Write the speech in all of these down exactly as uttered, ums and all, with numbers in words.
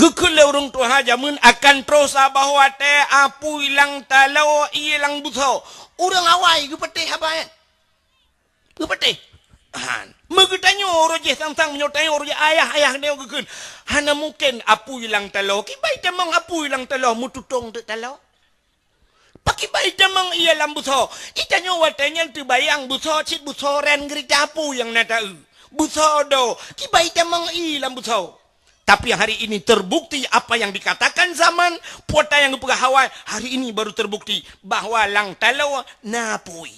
Geukheun lé ureuëng tuha jamén akan troh saboh watée apui lam taloe ié lam busoe. Ureuëng awai geupatéh haba nyan. Geupatéh. Han. Meugeutanyoe uroe jéh sang-sang meunyoe tanyoe uroe jéh ayah-ayah nyoe geukheun. Hana mungken apui lam taloe. Kiban itamong apui lam taloe meututong teuk taloe. Pakiban itamong ié lam busoe. Itanyoe watée nyan teubayang busoe cit busoe ran geurita apui nyang na taeu. Busoe do. Kiban itamong ié lam busoe. Tapi hari ini terbukti apa yang dikatakan zaman, puata nyang geupeugah awai, hari ini baru terbukti bahwa lam taloe na apui.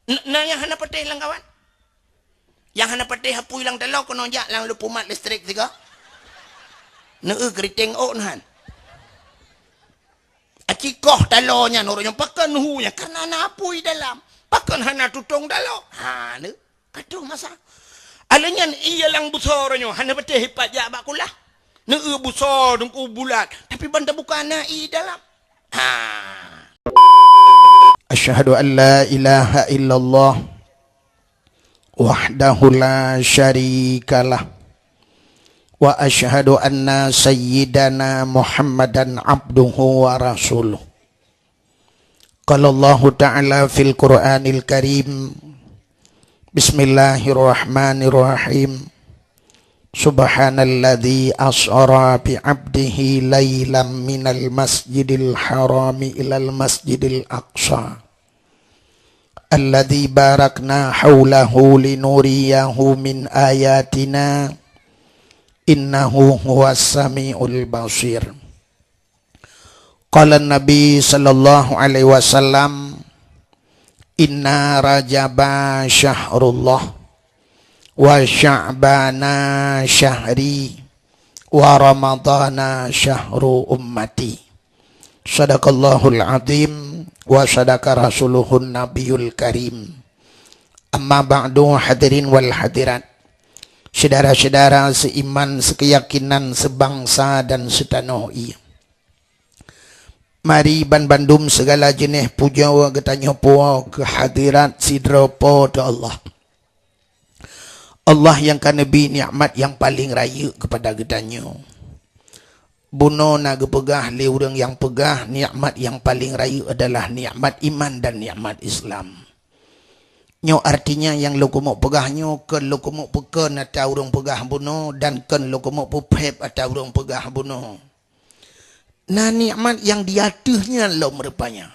N-, na nyang hana patéh lam kawan? Nyang hana patéh apui lam taloe keunoe jak lam lupumat listrik sigoe. Neu keriting ôk na han. Aci koh taloe nyan ureuëng nyan pakon hu nyan karena na apui dalam. Pakon hana tutong taloe? Ha, neu. Ka troh masa. Aleuh nyan ié lam busoe uroe nyoe hana patéh ipat jak bak kulah. Neu busoe teungku bulat, tapi ban tabuka na ié dalam. Ha. Asyhadu an la ilaha illallah wahdahu la syarikalah. Wa asyhadu anna sayyidana Muhammadan abduhu wa rasuluh. Qala Allahu ta'ala fil Qur'anil Karim. Bismillahirrahmanirrahim. Subhanalladzi asra bi 'abdihi lailam minal masjidil harami ilal masjidil aqsa. Alladzi barakna haulahu linuriyahu min ayatina. Innahu huwas samiul basir. Qala Nabi sallallahu alaihi wasallam, "Inna Rajaba syahrullah, wa Sya'bana syahri, wa Ramadana syahru ummati." Sadaqallahul azim wa sadaqa rasuluhun nabiyul karim. Amma ba'du, hadirin wal hadirat, syedara-syedara seiman, sekeyakinan, sebangsa dan setanoh ié. Mari banbandum segala jeuneh pujoe geutanyoe poh keu hadirat sidroe Po teu Allah. Allah nyang ka neubri nikmat nyang paleng rayeuk keupada geutanyoe. Bunoe na geupeugah lé ureuëng nyang peugah nikmat nyang paleng rayeuk adalah nikmat iman dan nikmat Islam. Nyoe artinya nyang lôn keumeung peugah nyoe kon lôn keumeung peukon ata ureuëng peugah bunoe dan kon lôn keumeung peupheb ata ureuëng peugah bunoe. Na nikmat nyang di ateueh nyan lom rupanya.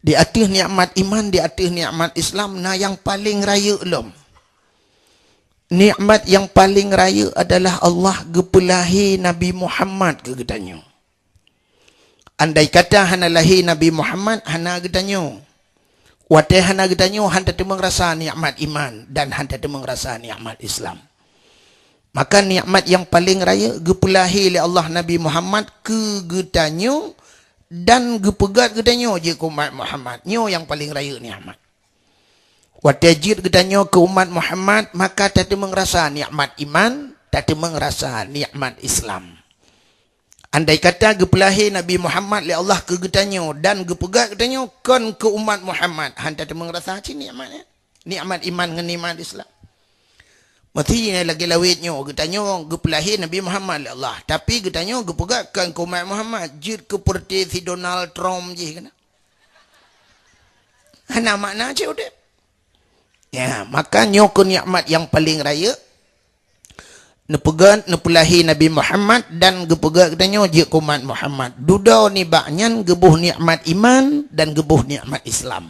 Di ateueh nikmat iman, di ateueh nikmat Islam, na nyang paleng rayeuk lom. Nikmat nyang paleng rayeuk adalah Allah geupeulahé Nabi Muhammad keu geutanyoe. Andai kata hana lahé Nabi Muhammad, hana geutanyoe. Watée hana geutanyoe, han tateumeung rasa nikmat iman dan han tateumeung rasa nikmat Islam. Maka nikmat nyang paleng rayeuk geupeulahé lé Allah Nabi Muhammad keu geutanyoe dan geupeugét geutanyoe jeuet keu umat Muhammad. Nyoe nyang paleng rayeuk nikmat. Watée jeuet geutanyoe keu umat Muhammad, maka tateumeung rasa nikmat iman, tateumeung rasa nikmat Islam. Andai kata geupeulahé Nabi Muhammad lé Allah keu geutanyoe dan geupeugét geutanyoe kon keu umat Muhammad, han tateumeung rasa cit nikmat nyan. Nikmat iman ngon nikmat Islam. Meusti nyan lagée lawét nyoe, geutanyoe geupeulahé Nabi Muhammad lé Allah, tapi geutanyoe geupeugét kon keu umat Muhammad, jeuet keu peureuté si Donald Trump jih keunan. Hana makna cit udeb. Ya, maka nyoe keuh nikmat nyang paleng rayeuk. Neupeugét, neupeulahé Nabi Muhammad dan geupeugét geutanyoe jeuet keu umat Muhammad. Dudoe nibak nyan geuboh nikmat iman dan geuboh nikmat Islam.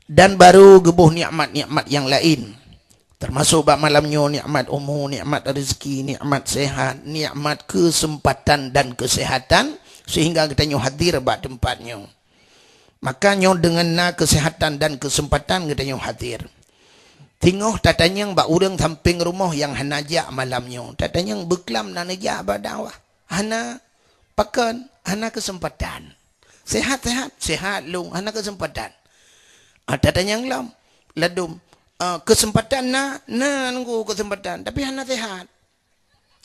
Dan baru geuboh nikmat-nikmat nyang laén. Teumasok bak malam nyoe nikmat umu, nikmat rezeki, nikmat sehat, nikmat keuseumpatan dan keusehatan sehingga geutanyoe hadir bak teumpat nyoe. Maka nyoe deungon na keusehatan dan keuseumpatan geutanyoe hadir. Singoh tatanyong bak ureuëng sampéng rumoh nyang hana jak malam nyoe. Tatanyong beuklam na neujak bak dakwah. Hana pakon, hana keuseumpatan. Sehat-sehat, sehat lom, hana keuseumpatan. Ah, tatanyong lom, ladom, ah, keuseumpatan na, na nunggu keuseumpatan, tapi hana sehat.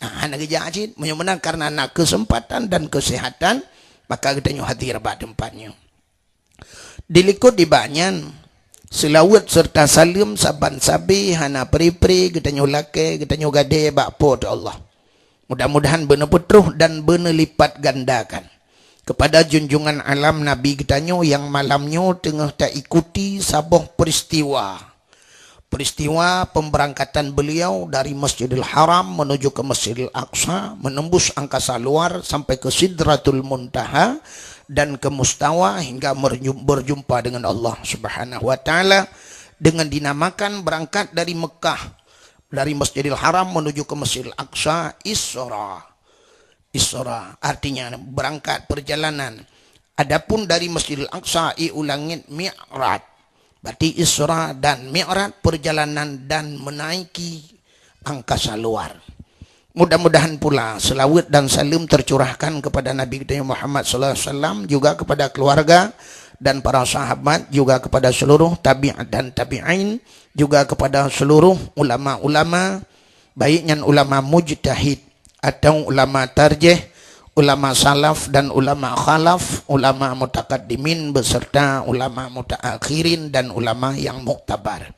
Nah, hana geujak cit. Meunyoe meunan kareuna na keuseumpatan dan keusehatan, maka geutanyoe hadir bak teumpat nyoe. Dilikot nibak nyan, seulaweuet seureuta saleuem saban sabe hana pri-pri geutanyoe lakée, geutanyoe gadée bak Po teu Allah. Mudah-mudahan beuneupeutroh dan beuneulipatgandakan kepada junjungan alam Nabi geutanyoe nyang malam nyoe teungoh taikuti saboh peristiwa. Peristiwa pemberangkatan beliau dari Masjidil Haram menuju ke Masjidil Aqsa, menembus angkasa luar sampai ke Sidratul Muntaha dan ke Mustawa hingga merju-, berjumpa dengan Allah Subhanahu wa Taala, dengan dinamakan berangkat dari Mekah, dari Masjidil Haram menuju ke Masjidil Aqsa, Isra. Isra artinya berangkat perjalanan. Adapun dari Masjidil Aqsa i u langit, Mi'raj. Berarti Isra dan Mi'raj perjalanan dan menaiki angkasa luar. Mudah-mudahan pula selawat dan salam tercurahkan kepada Nabi kita Muhammad sallallahu alaihi wasallam, juga kepada keluarga dan para sahabat, juga kepada seluruh tabi'at dan tabi'in, juga kepada seluruh ulama-ulama, baik nyan ulama mujtahid atau ulama tarjih, ulama salaf dan ulama khalaf, ulama mutakaddimin beserta ulama mutaakhirin dan ulama yang muktabar.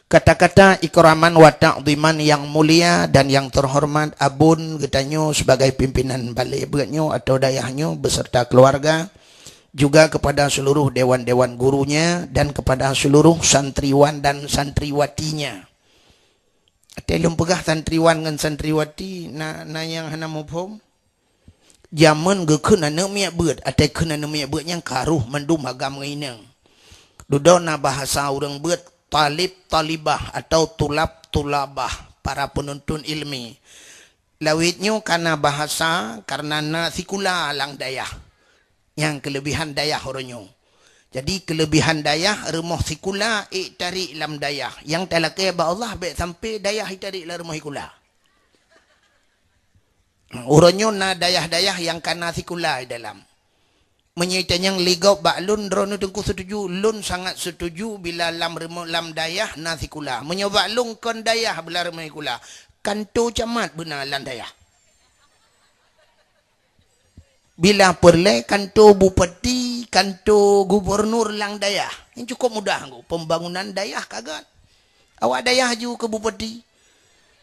Kata-kata ikraman wa ta'ziman yang mulia dan yang terhormat abon geutanyoe sebagai pimpinan balé beuet nyoe atau dayah nyoe beserta keluarga, juga kepada seluruh dewan-dewan gurunya dan kepada seluruh santriwan dan santriwatinya. Watée lôn peugah santriwan ngon santriwati, na, na nyang hana muphom? Jameun geukheun aneuëk miet beuet, watée kheun aneuëk miet beuet nyang ka rôh mandum agam ngon inong. Dudoe na bahasa ureuëng beuet talib talibah atau tulab tulabah, para penuntut ilmi. Lawét nyoe ka na bahasa karena na sikula lam dayah. Nyang keulebihan dayah uroe nyoe. Jadi keulebihan dayah rumoh sikula ék tarék lam dayah. Nyang talakée bak Allah bék sampai dayah itarék lam rumoh sikula. Uroe nyoe na dayah-dayah nyang ka na sikula di dalam. Meunyoe tanyong lé gob bak lôn, droeneuh Teungku setuju, lôn sangat setuju bila lam rumoh, lam dayah na sikula. Meunyoe bak lôn kon dayah bila rumoh sikula, kanto camat beuna lam dayah. Bila peureulée kanto bupati, kanto gubunur lam dayah. Nyan cukup mudah nggu, pembangunan dayah ka gét. Awak dayah ju keu bupati.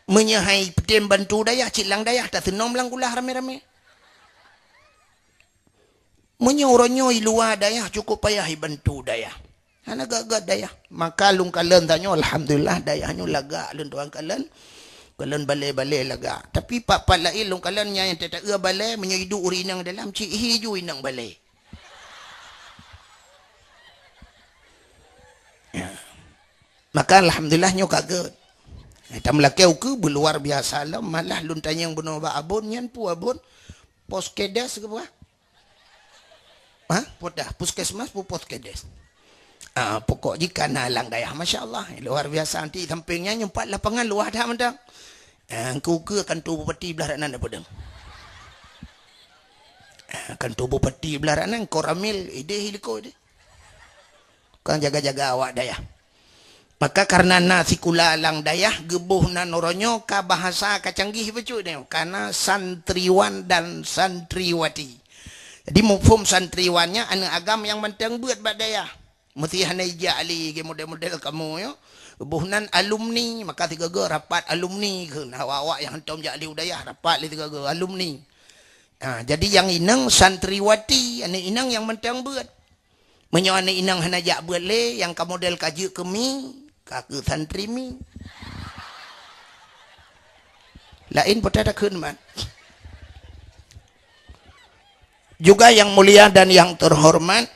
Meunyoe hai tem bantu dayah, cit lam dayah taseunom lam kulah ramé-ramé. Meunyoe uroe nyoe i luwa dayah cukup payah ibantu dayah. Hana gét-gét dayah. Maka lôn kalon tanyoe, alhamdulillah, dayah nyoe lagak lôn tuan kalon. Kalon balé-balé lagak. Tapi pat-pat laén lôn kalon nyang teuta-eu balé, meunyoe iduek ureuëng inong dalam, cit hi ju inong balé. Ya. Maka alhamdulillah nyoe ka gét. Eh, tameulakée ukeue beuluar biasa lom, malah lôn tanyong bunoe bak abon, nyan peue abon? Poskedes keu peue? Ha? Peue dah, puskesmas peue poskedes? Ah, pokok jih ka na lam dayah, masya Allah, luar biasa. Nanti samping nyan nyoe pat lapangan luwah that mantong. Ah, keu ukeue kanto bupati blah ranan peudeueng. Ah, kanto bupati blah ranan, Koramil, ideh iliko ideh. Kon jaga-jaga awak dayah. Maka karena na sikula lam dayah, geuboh nan uroe nyoe ka bahasa ka canggih bacut nyoe, ka na santriwan dan santriwati. Jadi muphom santriwan nyan aneuëk agam nyang mantong beuet bak dayah. Meusti hana ijak lé gé model-model kamoe nyoe. Geuboh nan alumni, maka sigoe-goe rapat alumni kheun. Awak-awak nyang hantom jak lé u dayah rapat lé sigoe-goe alumni. Ha, jadi nyang inong santriwati, aneuëk inong nyang mantong beuet. Meunyoe aneuëk inong hana jak beuet lé, nyang ka model ka jeuet keu mi, ka keu santri mi. Laén peue takheun man. Juga yang mulia dan yang terhormat,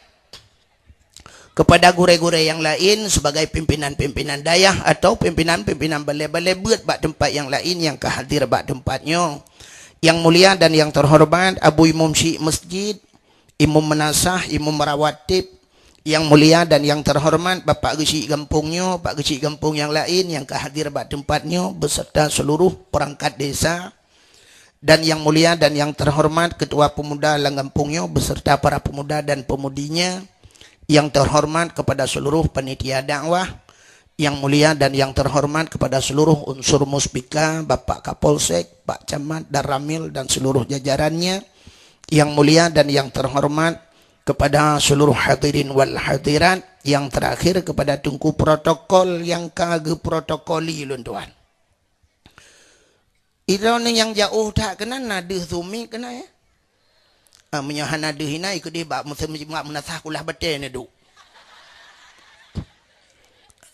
kepada gurée-gurée nyang laén sebagai pimpinan-pimpinan dayah atau pimpinan-pimpinan balé-balé beuet bak teumpat nyang laén nyang ka hadir bak teumpat nyoe. Yang mulia dan yang terhormat Abu Imum Syik Masjid, Imum Meunasah, Imum Rawatib, yang mulia dan yang terhormat Bapak Geuchik Gampông nyoe, Pak Geuchik Gampông nyang laén nyang ka hadir bak teumpat nyoe beserta seluruh perangkat desa, dan yang mulia dan yang terhormat Ketua Pemuda lam gampông nyoe beserta para pemuda dan pemudinya, yang terhormat kepada seluruh panitia dakwah, yang mulia dan yang terhormat kepada seluruh unsur Muspika, Bapak Kapolsek, Pak Camat, Danramil dan seluruh jajarannya, yang mulia dan yang terhormat kepada seluruh hadirin wal hadirat, yang terakhir kepada Teungku protokol nyang ka geuprotokoli ulôn tuan. Droeneuh nyang jiôh that keunan na deuh sumiek keunan, ya. Ah, meunyoe hana deuh inan, keudeh bak meuseu-, bak meunasah kulah batée neuduek.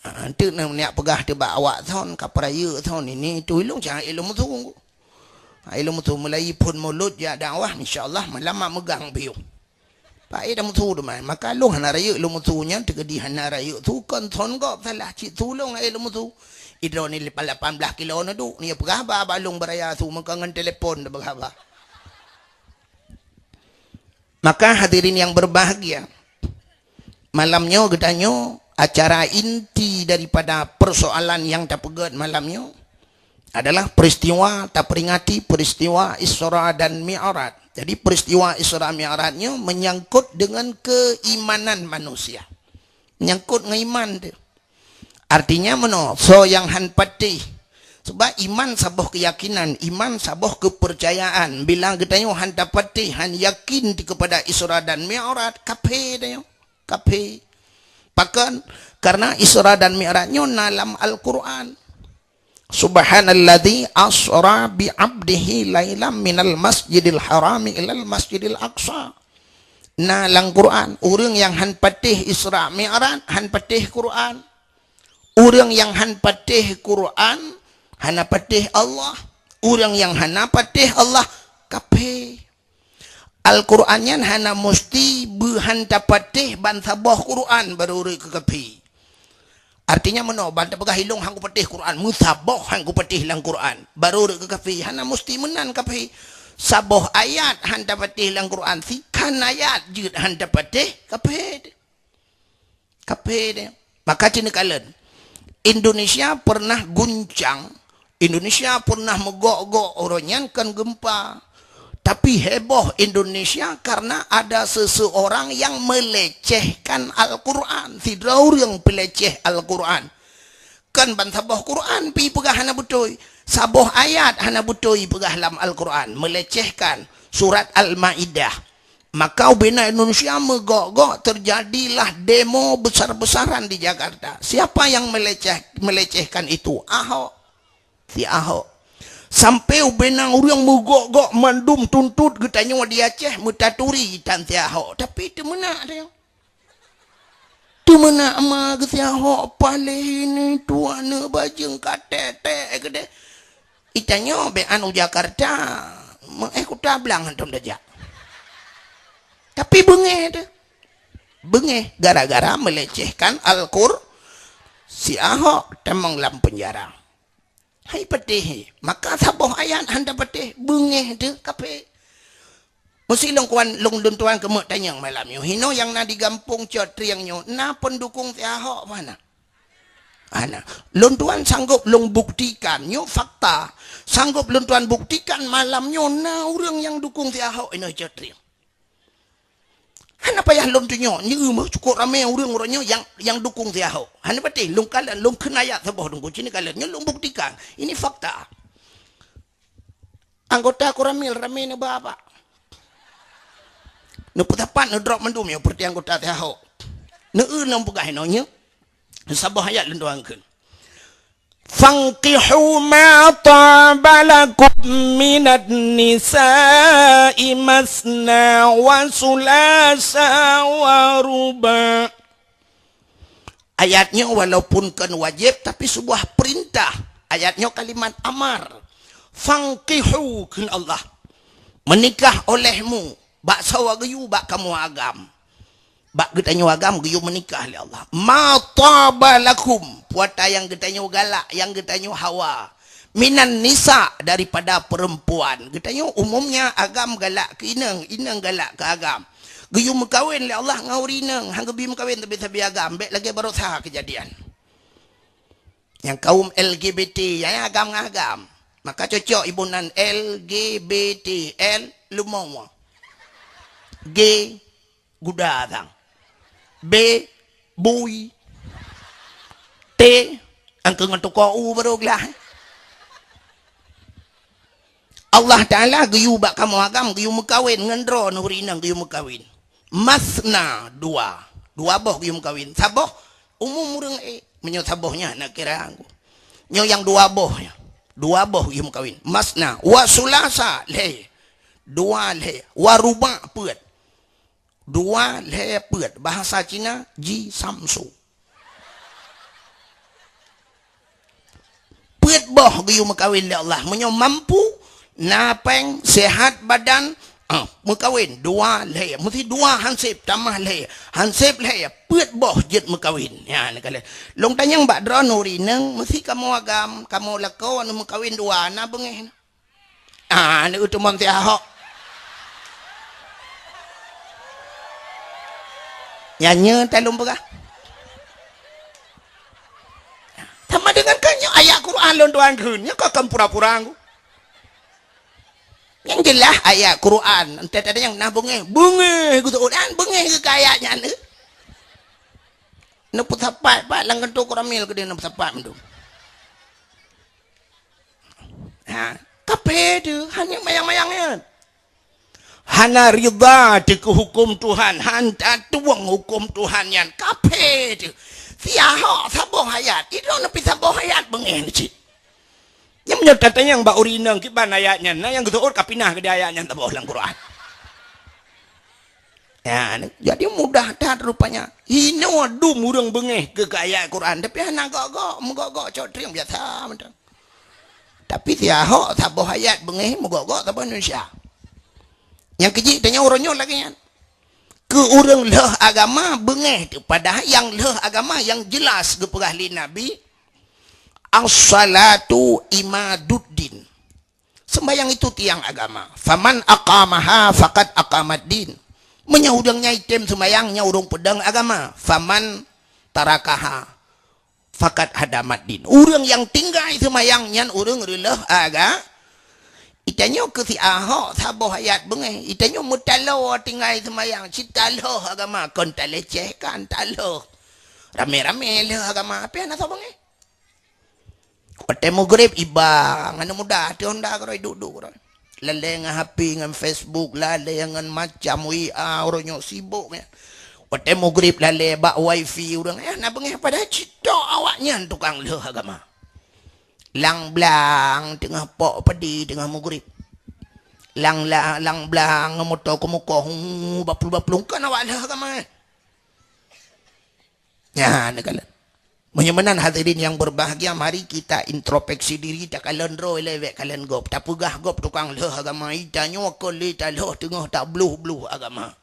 Ah, enteuk neuneuk peugah teuh bak awak thon, ka peurayeuk thon, ini tu ilong jangan ilong musu. Ah, ilong musu mulai phon mulod jak dakwah, insya Allah malam mak meugang piôh. Pak, eh, dah musu teuma. Maka lôn hana rayeuk lôn musu nyan, teukeudi hana rayeuk su kon thon gob salah cit su lôn, eh, lôn musu. Idroe ni lapan belas kilo na duek, ni peugah ba, ba lôn beuraya su, meuka ngon telepon dah peugah ba. Maka hadirin yang berbahagia, malam nyoe geutanyoe acara inti daripada persoalan yang tapeugét malam nyoe adalah peristiwa, taperingati peristiwa Isra dan Mi'raj. Jadi peristiwa Isra Mi'raj nyoe menyangkut dengan keimanan manusia. Menyangkut ngon iman tu. Artinya meunoe, soe nyang han patéh. Sebab iman saboh keyakinan, iman saboh kepercayaan. Bila geutanyoe han tapatéh, han yakin kepada Isra dan Mi'raj, kafé tanyoe. Kafé. Pakon? Karena Isra dan Mi'raj nyoe na lam Al-Quran. Subhanalladzi asra bi abdihi lailam minal masjidil harami ilal masjidil aqsa. Na lam Quran, ureuëng nyang han patéh Isra Mi'raj, han patéh Quran. Ureuëng nyang han patéh Quran, hana patéh Allah. Ureuëng nyang hana patéh Allah, kafé. Al-Quran nyan hana musti beuhan tapatéh ban saboh Quran baru rhot keu kafé. Artinya meunoe, ban tapeugah ilong han kupatéh Quran, meusaboh han kupatéh lam Quran, baru rhot keu kafé, hana musti meunan kafé. Saboh ayat han tapatéh lam Quran, sikhan ayat jeuet han tapatéh, kafé. Kafé dia. Maka cit neukalon, Indonesia pernah guncang, Indonesia pernah meugok-gok uroe nyan kon gempa. Tapi heboh Indonesia karena ada seseorang yang melecehkan Al-Quran. Sidroe ureuëng peuleceh Al-Quran. Kon ban saboh Quran pi peugah hana beutôi. Saboh ayat hana beutôi peugah lam Al-Quran. Melecehkan surat Al-Maidah. Maka ubena Indonesia meugok-gok, terjadilah demo besar-besaran di Jakarta. Siapa yang meleceh-, melecehkan itu? Ahok. Si Ahok. Sampai ubena ureuëng meugok-gok mandum tuntot geutanyoe di Aceh meutaturi tan si Ahok. Tapi teumeunak dia. Teumeunak ma geusi Ahok paléh ini tuan bajeueng ka tek-tek keudeh. Itanyoe bék anu Jakarta, meu-, eh, Kuta Blang hantom tajak. Tapi beungéh teuh. Beungéh gara-gara melecehkan Al-Qur-, si Ahok tamong lam penjara. Hai patéh, maka saboh ayat han tapatéh, beungéh teuh kafé. Meusi lôn kuan, lôn, lôn tuan keumeuk tanyong malam nyoe. Hinoe nyang na di gampông Cot Trieng nyoe, na pendukung si Ahok apa hana? Hana. Lôn tuan sanggob lôn buktikan, nyoe fakta. Sanggob lôn tuan buktikan malam nyoe na ureuëng nyang dukung si Ahok inoe Cot Trieng. Hana payah lôn tunyok, nyoe meuh cukup ramé ureuëng uroe nyoe nyang, nyang dukung si Ahok. Hana patéh, lôn kalon, lôn kheun ayat saboh dungku, cit neukalon, nyoe lôn buktikan. Ini fakta. Anggota Koramil ramé neuba, Pak. Neupeusapat, neudrop mandum nyoe, peureuti anggota si Ahok. Neu-eu lôn peugah inoe nyoe. Saboh ayat lôn tuan kheun. "Fankihu ma taba lakum minan nisa'i masna wa sulasa wa ruba." Ayat nyoe walaupun kon wajéb, tapi sebuah perintah. Ayat nyoe kalimat amar. "Fankihu," kheun Allah. Menikah olehmu, bak sawa geuyue bak kamoe agam. Bak geutanyoe agam geuyue meunikah lé Allah. "Ma taba lakum," puata nyang geutanyoe galak, nyang geutanyoe hawa. "Minan nisa," daripada perempuan. Geutanyoe umumnya agam galak keu inong, inong galak keu agam. Geuyue meukawen lé Allah ngon ureuëng inong, han geubi meukawen tapi sabe agam, bék lagée baroesa keujadian. Nyang kaum L G B T, ya, ya, agam ngon agam. Maka cocok iboh nan L G B T, L leumo. G guda sang. B bui. T angkeu ngon tuko u baru glah. Allah Taala geuyue bak kamoe agam, geuyue meukawen ngon droe nuri inong geuyue meukawen. Masna, dua. Dua boh geuyue meukawen. Saboh umum ureuëng ék. Meunyoe saboh nyan na kira angku. Nyoe nyang dua boh nyan. Dua boh geuyue meukawen. Masna, wa sulasa, lhèe. Dua lhèe. Wa ruba, peuet. Dua lhèe peuet. Bahasa Cina, ji samsu. Peuet boh geuyue meukawen lé Allah. Meunyoe mampu, na péng, sehat badan, ah, meukawen dua lhèe. Meusti dua hanseb tamah lhèe. Hanseb lhèe, peuet boh jeuet meukawen. Ya, neukalon. Lôn tanyong bak droeneuh ureueng inong, meusti kamoe agam, kamoe lakoe aneuk meukawen dua, na beungéh na. Ah, aneuk teumon siahok. Nyan nyoe talôn peugah. Sama dengan kan nyoe ayat Quran lôn tuan kheun. Nyoe kok kan pura-pura ngku. Nyang jeulaih ayat Quran. Entah ada nyang na beungéh. Beungéh geuseuôt. An beungéh keu ayat nyan. Neupeusapat pat lam kantô koramil keudéh neupeusapat mandum. Ha, kaphé teuh, hana mayang-mayang nyan. Hana ridha teuh keu huköm Tuhan, han tatueng huköm Tuhan nyan. Kaphé teuh. Siahok saboh ayat, idong neupeusaboh ayat beungéh cit. Nyan meunyoe tatanyong bak ureueng inong kiban ayat nyan, na nyang geuseuôt ka pinah keudéh ayat nyan saboh lam Quran. Ya, jadi mudah that rupanya. Inoe dum ureueng beungéh keu, keu ayat Quran, tapi hana gok-gok, meugok-gok cok trieng biasa mantong. Tapi siahok saboh ayat beungéh meugok-gok saboh Indonesia. Nyang keujih tanyoe uroe nyoe lagée nyan. Keu ureueng lheueh agama beungéh teuh, padahai nyang lheueh agama nyang jeulaih geupeugah lé Nabi, "As-salatu imaduddin." Sembahyang itu tiang agama. "Faman aqamaha faqad aqamaddin." Meunyoe ureueng nyang item seumayang, nyan ureueng peudong agama. "Faman tarakaha faqad hadamaddin." Ureueng nyang tinggai seumayang nyan ureueng reuleueh aga-, itanyoe keu siahok saboh ayat beungéh. Itanyoe meutaloe tinggai seumayang, cit taloh agama, kon talecehkan, taloh. Ramé-ramé lheueh agama, tapi hana soe beungéh. Watée meugreb iba, ngon muda, teuh honda keudroe, duek-duek keudroe. Lalée ngon H P, ngon Facebook, lalée ngon macam W A, uroe nyoe sibok nyan. Watée meugreb lalée bak wifi ureueng, eh, na beungéh padahai cit tok awaknyan tukang lheueh agama. Lang blang teungoh pok padi teungoh meugreb. Lang la-, lang blang ngon moto keumukoh, hu, baplueng-baplueng, kon awak lheueh agama, eh. Nyan, neukalon. Meunyoe meunan hadirin yang berbahagia, mari kita introspeksi diri, takalon droe lé bék kalon gob. Tapeugah gob tukang lheueh agama, itanyoe kon lé taloh teungoh tabloh-bloh agama.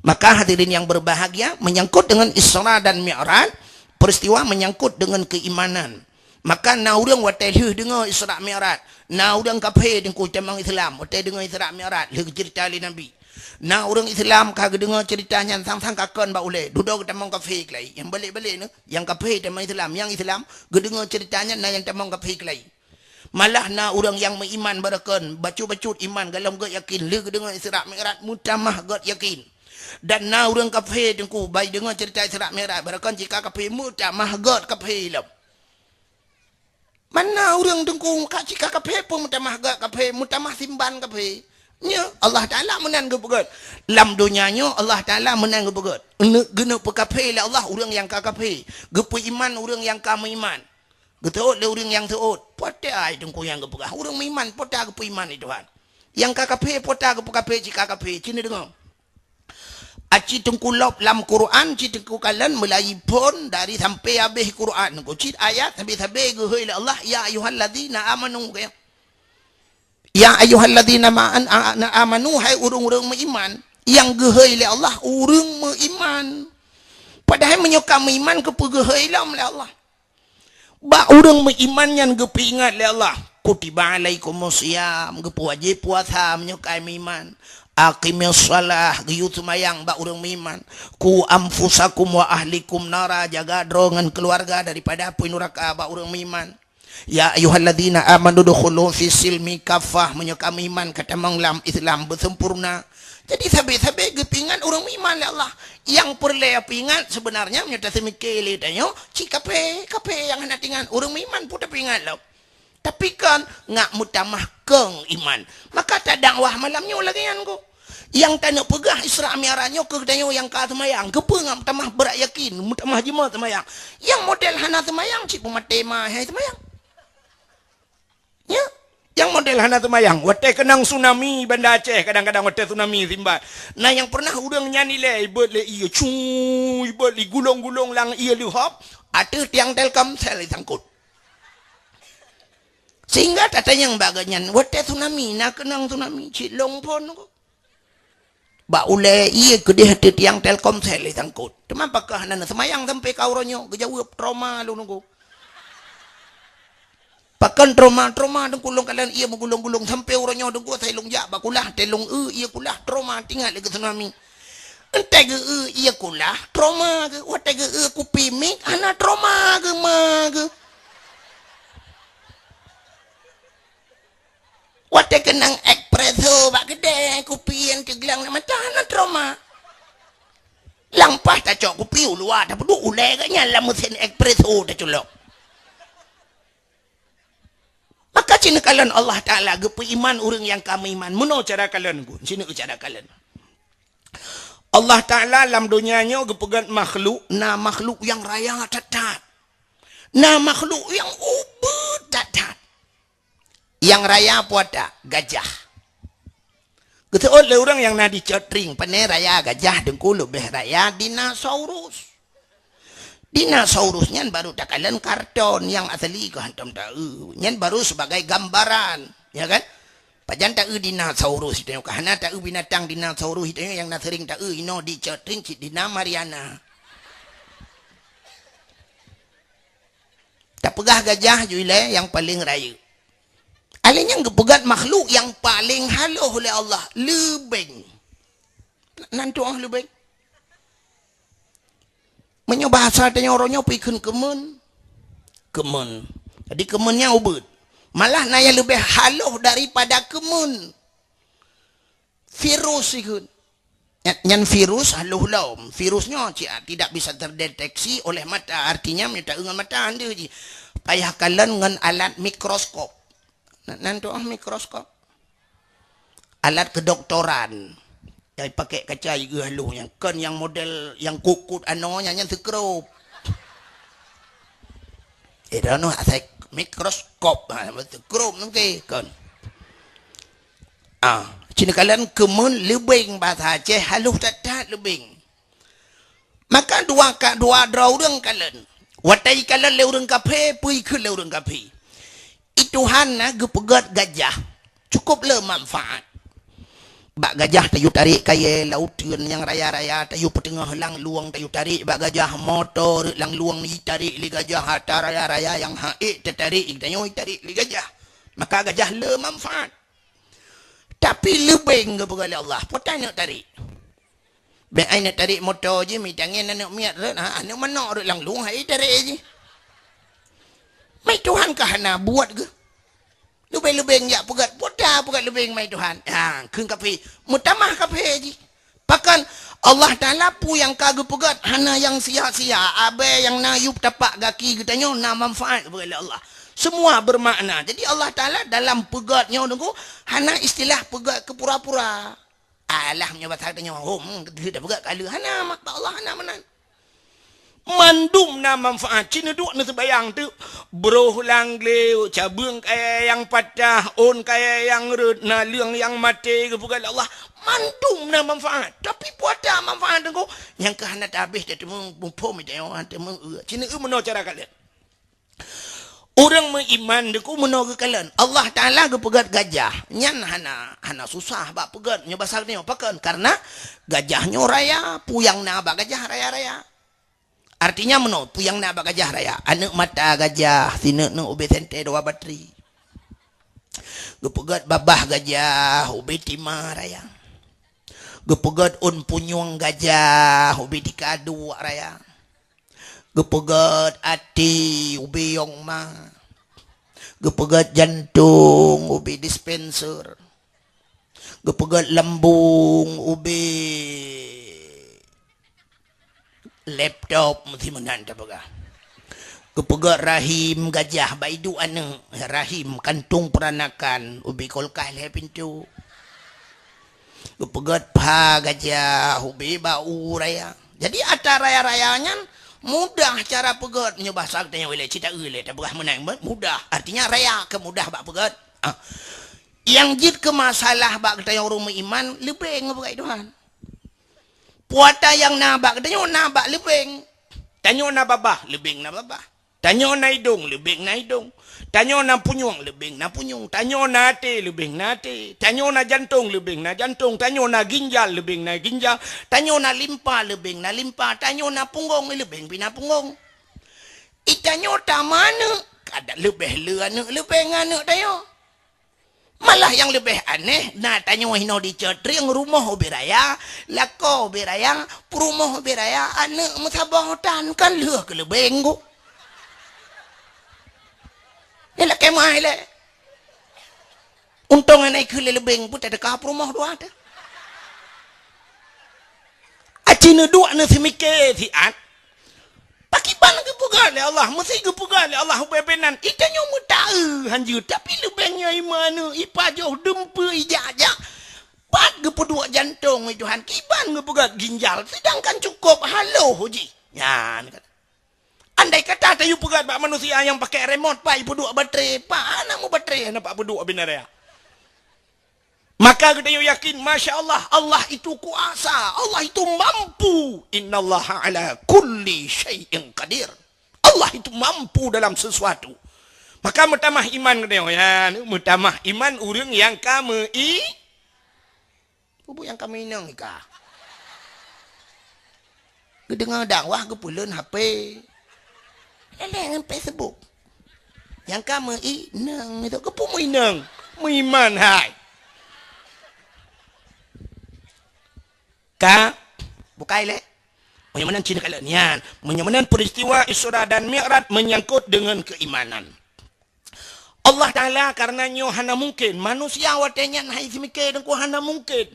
Maka hadirin yang berbahagia, menyangkut dengan Isra dan Mi'raj, peristiwa menyangkut dengan keimanan. Maka na ureuëng watée lheueh deungoe Isra Mi'raj, na ureuëng kafé teungku tamong Islam watée deungoe Isra Mi'raj lheueh geuceurita lé Nabi. Na ureuëng Islam ka geudeungoe ceurita nyan sang-sang ka kon bak ulée, dudoe geutamong kafé keulai. Nyang balek-balek nyoe, nyang kafé tamong Islam, nyang Islam geudeungoe ceurita nyan na nyang tamong kafé keulai. Malah na ureuëng nyang meuiman barokon, bacut-bacut iman gohlom gét yakin lheueh geudeungoe Isra Mi'raj meutamah gét yakin. Dan na ureuëng kafé teungku, bai deungoe ceurita Isra Mi'raj barokon jika kafé meutamah gét kafé lom. Mana ureuëng teungku ka cit ka kafé pun meutamah gét kafé, meutamah simban kafé. Nyoe Allah Taala meunan geupeugét. Lam donya nyoe Allah Taala meunan geupeugét. Geuneuk peukafé lé Allah ureuëng nyang ka kafé, geupeuiman ureuëng nyang ka meuiman. Geuteuôt lé ureuëng nyang teuôt. Pote ai teungku nyang geupeugah ureuëng meuiman pote geupeuiman lé Tuhan. Nyang ka kafé pote geupeukafé cit ka kafé, cit neudeungoe. Aci teungku lop lam Quran, ci teungku kalon meulayi phon dari sampai habéh Quran. Ku cit ayat sabe-sabe geuhôi lé Allah, "Ya ayyuhalladzina amanu," kaya. "Ya ayyuhalladzina ma-, an-, a-, na amanu," hai ureuëng-ureuëng meuiman. Nyang geuhôi lé Allah ureuëng meuiman. Padahai meunyoe ka meuiman keupeue geuhôi lom lé Allah? Bak ureuëng meuiman nyan geupeuingat lé Allah, "Kutiba alaikumus siyam," geupeuwajéb puasa meunyoe ka meuiman. "Aqimis shalah," geuyue seumayang bak ureuëng meuiman. "Qu anfusakum wa ahlikum nara," jaga droe ngon keuluwarga daripada apui nuraka bak ureuëng meuiman. "Ya ayyuhalladzina amanu dukhulu fis silmi kaffah," meunyoe ka meuiman ka tamong lam Islam beusempurna. Jadi sabe-sabe geupeuingat ureuëng meuiman lé Allah. Nyang peureulée peuingat seubeunarnya meunyoe taseumiké lé tanyoe, cit kafé, kafé nyang hana teuingat, ureuëng meuiman peue tapeuingat lom. Tapi kon ngak meutamah kong iman. Maka tadakwah malam nyoe lagée nyan kok. Nyang taneuk peugah Isra Mi'raj nyoe keu tanyoe nyang ka seumayang, keupeue ngak meutamah brat yakin, meutamah jeumoe seumayang. Nyang model hana seumayang cit peumaté ma hai seumayang. Ya, nyang model hana seumayang. Watée keunong tsunami Banda Aceh, kadang-kadang watée tsunami simba. Nah, nyang pernah ureuëng nyan ilée, ibeuet lé ié, cu, ibeuet lé gulong-gulong lam ié leuhop, ateueh tiang Telkomsel isangkot. Sehingga tatanyong bak geuhnyan, watée tsunami, na keunong tsunami, cit lông phon ko. Bak ulée ié keudeh ateueh tiang Telkomsel isangkot. Teuma pakon hana seumayang sampai ka uroe nyoe, geujaweueb trauma lôn nunggu. Pakon trauma, trauma teungku lôn kalon ié meugulong-gulong sampai uroe nyoe teungku asai lôn jak bak kulah, teuh lôn eu ié kulah trauma tingat lé tsunami. Entée geu eu ié kulah trauma geu, watée geu eu kupi mic hana trauma geu ma geu. Watée keunong espresso bak keudée, kupi nyang teuglang na mata na trauma. Lampah tacok kupi u luwa tapeuduek ulée geuhnyan lam meusén espresso taculok. Maka cit neukalon Allah Taala geupeuiman ureuëng nyang ka meuiman. Meunoe cara kalon gun, cit neukalon cara kalon. Allah Taala lam donya nyoe geupeugét makhluk, na makhluk nyang raya that-that. Na makhluk nyang ubit that-that. Nyang raya peue ata? Gajah. Geuseuôt lé ureuëng nyang na di Cot Tring, pane raya gajah teungku leubeh raya dinosaurus. Dinosaurus nyan baru takalon karton, nyang asli keu hantom taeu. Nyan baru sebagai gambaran, ya kan? Pajan taeu dinosaurus itu nyoe, ka hana taeu binatang dinosaurus itu nyoe nyang na sering taeu inoe di Cot Tring cit dina Mariana. Tapeugah gajah ju ilée nyang paleng rayeuk. Alé nyang geupeugét makhluk nyang paleng halôh lé Allah, leubeng. Nan tuoh leubeng. Meunyoe bahasa tanyoe uroe nyoe peue kheun keumeun? Keumeun. Jadi keumeun nyan ubit. Malah na nyang leubeh halôh daripada keumeun. Virus ikheun. Nyan, nyan virus halôh lom. Virus nyoe cit tidak bisa terdeteksi oleh mata. Artinya meunyoe taeu ngon mata hana jih. Payah kalon ngon alat mikroskop. Nan, nan tuoh mikroskop. Alat kedokteran. Nyang pakai kaca jigeue halôh nyan. Kon nyang model nyang kukut anoe nyan, nyan sekrup. Eh, droeneuh asai mikroskop. Ha, sekrup nangke kon. Ah, cit neukalon keumeun leubeng bahasa Aceh halôh that-that leubeng. Maka dua ka, dua droe ureuëng kalon. Watée jikalon lé ureuëng kafé, peue ikheun lé ureuëng kafé. I Tuhan na geupeugét gajah. Cukup le manfaat. Bak gajah tayue tarek kayée lauteuen nyang raya-raya, tayue peuteungoh langlueng, tayue tarek bak gajah, moto rot langlueng jitarek lé gajah, atra raya-raya nyang ha'ék teutarek, tanyoe jitarek lé gajah. Maka gajah le manfaat. Tapi leubeng geupeugah lé Allah, peue ta neuk tarek. Bék ai neuk tarek moto jih, mitangen aneuk miet rot, ha, aneuk manok rot langlueng, hai tarek jih. Mai Tuhan ka hana buet geuh. Leubeng-leubeng jak peugét, peue ta peugét leubeng mai Tuhan. Ha, kheun kafé, meutamah kafé jih. Pakon Allah Taala peue nyang ka geupeugét hana nyang sia-sia, abée nyang na yup tapak gaki geutanyoe na manfaat geupeugét lé Allah. Semua bermakna. Jadi Allah Taala dalam peugét nyoe teungku hana istilah peugét keu pura-pura. Alah meunyoe basa tanyoe, hom, keu peugét kaleue hana, mak bak Allah hana meunan. Mandum na manfaat. Cit neuduek neuseubayang teuk. Broh lam glé, cabeueng kayée nyang patah, ôn kayée nyang rot, naleueng nyang maté geupeugah lé Allah. Mandum na manfaat. Tapi peue ata manfaat teungku? Nyang ka hana tabéh teuteumé muphom ita nyoe teumeung eu. Cit neueu meunoe cara kalon. Ureuëng meuiman teungku meunoe geukalon. Allah Taala geupeugét gajah. Nyan hana, hana susah bak peugét. Nyoe basa nyoe pakon? Karena gajah nyoe raya, peue nyang na bak gajah raya-raya. Artinya meunoe, peue nyang na bak gajah raya? Aneuk mata gajah, sineuk-neuk ubé sente dua batri. Geupeugét babah gajah, ubé tima raya. Geupeugét ôn punyueng gajah, ubé tika duek raya. Geupeugét até, ubé yong ma. Geupeugét jantong, ubé dispenser. Geupeugét lambung, ubé laptop, meusti meunan tapeugah. Geupeugét rahim gajah, bak iduek aneuk, rahim, kantung peranakan, ubé kulkas lhée pintoe. Geupeugét pha gajah, ubé bak u raya. Jadi atra raya-raya nyan Mudah cara peugét, meunyoe bahasa geutanyoe ilée, cit taeu ilée, tapeugah meunan, mudah. Artinya raya keu mudah bak peugét. Ah. Nyang jeuet keu masalah bak geutanyoe ureuëng meuiman, leubeng ngon peugét Tuhan. Puasa nyang na bak geutanyoe na bak leubeng. Tanyoe na babah, leubeng na babah. Tanyoe na idong, leubeng na idong. Tanyoe na punyueng, leubeng na punyueng. Tanyoe na até, leubeng na até. Tanyoe na jantong, leubeng na jantong. Tanyoe na ginjal, leubeng na ginjal. Tanyoe na limpa, leubeng na limpa. Tanyoe na punggong, leubeng pih na punggong. Itanyoe tameuaneuk, kada leubeh le aneuk, leubeng aneuk tanyoe. Malah nyang leubeh aneh, na tanyoe hinoe di Ceutrieng rumoh ubé raya, lakoe ubé raya, peurumoh ubé raya, aneuk meusaboh tan kan lheueh keu leubeng ku. Nyan lakée meuai lé. Untông hana ikheun lé leubeng pun teuka peurumoh dua teuh. Aci neuduek neuseumiké siat. Pakriban geupeugah lé Allah, meusi geupeugah lé Allah ubé-ubé nan. Itanyoe meutaeu hanjeuet, tapi leubeng nyan iman, ipajoh, dumpeue, ijak-jak. Pat geupeuduek jantong, wahai Tuhan, kiban geupeugah ginjal, sedangkan cukôp haloh jih. Nyan kata. Andai kata tayue peugah bak manusia nyang pakai remote, pat ipeuduek baterai, pat hana meubaterai, hana pat peuduek binaraya. Maka geutanyoe yakin, masya Allah, Allah itu kuasa, Allah itu mampu. Innallaha ala kulli syai'in qadir. Allah itu mampu dalam sesuatu. Maka meutamah iman geutanyoe, ya, meutamah iman ureuëng nyang ka meu-i-, bubu nyang ka meuinong ika. Geudeungoe dakwah geupeuleuen H P. Leleng ngon Facebook. Nyang ka meuinong itu, keupeue meuinong? Meuiman hai. Ka bukai lé. Meunyoe meunan cit kalon nyan. Meunyoe meunan peristiwa Isra dan Mi'raj menyangkut dengan keimanan. Allah Ta'ala karena nyoe hana mungkin. Manusia watée nyan hai seumiké deungku hana mungkin.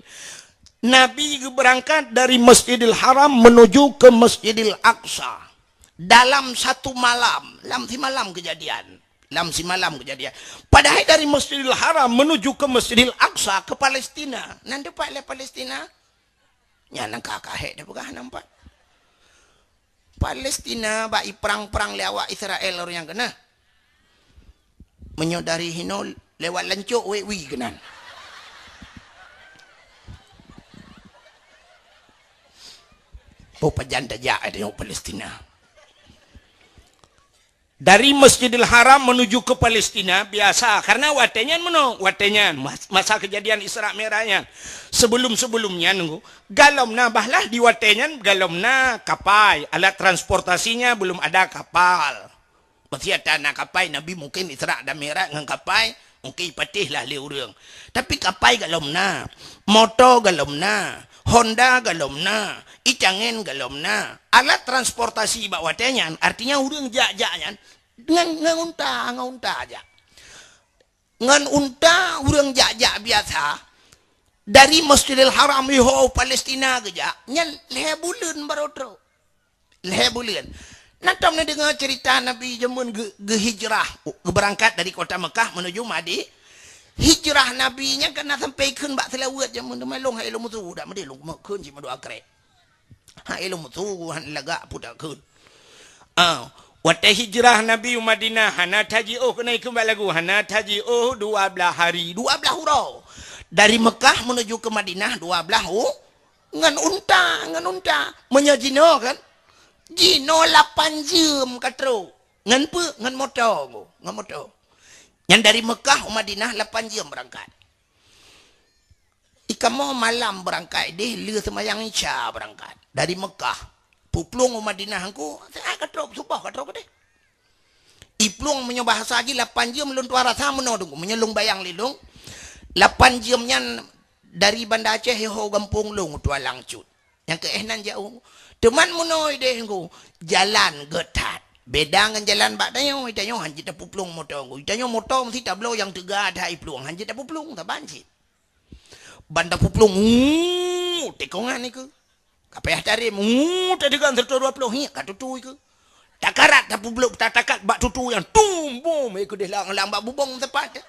Nabi geubeurangkat dari Masjidil Haram menuju ke Masjidil Aqsa dalam satu malam, lam simalam kejadian. Lam simalam kejadian. Padahai dari Masjidil Haram menuju ke Masjidil Aqsa ke Palestina. Nan teumpat lé Palestina? Nyan nyang ka kahek teupeugah nampak. Palestina bak iprang-prang lé awak Israel ureuëng nyang keunah. Meunyoe dari hinoe lewat lancok wék wie keunan. Boh pajan tajak tanyoe Palestina. Dari Masjidil Haram menuju ke Palestina biasa karena watée nyan meunoe, watée nyan mas-, masa kejadian Isra Mi'raj nyan. Sebelum-sebelum nyan nunggu, galom na bahlah di watée nyan galom na kapai, alat transportasinya belum ada kapal. Masih ada na kapai, Nabi mungkin Isra dan Mi'raj ngon kapai, mungkin ipatéh lah lé ureuëng. Tapi kapai galom na, moto galom na, Honda galom na, icangen galom na. Alat transportasi bak watée nyan, artinya ureuëng jak-jak nyan ngon, ngon unta, ngon unta jak. Ngon unta ureuëng jak-jak biasa, dari Masjidil Haram iho Palestina geujak, nyan lhée buleuen baru trok. Lhée buleuen. Na tom neudeungoe cerita Nabi jameun geu-, geuhijrah, geubeurangkat dari kota Mekah menuju Madi-, hijrah Nabi nyan ka na sampai kheun bak seulaweuet jameun teuma lôn hai lôn musu dak meudeh lôn kheun cit meudoa krek. Hai lôn musu han lagak pudak kheun. Ah, watée hijrah Nabi u Madinah hana tajiôh keunoe keumbali lagu, hana tajiôh dua blaih hari, dua blaih uroe. Dari Mekah menuju ke Madinah dua blaih u-, ngon unta, ngon unta. Meunyoe jinoe kan, jinoe lapan jeuem ka trok. Ngon peue? Ngon moto, ngon moto. Nyan dari Mekah u Madinah lapan jeuem beurangkat. Ikamoe malam beurangkat deh, le seumayang Isya beurangkat. Dari Mekah. Puplueng u Madinah engku, siat ka trok, suboh ka trok deh. Iplueng meunyoe bahasa jih lapan jeuem lôn tuan rasa meunoe deungoe. Meunyoe lôn bayang lé lôn, lapan jeuem nyan dari Banda Aceh iho gampông lôn tuan langsut. Nyang keu éh nan jauh. Teuma meunoe deh engku, jalan geutat. Beda ngon jalan bak tanyoe, tanyoe han jeuet tapuplueng moto engku. Tanyoe moto meusti tabloe nyang teuga that iplueng, han jeuet tapuplueng, saban cit. Ban tapuplueng, uh, tikongan ikeu. Ka payah tarem, uh, tadeugan seratus dua puluh, hi, ka tutui keu. Takarat tapubloe, tatakat bak tutui nyang tum, bom, ikeu deh lang, lang bak bubong tepat.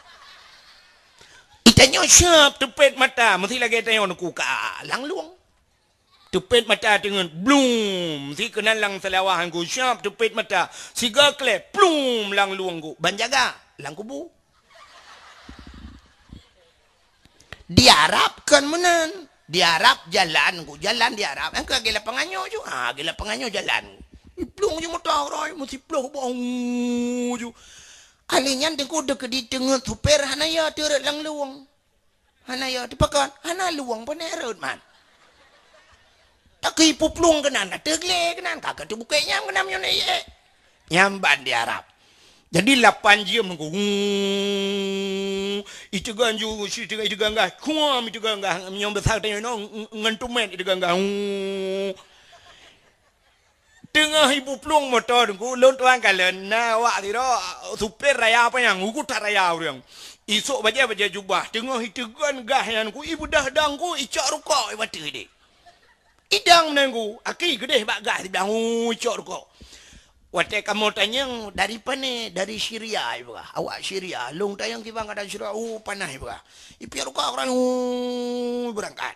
Itanyoe siap teupet mata, meusti lagée tanyoe neuku ka lang lueng. Teupet mata teungeut, blum, si keunan lam seulawah Teungku, siap teupet mata. Sigoe kleh, plum, lam luwong Teungku. Ban jaga, lam kubu. Di Arab kon meunan. Di Arab jalan Teungku, jalan di Arab. Nyang keu lagèe lapangan nyoe ju. Ha, lagèe lapangan nyoe jalan. Iplong ju moto roi, meusiplôh boh ju. Alèh nyan Teungku deukeudi teungeut supir hana ya teureuet lam luwong. Hana ya teupakon, hana luwong peuneureuet man. Takeu ipuplueng keunan, ateueh glé keunan, ka keuteubukek nyang keunan nyoe na ié. Nyang ban di Arab. Jadi lapan jeuem Teungku. Huu. Iteugon ju, iteugon, iteugon gah. Kuam iteugon gah. Nyang beusa tanyoe nyoe, ng-, ngon tumet iteugon gah. Huu. Teungoh ipuplueng moto Teungku, lôn tuan kalon, na awak sidroe, supir raya panyang, ugu that raya ureueng. Isôk bajèe-bajèe jubah, teungoh iteugon gah nyan Teungku, ibeudôh dong Teungku, icok rukok, ibateue idéh. Idong nyan Teungku, aki geudeh bak gah siblang, uu, icok rukok. Watèe kamoe tanyong, "Dari pané?" "Dari Syria," ipeugah. "Awak Syria." Lôn tanyong kiban keuadaan Syria, "Uu, panas," ipeugah. Ipiep rukok, ureueng, uu, beurangkat.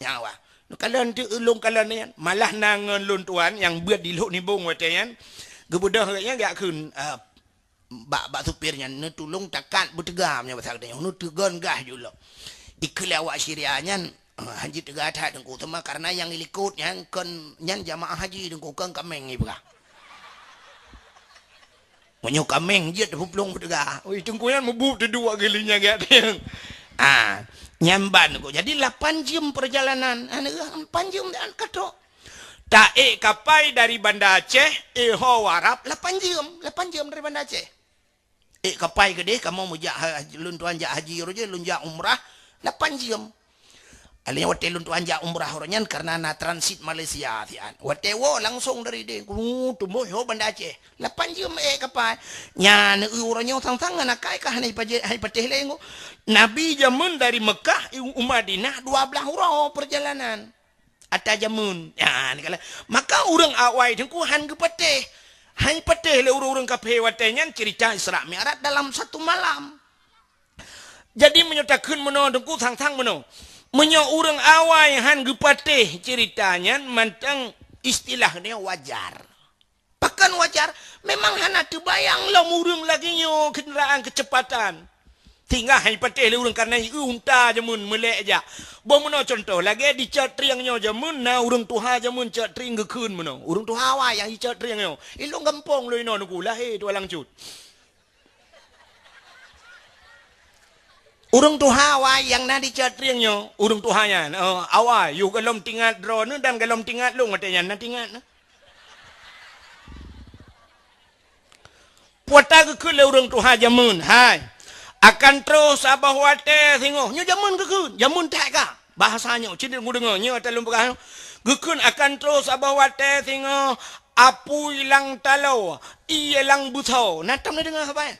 Nyan awak. Neukalon teuk lôn kalon nyan, malah na ngon lôn tuan nyang beuet di Lhok Nibong watèe nyan, geubeudôh gobnyan geujak kheun, eh, bak, bak supir nyan, "Neutulông takat beuteuga," meunyoe basa geutanyoe, "neuteugon gah ju lom." Dikheun lé awak Syria nyan, eh, hanjeuet teuga that Teungku, teuma karena nyang ilikot nyan kon, nyan jamaah haji Teungku, kon kaméng ipeugah. Meunyoe kaméng jeuet teuplueng beuteuga. Oi, Teungku nyan mubuet teuduek geuh lé nyan gét. Ah, nyan ban Teungku. Jadi lapan jeuem peurjalanan. Aneuk, lapan jeuem dan katok. Taék kapai dari Banda Aceh, éh ho Arab, lapan jeuem. Lapan jeuem dari Banda Aceh. Ék kapai keudeh, kamoe meujak ha-, lôn tuan jak haji uroe jih, lôn jak umrah, lapan jeuem. Alèh nyan watèe lôn tuan jak umrah uroe nyan kareuna na transit Malaysia siat. Watèe woe langsong dari deh, ku tumbôh ho Banda Aceh. Lapan jeuem ék kapai. Nyan, eu, uroe nyoe sang-sang ngon akai ka hana ipaje-, hana ipatéh lé Teungku. Nabi jameun dari Meukah u, u Madinah dua blaih uroe peurjalanan. Ata jameun. Ya, ni kala. Maka ureueng awai Teungku han geupatéh. Han ipatéh lé ureueng-ureueng kafé watèe nyan cerita Isra Mi'raj dalam satu malam. Jadi, meunyoe takheun meunoe Teungku, sang-sang meunoe. Meunyoe ureueng awai han geupatéh cerita nyan, mantong istilah nyoe wajar. Pakon wajar? Memang hana teubayang lom ureueng lagèe nyoe kendaraan keucepatan. Sehingga han ipatéh lé ureueng kareuna i unta jameun meulèk jak. Boh meunoe cuntoh, lagèe di Cot Trieng nyoe jameun na ureueng tuha jameun Cot Trieng geukheun meunoe. Ureueng tuha awai nyang i Cot Trieng nyoe. I lôn gampông lôn inoe Teungku, lahé Tualang Cut. Ureueng tuha awai nyang na di Cot Trieng nyoe, ureueng tuha nyan, eh, awai, yôh gohlom tingat droeneuh dan gohlom tingat lôn watèe nyan, na tingat na. Peue ata geukheun lé ureueng tuha jameun, hai, akan troh saboh watèe singoh. Nyoe jameun geukheun, jameun that ka. Bahasa nyoe, cit deungoe, nyoe ata lôn peugah nyoe. Geukheun akan troh saboh watèe singoh, apui lam taloe, ié lam beusoe. Na tom neudeungoe haba nyan?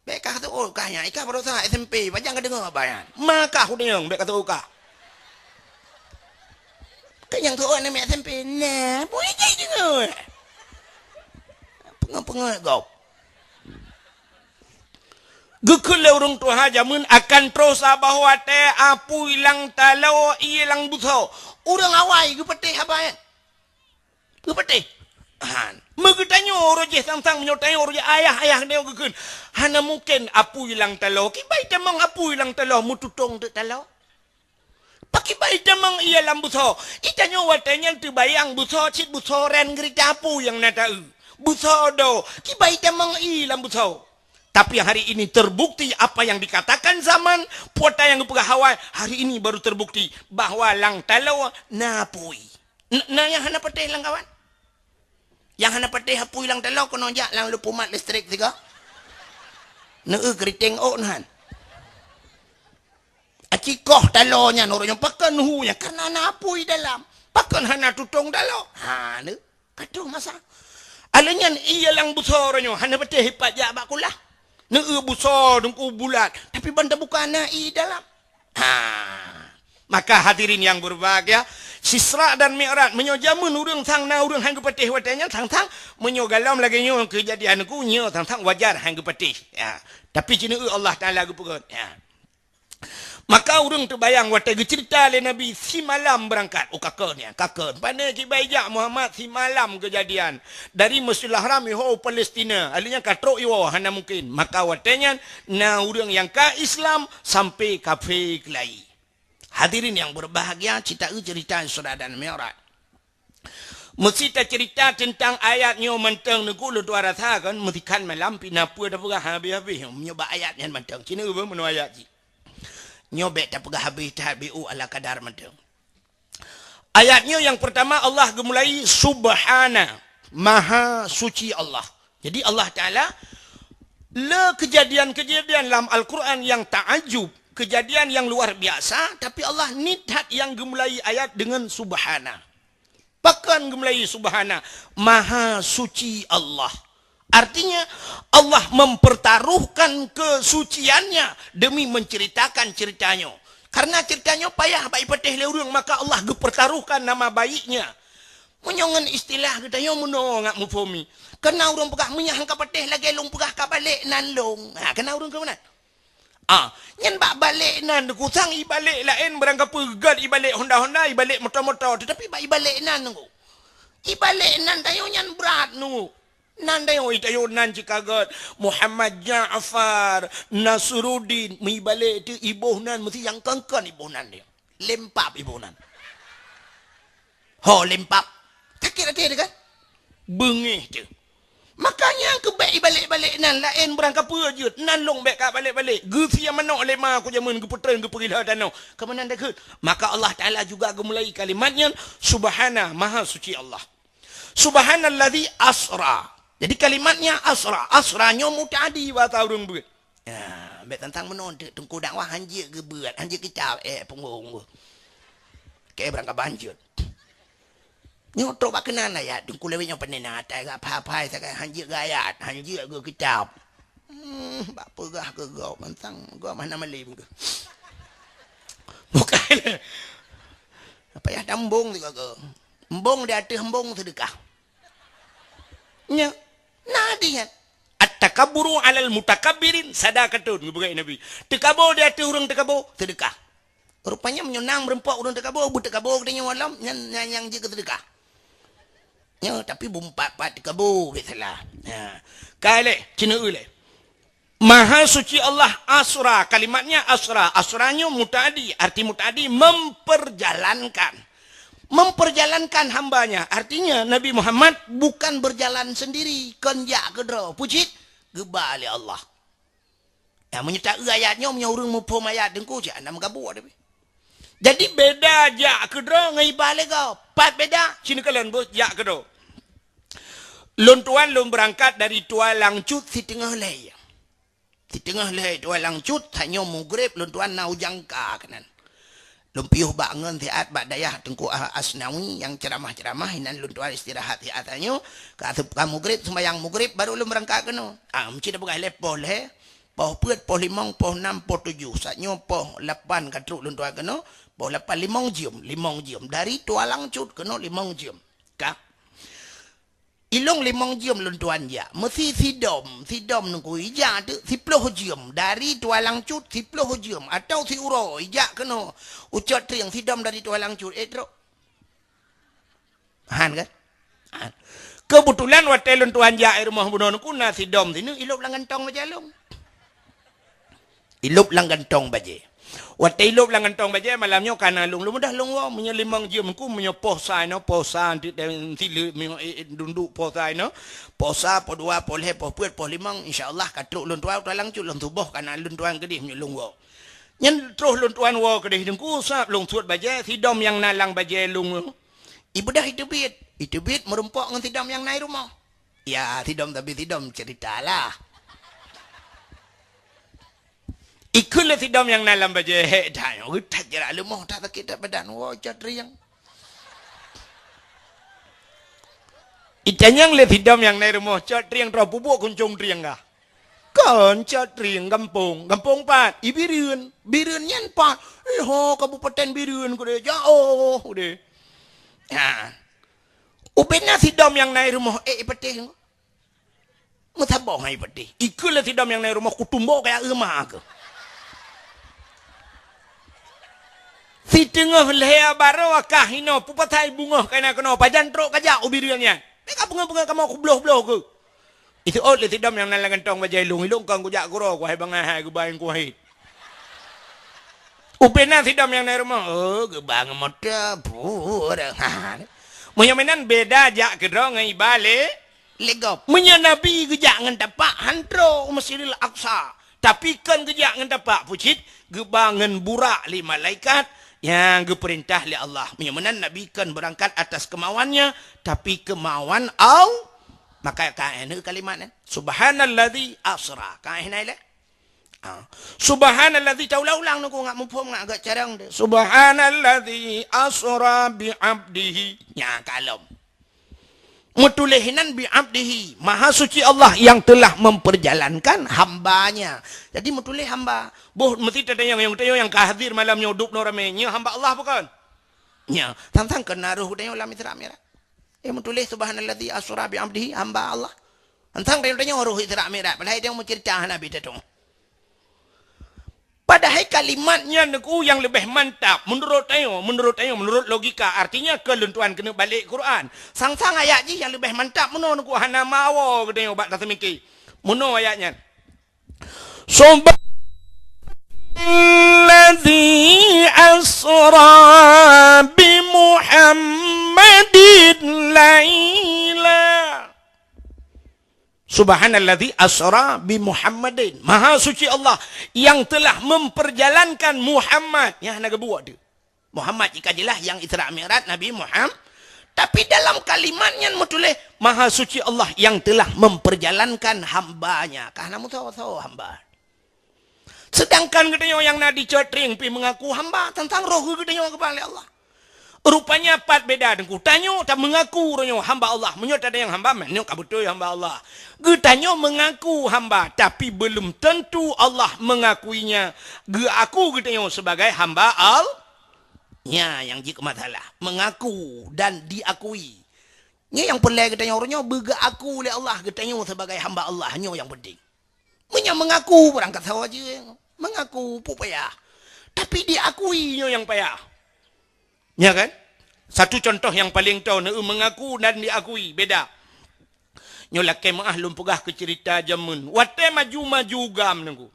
Bèk kah teuôt kah nyan, i kah baroesa S M P, pajan ka deungoe haba nyan. Ma kah udeueng, bèk kah teuôt kah. Keu nyang teuôt aneuk miet S M P, nah, bui jai deungoe. Peungeut-peungeut gob. Geukheun lé ureueng tuha jameun akan troh saboh watèe apui lam taloe ié lam beusoe. Ureueng awai geupatéh haba nyan. Geupatéh. Han. Meugeutanyoe uroe jih sang-sang meunyoe tanyoe uroe jih ayah-ayah nyoe geukheun. Hana mungken apui lam taloe. Kiban itamong apui lam taloe meututong teuk taloe. Pakriban itamong ié lam beusoe. Itanyoe watèe nyan teubayang beusoe cit beusoe ran geurita apui nyang na taeu. Beusoe do. Kiban itamong ié lam beusoe. Tapi hari ini terbukti apa yang dikatakan zaman, peue ata nyang geupeugah awai, hari ini baru terbukti bahwa lam taloe na apui. N-, na nyang hana patéh lam kawan? Nyang hana patéh apui lam taloe keunoe jak lam leupumat listrik sigoe. Neu-eu keuriteng ôk nyan. Aci koh taloe nyan uroe nyoe pakon hu nyan karena na apui dalam. Pakon hana tutong taloe? Ha, neu. Ka troh masa. Alèh nyan ié lam beusoe uroe nyoe hana patéh ipat jak bak kulah. Neu-eu beusoe Teungku bulat, tapi ban tabuka na ié dalam. Ha. Maka hadirin yang berbahagia, Isra dan Mi'raj, meunyoe jameun ureueng sang na ureueng han geupatéh watèe nyan sang-sang, meunyoe gohlom lagèe nyoe keujadian Teungku, nyoe sang-sang wajar han geupatéh. Ya. Tapi ci neu-eu Allah Taala geupeugöt. Ya. Maka ureuëng teubayang watée geuceurita lé Nabi simalam beurangkat, oh, ka kheun nyan, ka kheun. Pane kiban jak Muhammad simalam keujadian. Dari Masjidil Haram iho u Palestina, alheuh nyan ka trok iwoe, hana mungken. Maka watée nyan na ureuëng nyang ka Islam sampai kafé keulayi. Hadirin yang berbahagia, cita-, ceurita Isra dan Mi'raj. Meusi taceurita teuntang ayat nyoe mantong, neugulu dua rasa kan, meusikan malam pih na peue tapeugah habéh-habéh nyoe bak ayat nyan mantong. Cina ubah meunoe ayat jih. Nyoe bék tapeugah habéh that, bék u ala kadar mantong. Ayat nyoe nyang pertama Allah geumulai Subhana, Maha Suci Allah. Jadi Allah Taala le kejadian-kejadian lam Al-Quran yang taajub, kejadian yang luar biasa, tapi Allah ni that yang geumulai ayat dengan Subhana. Pakon geumulai Subhana, Maha Suci Allah. Artinya, Allah mempertaruhkan kesuciannya demi menceritakan ceritanya. Karena ceritanya payah bak ipatéh lé ureuëng, maka Allah geupertaruhkan nama baiknya. Meunyoe ngon istilah geutanyoe meunoe ngat muphom i. Kana ureuëng peugah meunyoe han ka patéh lagée lôn peugah ka balek nan lôn. Ha, kana ureuëng keu meunan. Ah, nyan bak balek nan kusang ibalek laén barang kapeugét ibalek honda-honda, ibalek moto-moto, tetapi bak ibalek nan nunggu. Ibalek nan tayo nyan brat nunggu. Nan tayo, tayo nan cikagat Muhammad Ja'far Nasruddin, meuibalek tu iboh nan meusi nyang kangkan iboh nan dia. Lempap iboh nan. Ho lempap. Sakét até dia kan? Beungéh tu. Makanya keubek ibalek-balek nan laén beurangkapeue jeuet, nan lông bék ka balek-balek. Geusia manok lé ma ku jameun geupeutreun geupeugila tanoh. Keumanan dakeuet. Maka Allah Taala juga geumulai kalimat nyan Subhana, Maha Suci Allah. Subhanalladzi asra. Jadi kalimatnya asra. Asra nyoe muta'adi bahasa ureuëng beuet. Ya, bék tantang meunoe teuk teungku dakwah hanjeuet geubeuet, hanjeuet kitab, eh, punggong. Oke, beurangkapeue hanjeuet. Nyoe trok bak keunan ayat, teungku lewat nyoe peuneuna atai gak phai-phai sagai hanjeuet geuayat, hanjeuet geukitab. Hmm, bak peugah keu gob mantang, gob hana malem keu. Bukan. Apa ya tambong tu keu. Embong di ateueh embong sedekah. Nya, na di nyan. At-takabburu 'alal mutakabbirin sadaqatun, geupeugah Nabi. Teukabo di ateueh ureuëng teukabo, sedekah. Rupanya meunyoe na meureumpok ureuëng teukabo, beuteukabo geutanyoe walom, nyan, nyan nyang jeuet keu sedekah. Nyoe, tapi bumpat-pat teukabo, biasalah. Ha. Ka lé, cina lé. Maha Suci Allah asra, kalimatnya asra. Asra nyoe muta'adi, arti muta'adi memperjalankan. Memperjalankan hambanya, artinya Nabi Muhammad bukan berjalan sendiri, kon jak keudroe. Pucit, geuba lé Allah. Ya, meunyoe ta-eu ayat nyoe, meunyoe ureuëng muphom ayat teungku, cit hana meugabuk tapi. Jadi beda jak keudroe ngon iba lé gob. Pat beda, cina kalon beuh jak keudroe. Lôn tuan lôn beurangkat dari Tua Langcut siteungoh lhée. Siteungoh lhée Tua Langcut, tanyoe mugreb lôn tuan na u Jangka keunan. Lôn piôh bak ngon siat bak dayah Teungku Asnawi nyang ceuramah-ceuramah, inan lôn tuan istirahat siat tanyoe, ka seup-, ka mugreb, seumayang mugreb, baru lôn beurangkat keunoe. Ah, meucit peugah lé poh lhée, poh peuet, poh limong, poh nam, poh tujoh. Saat nyoe poh lapan ka trok lôn tuan keunoe, poh lapan limong jeuem, limong jeuem. Dari Tua Langcut keunoe limong jeuem. Ka. Ilong limong jeuem lôn tuan jak. Meusi sidom, sidom nungku ijak teuk siploh jeuem. Dari Tua Langcut siploh jeuem. Atau siuroe ijak keunoe. U Cot Trieng sidom dari Tua Langcut. Eh, trok. Han kan? Han. Keubeutulan watée lôn tuan jak i rumoh bunoe nungku na sidom sineuk ilop lam gantong bajée lôn. Ilop lam gantong bajée. Watée ilop lam gantong bajée, malam nyoe kana lôn, lôn mudah lôn woe. Meunyoe limong jeuem ku, meunyoe poh sa inoe, poh sa, ti-, ti-, tileuk, meunyoe, eh, eh, dunduk poh sa inoe, poh sa, poh dua, poh lhée, poh peuet, poh limong, insya Allah ka trok lôn tuan, Tua Langcut lôn tuboh kana lôn tuan keudeh meunyoe lôn woe. Nyan troh lôn tuan woe keudeh teungku, sab lôn suet bajée, sidom nyang na lam bajée lôn. Ibeudôh iteubiet, iteubiet meurumpok ngon sidom nyang na i rumoh. Ya, sidom tapi sidom cerita lah. Ikheun lé sidom nyang na lam bajée hék that nyoe, geutat jarak leumoh that sakét that badan, woe Cot Trieng. Itanyong lé sidom nyang na i rumoh, Cot Trieng, troh peubuet kuncong Trieng kah? Kon Cot Trieng gampông, gampông pat? I Bireuen. Bireuen nyan pat? Eh, ho, Kabupaten Bireuen keudeh, jaoh keudeh. Ha. Ubena sidom nyang na i rumoh, eh, i patéh. Meusaboh hai patéh. Ikheun lé sidom nyang na i rumoh, kutumbok kaya euma keuh. Siteungoh lhèe baroe ka hinoe, peue pasai beungoh ka na keunoe, pajan trok kajak ubit ureueng nyan. Meuka beungoh-beungoh kamoe kubloh-bloh keuh. Iseuôt lé sidom nyang na lam gantong bajèe lôn, ilôn kon kujak keudroe, kuhai bangai hai geuba nyang kuhai. Ubena sidom nyang na rumoh, oh, geuba ngon moto, pura. Ha. Meunyoe meunan beda jak keudroe ngon iba lé, lé gob. Meunyoe Nabi geujak ngon tapak, han trok u Masjidil Aqsa. Tapi kon geujak ngon tapak pucit, geuba ngon burak lé malaikat nyang geupeurintah lé Allah. Meunyoe meunan Nabi kon beurangkat atas kemauannya, tapi kemauan Al-, maka ka na kalimat nyan, "Subhanalladzi asra." Ka na ilèe? Ha. "Subhanalladzi," taulang-ulang nunggu ngat muphom ngat agak carông deh. "Subhanalladzi asra bi abdihi." Nya kalom. Meutuléh inan bi abdihi, Maha Suci Allah yang telah memperjalankan hambanya. Jadi meutuléh hamba. Boh meusti tatanyong, nyang tatanyong nyang ka hadir malam nyoe dub noe ramé, nyoe hamba Allah bukon? Nya, sang-sang keunan roh geutanyoe lam Isra Mi'raj. Eh, meutuléh subhanalladzi asra bi abdihi, hamba Allah. Sang-sang tanyoe roh Isra Mi'raj, padahai tanyoe meuceurita hana bit tatong. Padahai kalimat nyan nyoe nyang leubeh mantap meunurot tanyoe, meunurot tanyoe, meunurot logika. Artinya, keu lôn tuan keuneuk balek Quran. Sang-sang ayat jih nyang leubeh mantap meunoe nyoe hana meuawoe geutanyoe bak taseumiké. Meunoe ayat nyan. Subhanalladzi asra bi Muhammadin laila. Subhanalladzi asra bi Muhammadin. Maha suci Allah yang telah memperjalankan Muhammad. Nyang hana geubuet tu. Muhammad jika jeulaih nyang Isra Mi'raj Nabi Muhammad. Tapi dalam kalimat nyan meutuléh, Maha suci Allah yang telah memperjalankan hamba-Nya. Ka hana meusoe-soe hamba. Seudangkan geutanyoe nyang na di Cot Trieng pih meungaku hamba, teuntang roh geutanyoe geuba lé Allah. Rupanya pat beda teungku. Tanyoe ta meungaku roh nyoe hamba Allah. Meunyoe tatanyong hamba, meunoe ka beutôi hamba Allah. Geutanyoe meungaku hamba, tapi belum tentu Allah mengakuinya, geuaku geutanyoe sebagai hamba Al-, nya nyang jeuet keu masalah. Meungaku dan diakui. Nyoe nyang peureulèe geutanyoe roh nyoe beugeuaku lé Allah geutanyoe sebagai hamba Allah. Nyoe nyang penting. Meunyoe meungaku beurangkat sawa jeueng, meungaku peue payah. Tapi diakui nyoe nyang payah. Nya kan? Satu contoh nyang paleng toe, neu meungaku dan diakui, beda. Nyoe lakèe meu'ah lôn peugah keu ceurita jameun. Watèe maju-maju GAM nunggu.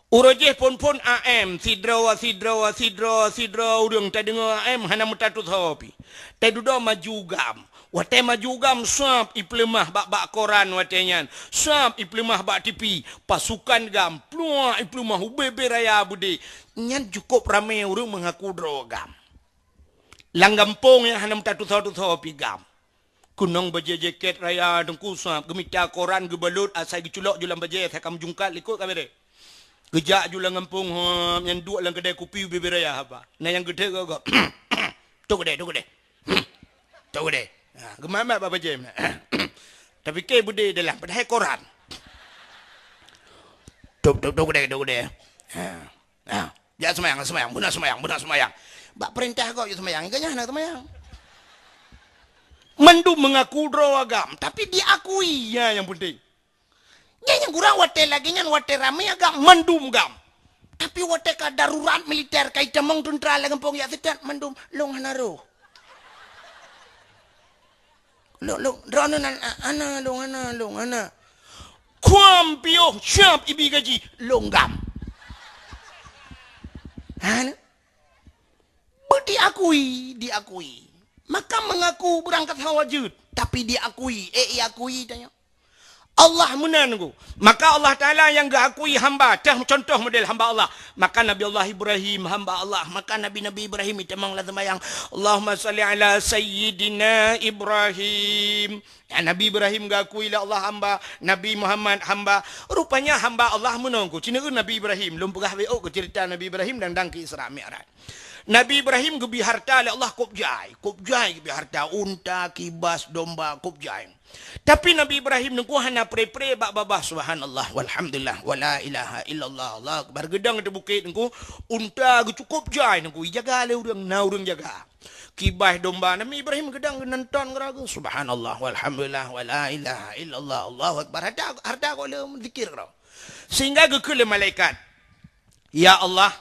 Uroe jéh phôn-phôn A M, sidroe, sidroe, sidroe, sidroe ureueng tadeungoe A M hana meutatusoe pih. Tadudoe maju GAM. Watèe maju GAM, sab ipeuleumah bak-bak koran watèe nyan, sab ipeuleumah bak T V, pasukan GAM, pluak ipeuleumah ubé-bé raya beudé. Nyan cukôp ramé ureueng meungaku droe GAM. Lam gampông nyang hana meutatusoe-tusoe pih GAM. Keunong bajèe jakét raya teungku sab, geumita koran geubalot asai geuculok ju lam bajèe asai ka meujungkat likot ka bereh. Geujak ju lam gampông, hom, nyan duek lam keudè kupi ubé-bé raya haba. Na nyang geuthèe gob-gob. Tok keudè, tok keudè. Hmm. Tok keudè. Ha, geumamat bak bajèe meunan. Tapike beudé dalam, padahai koran. Tok, tok, tok keudè, tok keudè. Ha. Ha. Jak seumayang, seumayang, beuna seumayang, beuna seumayang. Bak peurintah gob jak seumayang, ingat nyan hana seumayang. Mandum meungaku droe GAM, tapi diakui, nya nyang penting. Nyan nyang kurang watèe lagèe nyan watèe ramé GAM, mandum GAM. Tapi watèe ka darurat militer, ka itamong teuntra lam gampông jak seutôt, mandum lôn hana roh. Lôn, lôn, droeneuh nan, a-, hana, lôn hana, lôn hana. Kuam piôh siap ibi gaji, lôn GAM. Hana. Beu diakui, diakui. Maka meungaku beurangkat sawa jeuet, tapi diakui, eh, iakui tanyoe. Allah meunan nunggu. Maka Allah Taala nyang geuakui hamba, teuh contoh model hamba Allah. Maka Nabi Allah Ibrahim hamba Allah. Maka Nabi-Nabi Ibrahim itamong lam seumayang, "Allahumma shalli ala Sayyidina Ibrahim." Ya, Nabi Ibrahim geuakui lé Allah hamba, Nabi Muhammad hamba. Rupanya hamba Allah meunan nunggu. Cina Nabi Ibrahim, lôn peugah W O keu ceurita Nabi Ibrahim dan, dan keu Isra Mi'raj. Nabi Ibrahim geubri harta lé Allah kôb jai, kôb jai geubri harta, unta, kibas, domba, kôb jai. Tapi Nabi Ibrahim nunggu hana pre-pre bak babah, subhanallah, walhamdulillah, wala ilaha illallah, Allahu akbar. Geudong di bukét nunggu, unta geucukôp jai nunggu, ijaga lé ureueng, na ureueng jaga. Kibas domba, Nabi Ibrahim geudong geunan ton geuragu, subhanallah, walhamdulillah, wala ilaha illallah, Allahu akbar. Harta, harta kok lé zikir keudroe. Sehingga geukheun lé malaikat, "Ya Allah,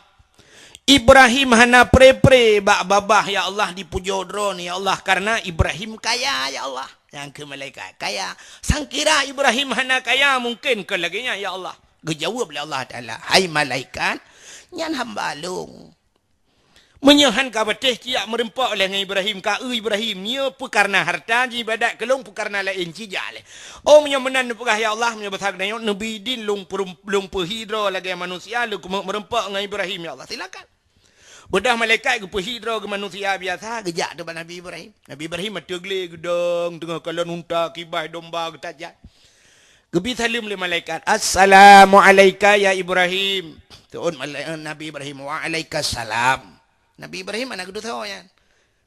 Ibrahim hana pre-pre bak babah, ya Allah, dipujoe Droeneuh, ya Allah, karena Ibrahim kaya, ya Allah. Nyang keu malaikat kaya. Sangkira Ibrahim hana kaya, mungken kon lagée nyan, ya Allah. Geujaweueb lé Allah Taala, "Hai malaikat, nyan hamba Lôn." Meunyoe han ka patéh, siap meureumpok lé ngon Ibrahim, ka, "Eu Ibrahim, nyoe peu kareuna hareuta, jiibadat keu Lôn, peu kareuna laén, ci jak lé." Oh, meunyoe meunan neupeugah, "Ya Allah, meunyoe basa geutanyoe, neubi idin lôn peurum-, lôn peuhi droe lagée manusia, lôn keumeuk meureumpok ngon Ibrahim, ya Allah." Silakan. Beudôh malaikat geupeuhi droe geumanusia biasa, geujak teuk bak Nabi Ibrahim. Nabi Ibrahim ateueh glé geudong, teungoh kalon unta, kibaih domba geutajak. Geubi saleuem lé malaikat, "Assalamu alaika ya Ibrahim." Teuôt malai-, Nabi Ibrahim, "Wa alaika salam." Nabi Ibrahim hana geuteupeue nyan.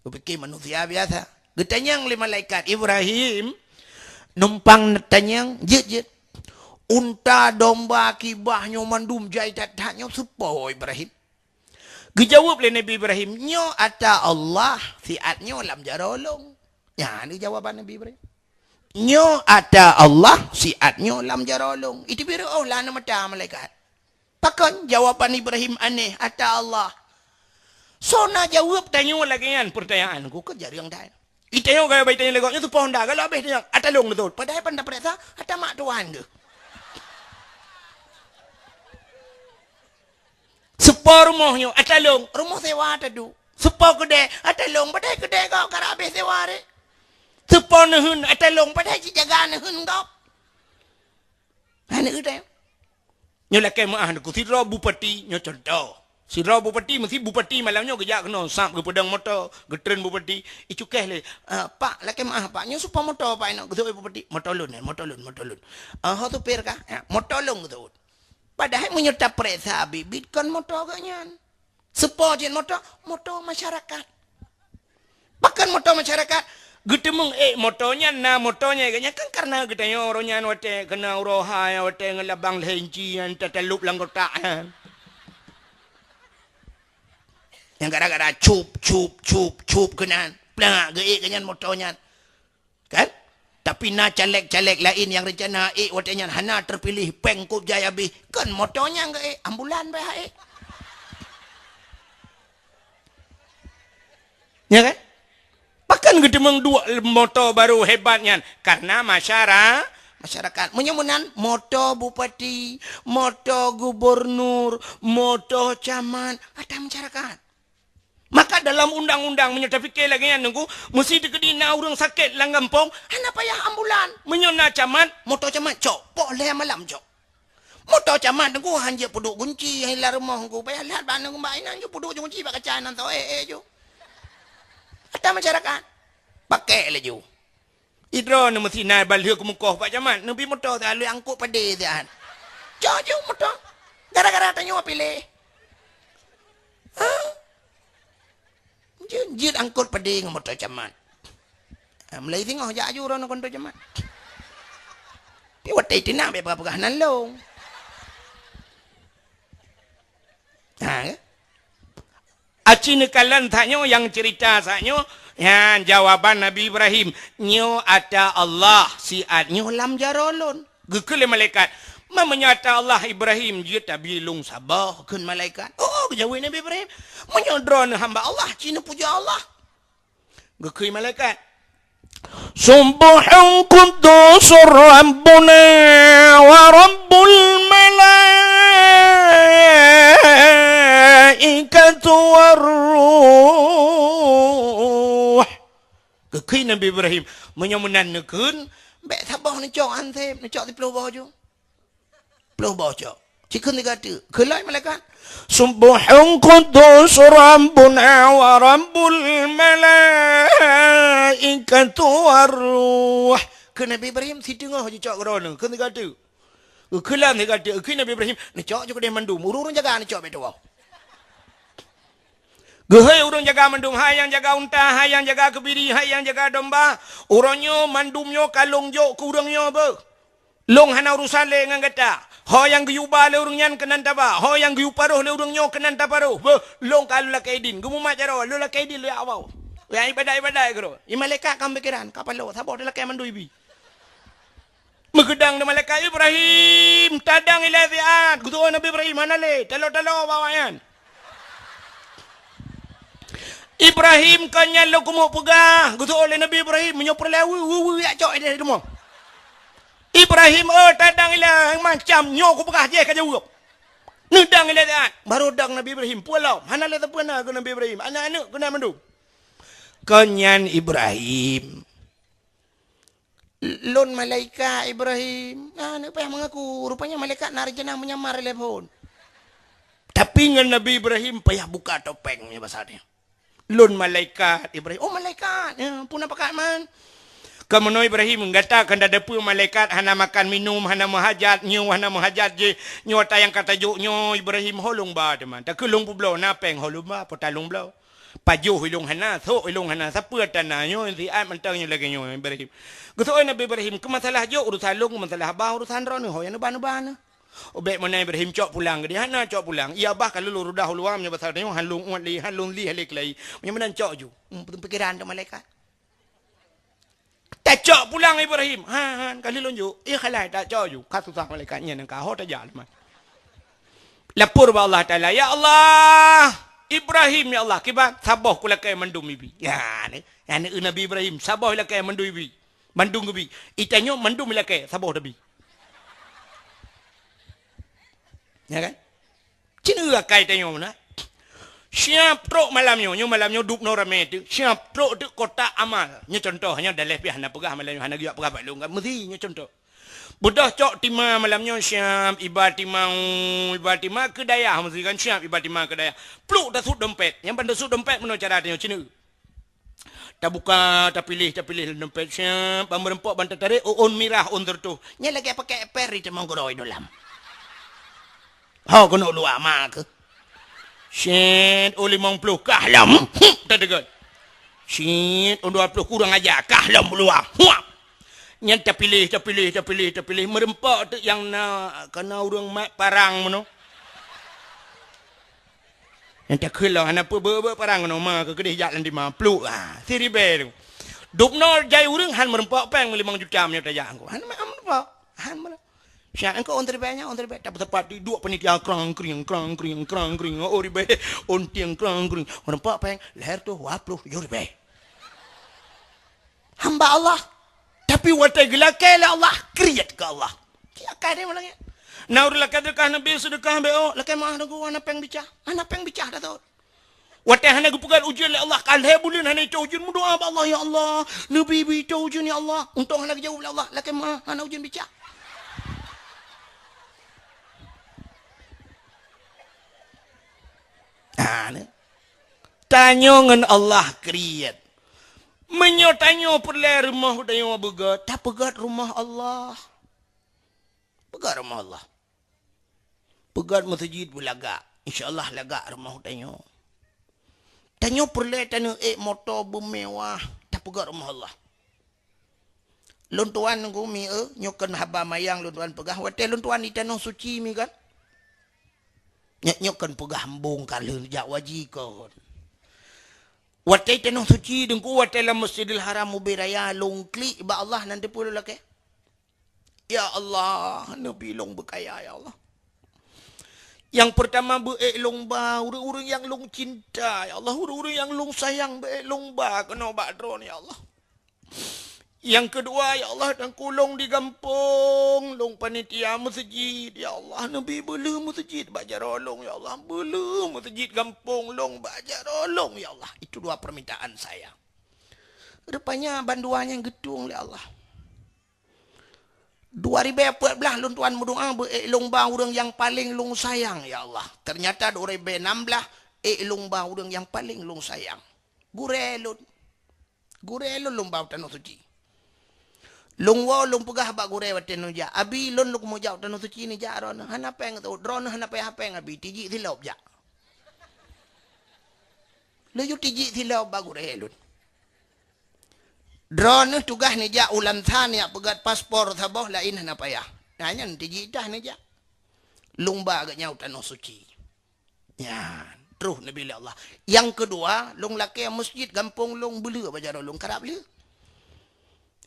Geupike manusia biasa. Geutanyong lé malaikat, "Ibrahim, numpang neutanyong, jeuet, jeuet. Unta, domba, kibaih nyoe mandum jai that-that nyoe soe po, Ibrahim?" Geujaweueb lé Nabi Ibrahim, "Nyoe ata Allah, siat nyoe lam jaroe lôn." Nyan jawaban Nabi Ibrahim. "Nyoe ata Allah, siat nyoe lam jaroe lôn." Iteubiet reuôh lam mata malaikat. Pakon jawaban Ibrahim aneh, "Ata Allah"? Soe na jaweueb tanyoe lagée nyan peurtanyaan? Ku keu jareueng dai. Itanyoe gaya bai tanyoe lé gob nyoe soe po honda, galak abéh tanyoe, "Ata lôn," neutot. Padahai pan tapeuriksa, ata mak tuan geuh. Soe po rumoh nyoe, "Ata lôn," rumoh sewa taduek. Soe po keudè, "Ata lôn," padahai keudè gob karab abéh sewa ré. Soe po neuheun, "Ata lôn," padahai cit jaga neuheun gob. Hai aneuk geutanyoe. Nyoe lakée meuáh neuku sidroe bupati, nyoe cuntoh. Sidroe bupati, meusi bupati malam nyoe geujak keunoe, sab geupeudong moto, geutreun bupati, icukéh lé, "Ah, Pak, lakée meuáh, Pak, nyoe soe po moto, Pak, inoe?" Geuseuôt bupati, "Moto lôn, eh, moto lôn, moto lôn." "Ah, ho supir kah?" "Ya, moto lôn," geuseuôt. Padahai meunyoe tapeuriksa bit-bit kon moto geuh nyan. Soe po jeuet moto? Moto masyarakat. Pakon moto masyarakat? Geuteumeung ék moto nyan, na moto nyan, geuhnyan kan kareuna geutanyoe uroe nyan watée keunoe uroe hai, watée ngon labang lhée inci nyan tatalop lam kotak nyan. Nyang gara-gara cup, cup, cup, cup keunan, plak geuék geuhnyan moto nyan. Kan? Tapi na caleg-caleg laén nyang reuncana ék watée nyan hana teupiléh, péng kôb jai abéh. Kon moto nyang geuék, ambulan beh ék. Ya kan? Pakon geuteumeung duek moto barô hebat nyan? Karena masyara-, masyarakat. Meunyoe meunan, moto bupati, moto gubernur, moto camat, ata masyarakat. Maka dalam undang-undang, meunyoe tapike lagée nyan, Teungku, meusi teukeudi na ureuëng sakét lam gampông, hana payah ambulan. Meunyoe na camat, moto camat cok, poh lhée malam cok. Moto camat, Teungku, han jeuet peuduek gunci, hai lam rumoh, Teungku, payah lhat bak aneuk bak inan ju peuduek gunci bak kaca inan tho, eh, eh, ju. Ata masyarakat, pakai laju. Idroe neu meusi na ban lheueh keumukoh bak camat, neubi moto siat lheueh angkot padé siat. Cok ju moto. Gara-gara tanyoe piléh. Ha? Jeuet, jeuet angkot padé ngon moto camat. Ha, mulai singoh jak aju droeneuh ngon moto camat. Pi watée teunak bék peugah-peugah nan lông. Ha, ya? Aci neukalon saat nyoe nyang cerita saat nyoe, nyan jawaban Nabi Ibrahim, "Nyoe ata Allah, siat nyoe lam jaroe lôn." Geukheun lé malaikat, "Ma meunyoe ata Allah Ibrahim, jeuet tabi lôn saboh," kheun malaikat. "Oh," geujaweueb Nabi Ibrahim, "meunyoe droeneuh hamba Allah, ci neupujoe Allah." Geukheun malaikat, "Subbuhun quddusur Rabbuna wa Rabbul malaikatu war ruh." Geukheun Nabi Ibrahim, "Meunyoe meunan neukheun, bék saboh neucok anseb, neucok siplôh boh ju." Ploh boh cok. Ci kheun tiga teuk. Kheun lom malaikat, "Subbuhun quddus Rabbuna wa Rabbul malaikatu war ruh." Kheun Nabi Ibrahim, "Siteungoh jicok droeneuh." Kheun tiga teuk. Kheun lom tiga teuk. Kheun Nabi Ibrahim, "Neucok ju keudeh mandum. Ureuëng-ureuëng jaga neucok bék tuwoe." Geuhôi ureuëng jaga mandum, hai nyang jaga unta, hai nyang jaga keubiri, hai nyang jaga domba. Uroe nyoe mandum nyoe ka lôn jok keu ureuëng nyoe beuh. Lôn hana urusan lé ngon gata. Ho nyang geuyue ba lé ureuëng nyan keunan taba, ho nyang geuyue paroh lé ureuëng nyoe keunan taparoh. Beuh, lôn ka lôn lakée idin. Geumumat jaroe, lôn lakée idin lôn jak woe. Nyang iébadat-iébadat keudroe. Nyang malaikat ka meupikéran, ka paloe, saboh talakée mandum ibi. Meugeudang di malaikat, "Ibrahim, tadang ilée siat." Geutuwoe Nabi Ibrahim hana lé, talo-talo bak awaknyan. Ibrahim, kon nyan lôn keumeung peugah, geuseuôt lé Nabi Ibrahim, meunyoe peureulèe weu, weu, weu, jak cok idéh teuma. Ibrahim, oh, tadang ilèe macam nyoe kupeugah jih ka jaweueb. Neudang ilèe that, barô dang Nabi Ibrahim, peue lom, hana lé sapeue na keu Nabi Ibrahim, aneuk-aneuk keunan mandum. Kon nyan Ibrahim, "Lôn malaikat Ibrahim." Nah, aneuk payah mengaku, rupanya malaikat na rencana menyamar lé phon. Tapi ngon Nabi Ibrahim payah buka topeng nyoe basa nyoe. "Lôn malaikat Ibrahim." "Oh, malaikat. Ya, peue na pakat man?" "Kamoe Ibrahim, gata kan tadeungoe malaikat hana makan minum, hana meuhajat, nyoe hana meuhajat jih, nyoe ata nyang ka tajok nyoe Ibrahim, ho lôn ba teuma. Takheun lôn peubloe, na péng ho lôn ba, peue ta lôn bloe. Pajoh ilôn hana, sôk ilôn hana, sapeue tana nyoe, siat mantong nyoe lagèe nyoe Ibrahim." Geuseuôt Nabi Ibrahim, "Keu masalah jok urusan lôn, keu masalah bah urusan droeneuh, ho nyang neuba-neuba neuh." Ubek meunan Ibrahim cok pulang, geudeh hana cok pulang. Iya bah ka lôn rudah u luwa, meunyoe basa tanyoe han lôn uet lé, han lôn lieh lé keulayi. Meunyoe meunan cok ju. Hmm, pikiran tu malaikat. Tacok pulang Ibrahim. Ha, ha, ka lheueh lôn jok. Iya khalai tacok ju. Ka susah malaikat nyan ka ho tajak leumah. Lapor bak Allah Taala, "Ya Allah, Ibrahim ya Allah, kiban saboh kulakèe mandum ibi." Ya, ni. Ya, ni Nabi Ibrahim, saboh ilakèe mandum ibi. Mandum geubi. Itanyoe mandum ilakèe, saboh tabi. Ya kan? Cina akai tanyoe na. Siap trok malam nyoe, nyoe malam nyoe dubnoe ramè teuk. Siap trok teuk kotak amal. Nyoe contoh, nyoe daleh pih hana peugah malam nyoe, hana geujak peugah bak lôn kan. Meusi nyoe contoh. Beudôh cok tima malam nyoe siap, iba tima, iba tima keu dayah meusi kan siap, iba tima keu dayah. Pluk tasut dompet. Nyang ban tasut dompet meunoe cara tanyoe cina. Tabuka, tapiléh, tapiléh lam dompet, siap, ban meureumpok, ban tatarek, oh, ôn mirah, ôn seureutôh. Nyan lagèe pakèk per di teumong keudroe dalam. Ho keuneuk luwa ma keuh. Siet, oh, limong ploh kah lom. Huh, tadeungon. Siet, oh, dua ploh kurang aja kah lom luwa. Huap. Nyan tapiléh, tapiléh, tapiléh, tapiléh. Meureumpok teuk nyang na, kana ureueng mat parang meunoe. Nyang takheun lom hana peue beu-beu parang ngon ma keu keudeh jak lam tima pluk, ha, siribèe tu. Dubnoe jai ureueng han meureumpok péng limong juta meunyoe tajak ngon. Han meureumpok, han meureumpok. Siat engkau on ribèe nyan, on ribèe. Tapi tepat di dua panitia krang kring, krang kring, krang kring. Oh ribèe, on tieng krang kring. Meureumpok péng, leher tu dua ploh tujoh ribèe. Hamba Allah. Tapi watèe geulakèe lé Allah, kriet keu Allah. Silakan dia meulangit. Na ureueng lakèe seudeukah Nabi seudeukah bèk, oh, lakèe meu'ah teungku, hana péng bicah. Hana péng bicah dah tôt. Watèe hana geupeugöt ujeuen lé Allah, ka lhèe buleuen hana itoe ujeuen, meudoa bak Allah, "Ya Allah, neubi-bi itoe ujeuen, ya Allah." Untông hana geujaweueb lé Allah, lakèe meu'ah hana ujeuen bicah. Ha, ni. Tanyoe ngon Allah kriet. Meunyoe tanyoe peureulèe rumoh tanyoe beugöt, tapeugöt rumoh Allah. Peugöt rumoh Allah. Peugöt meuseujid beulagak. Insya Allah lagak rumoh tanyoe. Tanyoe peureulèe taneuk ék moto beumewah, tapeugöt rumoh Allah. Lôn tuan nunggu mi, eh, nyoe kon haba manyang lôn tuan peugah. Watèe lôn tuan di Tanoh Suci mi kan? Nyoe, nyoe kon peugah embong ka lheueh jak waji kon. Watèe Tanoh Suci teungku, watèe lam Masjidil Haram ubé raya lôn klik bak Allah nan teupeue lôn lakèe. Ya Allah, neubi lôn beukaya, ya Allah. Nyang peurtama beu ék lôn ba ureueng-ureueng nyang lôn cinta, ya Allah, ureueng-ureueng nyang lôn sayang beu ék lôn ba keunoe bak Droeneuh, ya Allah. Nyang keudua, ya Allah, tangkulông di gampông lôn panitia meuseujid, ya Allah, neubi beuleueh meuseujid bak jaroe lôn, ya Allah, beuleueh meuseujid gampông lôn bak jaroe lôn, ya Allah. Itu dua permintaan saya. Rupanya bandua nyan geutueng lé Allah. Dua ribèe peuet blah lôn tuan meudoa beu ék lôn ba ureueng nyang paleng lôn sayang, ya Allah. Ternyata dua ribèe nam blah ék lôn ba ureueng nyang paleng lôn sayang. Gurèe lôn. Gurèe lôn lôn ba u Tanoh Suci. Lôn woe lôn peugah bak gurèe watèe nyoe jak, "Abi, lôn lôn keumeung jak u Tanoh Suci nyoe jak droeneuh. Hana péng teuôt, droeneuh hana payah péng, Abi. Tijik silop jak." Laju tijik silop bak gurèe lôn. Droeneuh tugaih neujak u Lansa neujak peugöt paspor saboh laén hana payah. Nah, nyan tijik tah neujak. Lôn ba geuh nyan u Tanoh Suci. Nyan, troh neubi lé Allah. Nyang keudua, lôn lakèe meuseujid gampông lôn beuleueh bak jaroe lôn karab lheueh.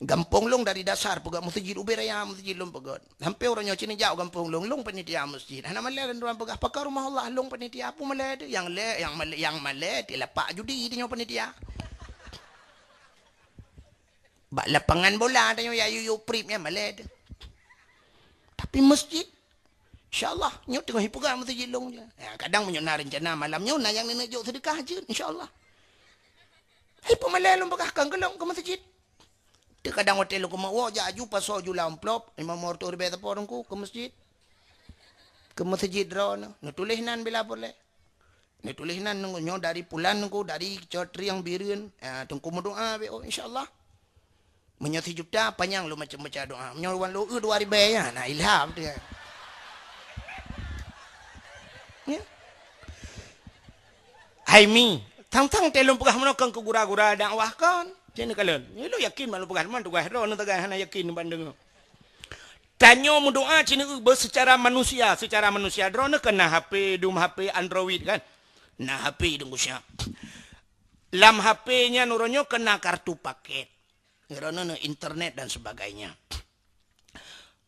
Gampông lôn dari dasar peugöt meuseujid, ubé raya meuseujid lôn peugöt. Hampé uroe nyoe cit neujak gampông lôn, lôn panitia meuseujid. Hana malèe lôn droe peugah, "Pakon rumoh Allah?" "Lôn panitia." "Peue malèe teuh?" "Nyang lé, nyang malèe, nyang malèe teuh lapak judi tanyoe panitia. Bak lapangan bola tanyoe ya yuyu prip nyan malèe teuh. Tapi meuseujid, insya Allah, nyoe teungoh ipeugah meuseujid lôn je. Ya, kadang meunyoe na reuncana malam nyoe, na nyang neuneuk jok seudeukah jeuet, insya Allah." Hai peumalèe lôn peugah, "Kon keu lôn, keu meuseujid." Teukadang watèe lôn keumeuwoe jak aju pasoe ju lam amplop, lima reutôh ribèe sapo Teungku keu meuseujid. Keu meuseujid droeneuh, neutuléh nan bila peureulèe. Neutuléh nan nyoe dari pulan Teungku, dari Cot Riang Bireuen, ah, Teungku meudoa bèk, oh, insya Allah. Meunyoe sijuta, panyang lôn macam-macam doa. Meunyoe wan lôn eu dua ribèe nyan, na ilham teuh. Ya. Hai mi, tang-tang teuh lôn peugah meunoe kon keu gura-gura dakwah kon. Cit neukalon. Nyoe lôn yakin mak lôn peugah teuma tugaih droeneuh tagai hana yakin bandum. Tanyoe meudoa cit neueu beu seucara manusia, seucara manusia droeneuh kan na H P, dum H P Android kan. Na H P dum siap. Lam H P nyan uroe nyoe kan na kartu paket. Droeneuh na internet dan sebagainya.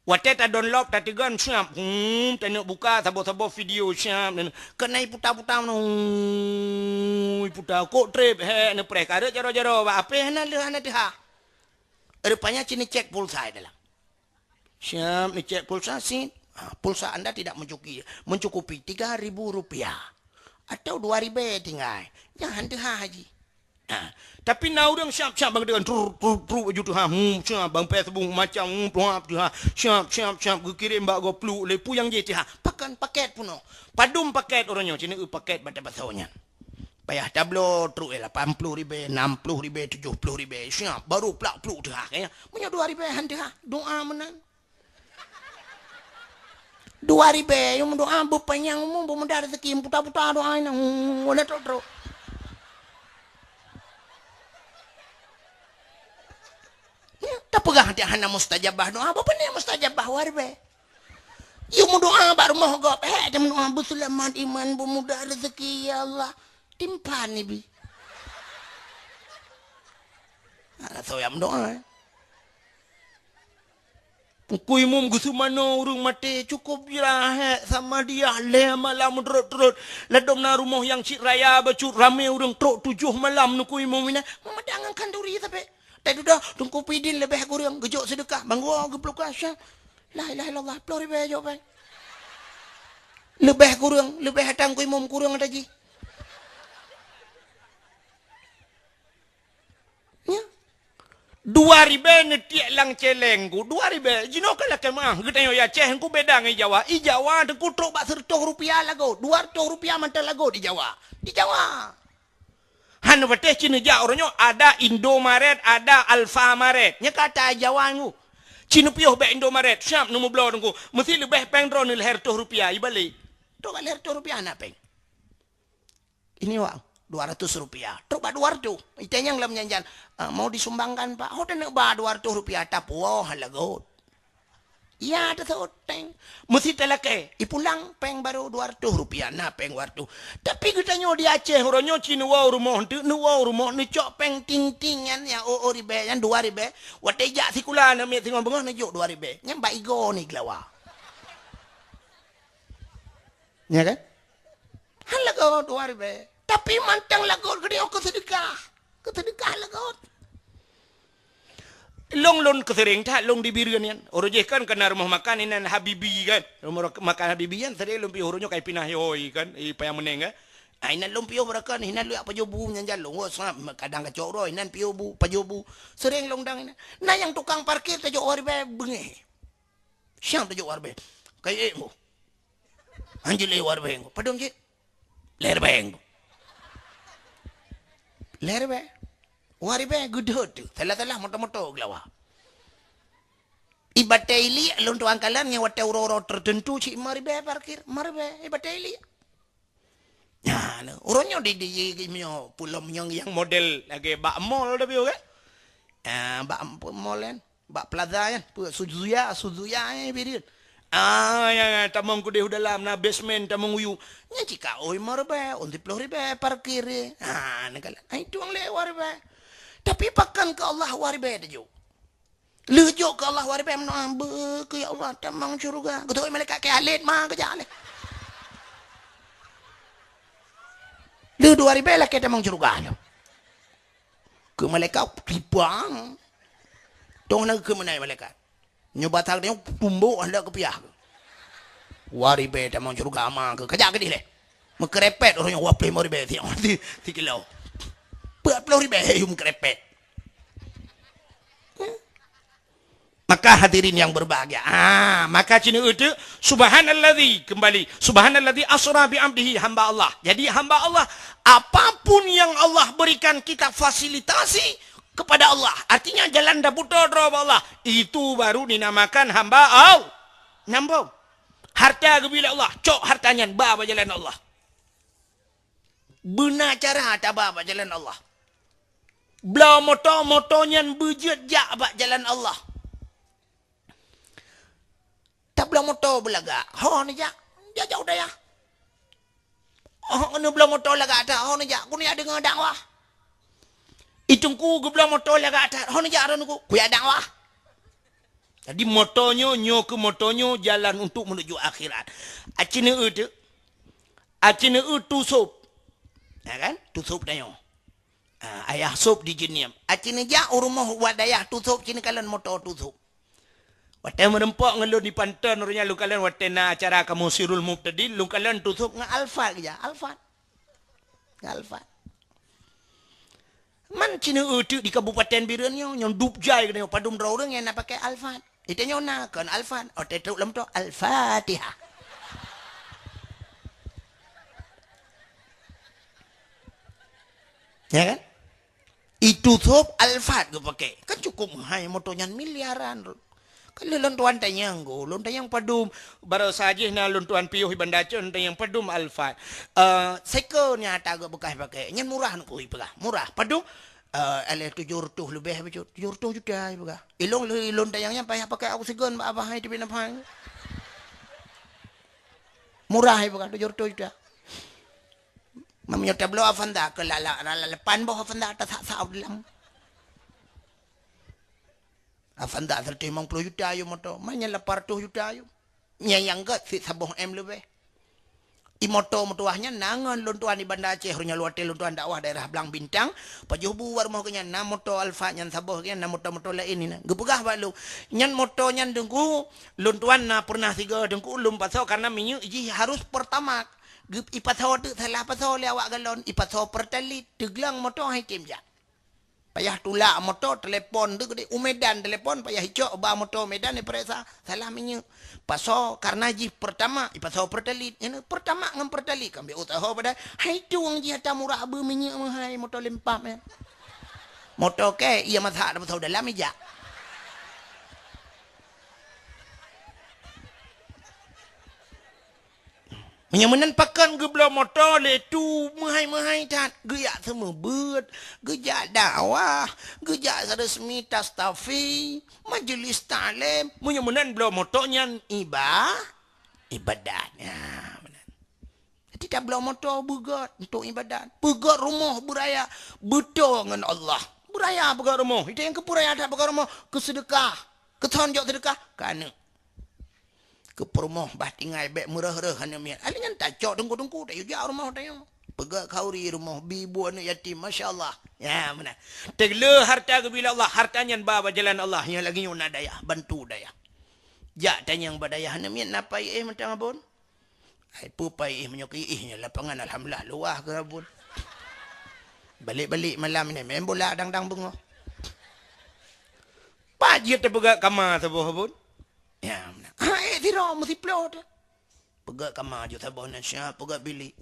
Watèe ta-download, tateugon siap, hmm, taneuk buka saboh-saboh video siap, dan keuneuk puta-puta meunoe, hmm, puta kok treb, hèk neupreh kareuet jaroe-jaroe bak apèh hana lheueh hana teuhah. Rupanya cit neucek pulsa di dalam. Siap neucek pulsa sit. Ha, pulsa anda tidak mencukupi, mencukupi tiga ribu rupiah. Atau dua ribèe tinggai. Jangan teuhah haji. Ha. Tapi na ureueng siap-siap bang dengan truk truk truk aju teuhah. Hmm, siap bang Facebook macam hmm, tuap teuhah. Siap siap siap geukirém bak gopluk lé peue nyang jih teuhah. Pakon paket peunoh. Padum paket uroe nyoe cit neueu paket bak tapasoe nyan. Payah tabloe trok eh lapan ploh ribèe, enam ploh ribèe, tujoh ploh ribèe. Siap baru plak pluk teuhah kayaknya. Meunyoe dua ribèe han teuhah. Doa meunan. Dua ribèe, nyang meudoa beupanyang umu, beumudah rezeki, puta-puta doa nyan, hmm, wana trok-trok. Ya, tapeugah até hana mustajabah doa, apa ni mustajabah dua ribèe? Yuk meudoa bak rumoh gob, eh, dia meudoa, "Beuseulamat iman, beumudah rezeki, ya Allah." Timpan ibi. Hana soe nyang meudoa, eh. Teungku Imum geuseumanoe ureueng maté, cukôp jirahat sama dia lhèe malam rot-rot. Ladôm na rumoh nyang cit raya bacut ramé ureueng trok tujoh malam Teungku Imum inan. Meumada ngon khanduri sabe. Teududoe Teungku Pidin leubeh kureueng geujok seudeukah, banggoe geupluka syah. La ilaha illallah, ploh ribèe jok péng. Leubeh kureueng, leubeh ata Teungku Imum kureueng ata jih. Nya. Dua ribèe neutiek lam céléng ku, dua ribèe. Jinoe ka lakèe meuah, geutanyoe i Aceh ku beda ngon i Jawa. I Jawa Teungku trok bak seureutôh rupiah lagot, dua reutôh rupiah mantong lagot di Jawa. Di Jawa. Han patéh cit neujak uroe nyoe ada Indomaret, ada Alfamaret. Nya ka ata Jawa ku. Cit neupiôh bèk Indomaret, siap neumeubloe Teungku. Meusti leubeh péng droeneuh lhèe reutôh rupiah, ibalek. Trok bak lhèe reutôh rupiah na péng. Ini, Wak, dua ratus rupiah. Trok bak dua reutôh. Itanyong lam janjian, "Ah, mau disumbangkan, Pak?" "Oh, taneuk ba dua reutôh rupiah, tapuwoe lagot." Ya, taseuôt péng. Meusti talakèe. Ipulang péng baru dua reutôh rupiah. Na péng dua reutôh. Tapi geutanyoe di Aceh, uroe nyoe cit neuwoe rumoh, neuwoe rumoh, neucok péng ting-ting nyan, nyang oh, oh ribèe, nyan dua ribèe. Watèe jak sikula, aneuk miet singoh beungoh neujok dua ribèe. Nyan bak igoe ni geulawa. Ya kan? Han lagot dua ribèe. Tapi mantong lagot geutanyoe keu seudeukah. Keu seudeukah lagot. Lôn, lôn keuseureng that lôn di Bireuen nyan. Uroe jih kan ka na rumoh makan inan Habibi kan. Rumoh makan Habibi nyan seureng lôn piôh uroe nyoe ka ipinah yôi kan, i Paya Meuneng kan. Ah, inan lôn piôh beurakan, inan lôn jak pajoh bu nyan jan lôn. Oh, seungab kadang kacok uroe, inan piôh bu, pajoh bu. Seureng lôn dang inan. Na nyang tukang parkir tajok dua ribèe beungèh. Siap tajok dua ribèe. Kai ék mu. Hanjeuet lé dua ribèe. Padum cit? Lhèe ribèe. Lhèe ribèe. Dua ribèe geudeuet teuh. Salah-salah moto-moto geulawa. I Batèe Iliek lôn tuan kalon ngon watèe uroe-uroe teuteuntu cit lima ribèe parkir. Lima ribèe i Batèe Iliek. Nyan, uroe nyoe di, di, di, di, meunyoe pulom nyang, nyang model lagèe bak mall tapi kan. Ah, bak mall kan. Bak plaza nyan, peue, Suzuya, Suzuya, eh, Bireuen. Ah, ya, ya, tamong keudeh u dalam, na basement, tamong u yup. Nyan cit ka, oh, lima ribèe, oh, siplôh ribèe, parkir, eh. Ah, neukalon. Ai, tueng lé dua ribèe. Tapi pakon keu Allah dua ribèe tajok? Lheueh jok keu Allah dua ribèe meunoe, "Beu keu ya Allah tamong syeuruga." Geutôk malaikat keu Khalid ma geujak lé. Lheueh dua ribèe lakèe tamong syeuruga lom. Keu malaikat tipang. Tong na keu meunan malaikat. Nyoe batang nyoe tumbok handak geupiah. Dua ribèe tamong syeuruga ma keu kajak keudeh lé. Meukeurepet ureueng nyoe dua ploh limong ribèe si, si, si kilo. Dua ploh ribèe yum keurepet. Maka hadirin yang berbahagia, ah, maka cina itu, subhanalladzi, kembali, subhanalladzi asra bi abdihi, hamba Allah. Jadi hamba Allah, apapun yang Allah berikan kita fasilitasi kepada Allah. Artinya jalan daputo droe bak Allah, itu baru dinamakan hamba Allah. Nambong. Harta geubri lé Allah, cok harta nyan ba bak jalan Allah. Beuna cara taba bak jalan Allah. Bloe moto, moto nyan beujeuet jak bak jalan Allah. Tabloe moto beulagak, ho neujak, jak-jak u dayah. Oh, neubloe moto lagak that, ho neujak, keuneuk jak deungoe dakwah. I teungku geubloe moto lagak that, ho neujak droeneuh, kujak dakwah. Jadi moto nyoe, nyoe keu moto nyoe jalan untuk menuju akhirat. Aci neueu teuk. Aci neueu tu sôb. Ya kan? Tu sôb tanyoe. Ah, ayah sôb di Jeuniem. Aci neujak u rumoh bak dayah tu sôb, ci neukalon moto tu sôb. Watèe meureumpok ngon lôn di Panton, uroe nyan lôn kalon watèe na acara kamoe Sirul Mubtadin, lôn kalon tu sôb ngon Alphard geujak. Alphard. Ngon Alphard. Man ci neueu teuk di Kabupaten Bireuen nyoe, nyang dub jai keunoe padum droe ureueng nyang na pakai Alphard. Di tanyoe na kon Alphard, oh, teutrok lom tu Al-Fatihah. Ya kan? Itu sôb Alphard geupakai. Kan cukup meuhai moto nyan miliaran. Kan lé lôn tuan tanyong go, lôn tanyong padum. Baroesa jih na lôn tuan piôh i Banda Aceh, lôn tanyong padum Alphard. Eh, seko nyata geubeukah pakai. Nyan murah nuku ipeugah. Murah. Padum? Eh, alah tujoh reutôh leubeh bacut. Tujoh reutôh juta ipeugah. Ilôn lé lôn tanyong nyan payah pakai oksigen bak abah hai teubiet nafai. Murah ipeugah tujoh reutôh juta. Meunyoe tabloe Avanza keu la, la, la, la, lapan boh Avanza tasak-sak u dalam. Avanza seratus limong puluh juta yum moto, ma nyan lapan ratus juta yum. Nyan nyang gèt cit saboh M leubeh. I moto meutuwah nyan na ngon lôn tuan i Banda Aceh, uroe nyan watèe lôn tuan dakwah daerah Blang Bintang, pajoh bu bak rumoh geuh nyan na moto Alphard nyan saboh geuh nyan na moto-moto laén nyan. Geupeugah bak lôn, nyan moto nyan teungku, lôn tuan na pernah sigoe teungku lôn pasoe karena minyeuk jih harus Pertamax. Geu-, ipasoe teuk salah pasoe lé awak galon, ipasoe Pertalite, teugleng moto han item jak. Payah tulak moto, telepon teuk di u Medan telepon, payah icok ba moto Medan ipareksa, salah minyeuk. Pasoe karena jih Pertamax, ipasoe Pertalite. Nyan Pertamax ngon Pertalite kan bèk useuha padahai. Hai tueng jih ata murah beu minyeuk meuhai moto lempam nyan. Moto kèe, iya masak ata pasoe dalam ijak. Meunyoe meunan pakon geubloe moto lé tu meuhai-meuhai that, geujak seumeubeuet, geujak dakwah, geujak resmi tastafi, majelis taklim. Meunyoe meunan bloe moto nyan iba-, ibadat. Ya, meunan. Jadi tabloe moto beugèt untuk ibadat. Beugèt rumoh beuraya, beutôi ngon Allah. Beuraya beugèt rumoh. Itu nyang keupeuraya that beugèt rumoh, keu seudeukah. Keu thon jok seudeukah, keu aneuk. Keu peurumoh bah tinggai bèk meureuh-reuh aneuk miet. Aneuk nyan tacok teungku-teungku, tayue jak rumoh tanyoe. Peugèt khauri rumoh, bi bu aneuk yatim, masya Allah. Ya, meunan. Teugleu harta geubri lé Allah, harta nyan ba bak jalan Allah, nyang lagèe nyoe na dayah, bantu dayah. Jak tanyong bak dayah, aneuk miet na pai éh mantong Abon? Ai peue pai éh meunyoe keu éh nyoe lapangan alhamdulillah luwah keu Abon. Balek-balek malam nyoe main bola dang-dang beungoh. Pat jeuet teupeugèt kama saboh Abon? Ya, meunan. Ha, éh sidroe meusiplôh teuh. Peugèt kama jeuet saboh nan siap peugèt bilik.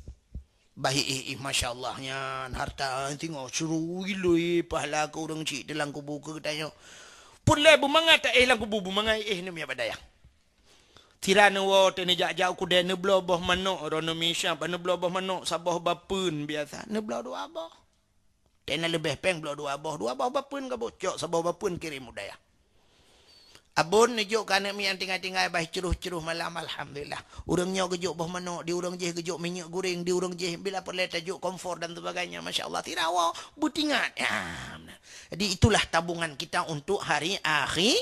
Bah éh, éh, masya Allah nyan harta singoh syuru iloi pahala keu ureueng chik di lam kubu keu geutanyoe. Peureulèe beumangat ta éh lam kubu, beumangat éh neumiyat bak dayah. Sira neuwoe teuh neujak-jak u keudè neubloe boh manok, droeneuh misya, bah neubloe boh manok saboh bapeuen biasa, neubloe dua boh. Teuh na leubeh péng bloe dua boh, dua boh bapeuen ka beucok, saboh bapeuen kirém u dayah. Abon neujok keu aneuk miet nyang tinggai-tinggai bah cruh-cruh malam, alhamdulillah. Ureueng nyoe geujok boh manok, di ureueng jéh geujok minyeuk goreng, di ureueng jéh bila peureulèe tajok kompor dan sebagainya, masya Allah. Sira woe beutingat. Ya, meunan. Jadi itulah tabungan kita untuk hari akhi-,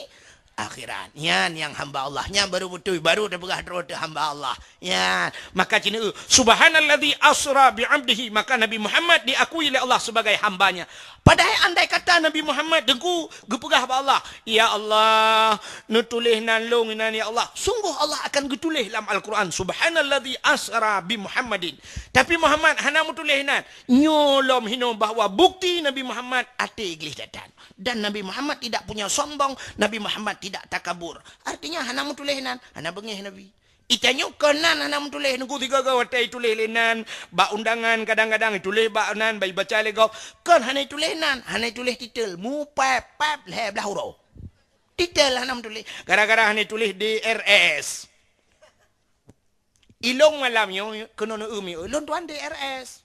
akhirat. Nyan nyang hamba Allah. Nyan baru beutôi, baru tapeugah droe teuh hamba Allah. Nyan. Maka cina, "Subhanalladzi asra bi 'abdihi." Maka Nabi Muhammad diakui lé Allah sebagai hambanya. Padahai andai kata Nabi Muhammad teungku geupeugah bak Allah, "Ya Allah, neutuléh nan lôn inan ya Allah." Sungguh Allah akan geutuléh lam Al-Quran, "Subhanalladzi asra bi Muhammadin." Tapi Muhammad hana meutuléh nan. Nyoe lom hinoe bahwa bukti Nabi Muhammad até gleh datan. Dan Nabi Muhammad tidak punya sombong, Nabi Muhammad tidak takabur. Artinya hana meutuléh nan, hana beungéh Nabi. Itanyoe kon nan hana meutuléh, nunggu tiga-tiga watée ituléh lé nan, bak undangan kadang-kadang ituléh bak nan, bak ibaca lé gob. Kon hana ituléh nan, hana ituléh titel, mupép-pép lhée blaih uroe. Titel hana meutuléh, gara-gara hana ituléh D R S. Ilong malam nyoe keunoe neueu mi, lôn tuan D R S.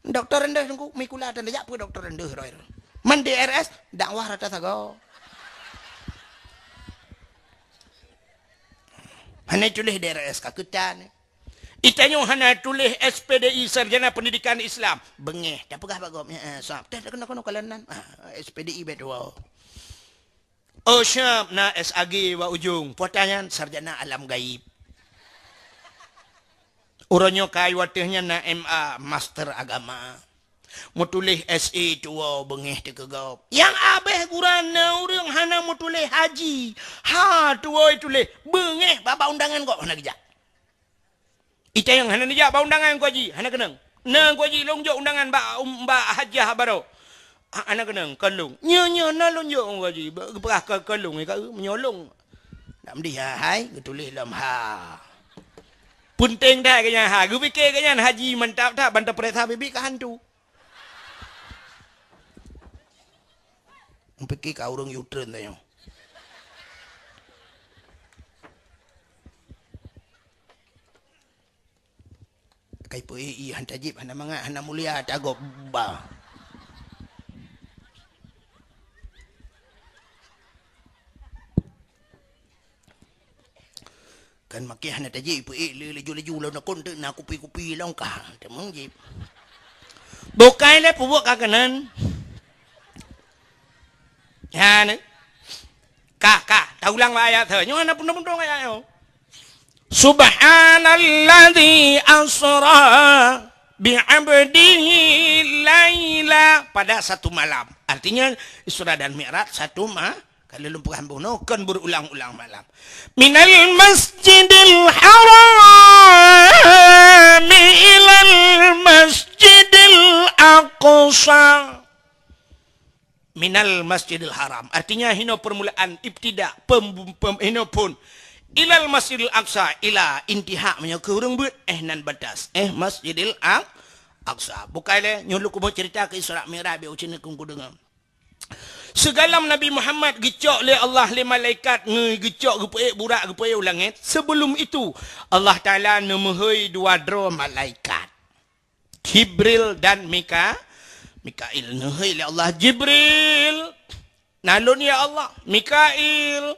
Dokto rendeh teungku, mi kula tan jak peue dokto rendeh roh. Man D R S, dakwah rata sagoe. Hana tuléh D R S ka keutan. Itanyoe hana tuléh S P D I, Sarjana Pendidikan Islam. Beungéh, tapeugah bak gob, eh, eh, sab. Teh, keunoe, keunoe, kalon nan. Ah, S P D I bet dua. Oh, siap, na S A G bak ujong. Puata nyan sarjana alam gaib. Uroe nyoe kai watée nyan na M A, master agama. Meutuléh S A tuwoe beungéh teukeugop. Nyang abéh gura na ureuëng hana meutuléh haji. Ha, tuwoe tuléh beungéh bak undangan gob hana geujak. Ita nyang hana neujak bak undangan Teungku Haji, hana keunong. Na Teungku Haji, lôn jok undangan bak, um, bak hajah baroe. Ha, hana keunong, kon lôn. Nyoe, nyoe, na lôn jok Teungku Haji, ba-, geupeugah kon, kon lôn, ka, meunyoe lôn. Dak meudeh, ha, hai, geutuléh lom ha. Peunteng that keu nyan ha, geupike keu nyan haji mantap that, ban tapeuriksa bibi ka hantu. Meupiké ka ureuëng U-turn tanyoe. Kai peu-i, i, han tajib, hana mangat, hana mulia, tagob ba. Kan makai hana tajib, peu-ék le laju-laju lom nakon teuk na kupi-kupi lom kah. Teumong jib. Bukai lé peubuet ka keunan. Ya, ni. Kah, kah. Taulang bak ayat tu. Nyoe hana pundong-pundong ayat nyoe. Subhanalladzi asra bi 'abdihi laila. Pada satu malam. Artinya, Isra dan Mi'raj satu ma-, Ka lôn peugah bunoe, kon beurulang-ulang malam. Minal masjidil haram ilal masjidil aqsa. Minal masjidil haram. Artinya, hinoe permulaan ibtida, pem-, pem-, hinoe phon. Ilal masjidil aqsa, ila intiha, meunyoe keu ureuëng beuet, eh, nan batas. Eh, masjidil aq-, aqsa. Bukai lé, nyoe lôn kubu cerita keu Isra Mi'raj, biar ucin keu kudeungoe. Sigohlom Nabi Muhammad geucok lé Allah lé malaikat, nge-, geucok geupeuék burak geupeuék u langét, sibeulom itu Allah Taala neumeuhôi dua droe malaikat, Jibril dan Mika-, Mikail. Neuhôi lé Allah, "Jibril, na lôn ya Allah. Mikail,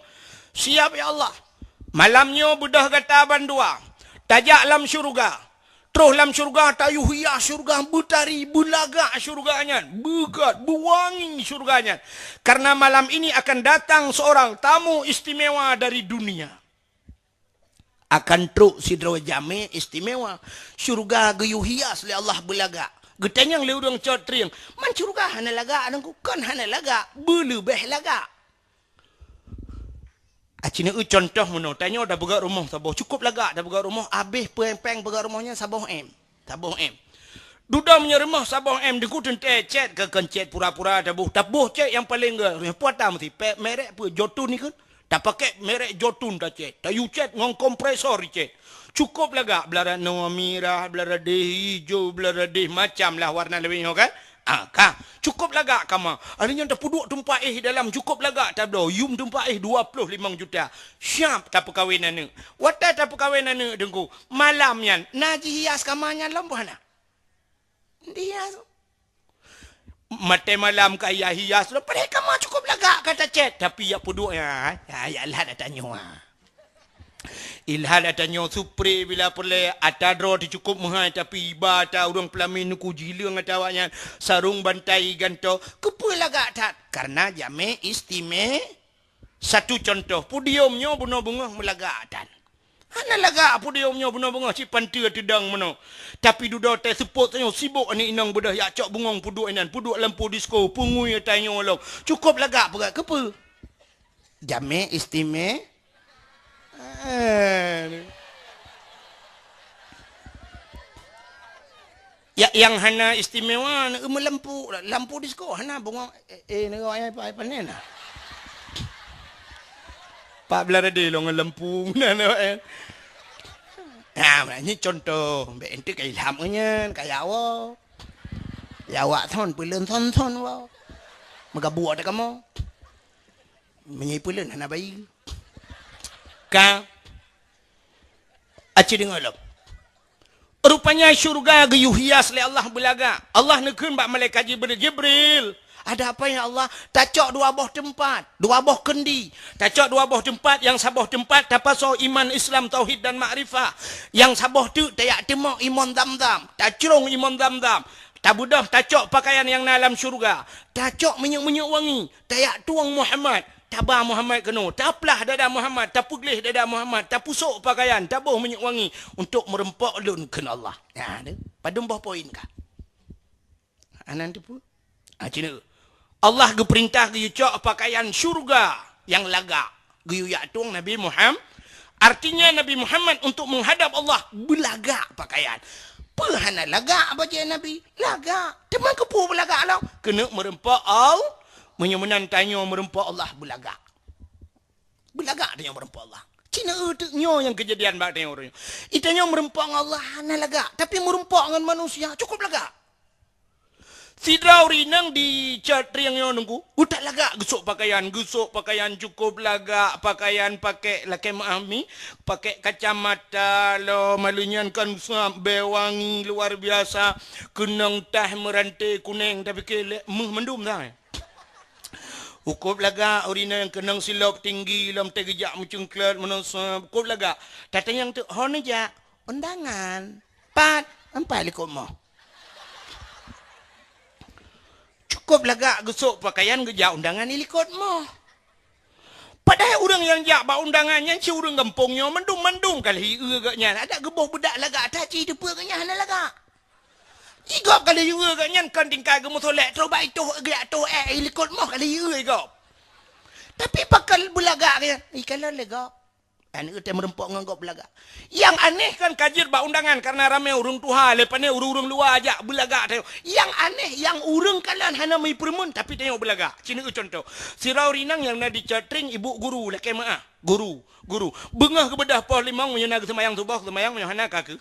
siap ya Allah. Malam nyoe beudôh gata bandua, tajak lam syeuruga." Troh lam syeuruga, tayue hias syeuruga, beutari, beulagak syeuruga nyan, beugét, beuwangi syeuruga nyan. Karena malam ini akan datang seorang tamu istimewa dari dunia. Akan trok sidroe jamé istimewa. Syeuruga geuyue hias lé Allah beulagak. Geutanyong lé ureuëng cot trieng, "Man syeuruga hana lagak, Teungku?" "Kon hana lagak, beuleubeh lagak." Aci neueu contoh meunoe, tanyoe tapeugét rumoh saboh, cukup lagak tapeugét rumoh, abéh péng-péng peugét rumoh nyan saboh M. Saboh M. Dudoe meunyoe rumoh saboh M, Teungku teuntée cét keu kon cét pura-pura taboh, taboh cét nyang paleng gét, nyang puata meusti, pe-, merek peue, Jotun ikheun. Tapakék merek Jotun tacét, tayue cét ngon kompresor icét. Cukup lagak, blah ranoe mirah, blah radeh ijo, blah radeh macam lah warna leubeh nyoe kan. Ah, ka. Cukup lagak kama. Hari nyan tapeuduek teumpat éh dalam cukup lagak tabloe. Yum teumpat éh dua ploh limong juta. Siap tapeukawen aneuk. Watée tapeukawen aneuk Teungku, malam nyan na jihias kama nyan lom boh hana? Dihias. Maté malam ka ya hias lom. Padahai kama cukup lagak ka tacét. Tapi ya peuduek ya, ya, ya lah dah tanyoe. Ilhad ata nyoe supre bila peureulée, ata droe teuh cukôp meuhai, tapi iba ata ureuëng peulamin nuku jileueng ata awaknyan, sarong bantai gantoe, keupeue lagak that? Karena jamé istime-, satu contoh, podium nyoe bunoe beungoh meulagak that. Hana lagak podium nyoe bunoe beungoh cit panteue teudong meunoe. Tapi dudoe teuh seupôt tanyoe sibok aneuk inong beudôh yak cok bungong peuduek inan, peuduek lampu disko, peungui ata nyoe lom. Cukôp lagak peugah keupeue? Jamé istime-, eh. Ya, nyang hana istimewa, na, meulampu, lampu disko, hana bungong, eh, eh, nyoe ai pa-, ai panen na. Pat blah tadi lôn ngon lampu, na, na, eh. Nah, nyoe contoh, bèk ente ka ilham nyan, kaya awak. Ya awak thon, peuleuen thon-thon awak. Meugabuk ata kamoe. Meunyoe peuleuen hana bayeue. Ka. Aci deungoe lom. Rupanya syurga geuyue hias lé Allah beulagak. Allah neukheun bak malaikat Jibril, "Jibril, ada apa ya Allah?" "Tacok dua boh teumpat, dua boh keundi. Tacok dua boh teumpat, nyang saboh teumpat tapasoe iman, Islam, tauhid dan makrifah. Nyang saboh teuk tayak teumok imon Zamzam, tacrông imon Zamzam. Tabeudôh tacok pakaian nyang na lam syurga, tacok minyeuk-minyeuk wangi, tayak tueng Muhammad, taba Muhammad keunoe, taplah dada Muhammad, tapeugleh dada Muhammad, tapusok pakaian, taboh minyeuk wangi untuk meureumpok lôn," kheun Allah. Nah, tu. Padum boh poin ka? Anan tu pun. Ah, cina. Allah geupeurintah geuyue cok pakaian syurga nyang lagak. Geuyue yak tueng Nabi Muhammad. Artinya Nabi Muhammad untuk menghadap Allah beulagak pakaian. Peue hana lagak bajée Nabi? Lagak. Teuma keupeue beulagak lom? Keuneuk meureumpok Allah. Meunyoe meunan tanyoe meureumpok Allah beulagak. Beulagak tanyoe meureumpok Allah. Cina teuk nyoe nyang keujadian bak tanyoe uroe nyoe. Itanyoe meureumpok ngon Allah hana lagak, tapi meureumpok ngon manusia cukôp lagak. Sidroe ureuëng inong di Cot Trieng nyoe nunggu, utak lagak geusok pakaian, geusok pakaian cukôp lagak, pakaian pakai lakée meuah mi, pakai kacamata lom, malu nyan kan sab bée wangi luar biasa, keunong tah meurante kuneng, tapi keu lé meuh mandum dah. Cukôp lagak ureuëng inong keunong silop tinggi lom teuh geujak meucungklot meunoe sab, cukôp lagak. Tatanyong teuk, "Ho neujak?" "Undangan." "Pat?" "Ampai likot moh." Cukôp lagak geusok pakaian geujak undangan di likot moh. Padahai ureuëng nyang jak bak undangan nyan cit ureuëng gampông nyoe mandum-mandum ka lheueh ié gobnyan. Adak geuboh beudak lagak that cit teupeue gobnyan hana lagak. Igop ka lheueh ié gobnyan kon tingkai geumeusolek troh bak itoh geujak toh ék likot moh ka lheueh ié igop. Tapi pakon beulagak gobnyan, "Ih, kalon lé gop." Aneuk teuh meureumpok ngon gop beulagak. Nyang aneh kan ka jeuet bak undangan karena ramé ureuëng tuha, leupah nyan ureuëng-ureuëng luwa jak beulagak tanyoe. Nyang aneh, nyang ureuëng kalon hana meupeureumeun tapi tanyoe beulagak. Cina contoh. Sidroe ureuëng inong nyang na di Cot Trieng ibu guru lakée meuah. Guru, guru. Beungoh geubeudôh poh limong meunyoe na geuseumayang suboh, seumayang meunyoe hana ka keu.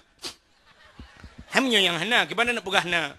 Hai meunyoe nyang hana, kiban na peugah na.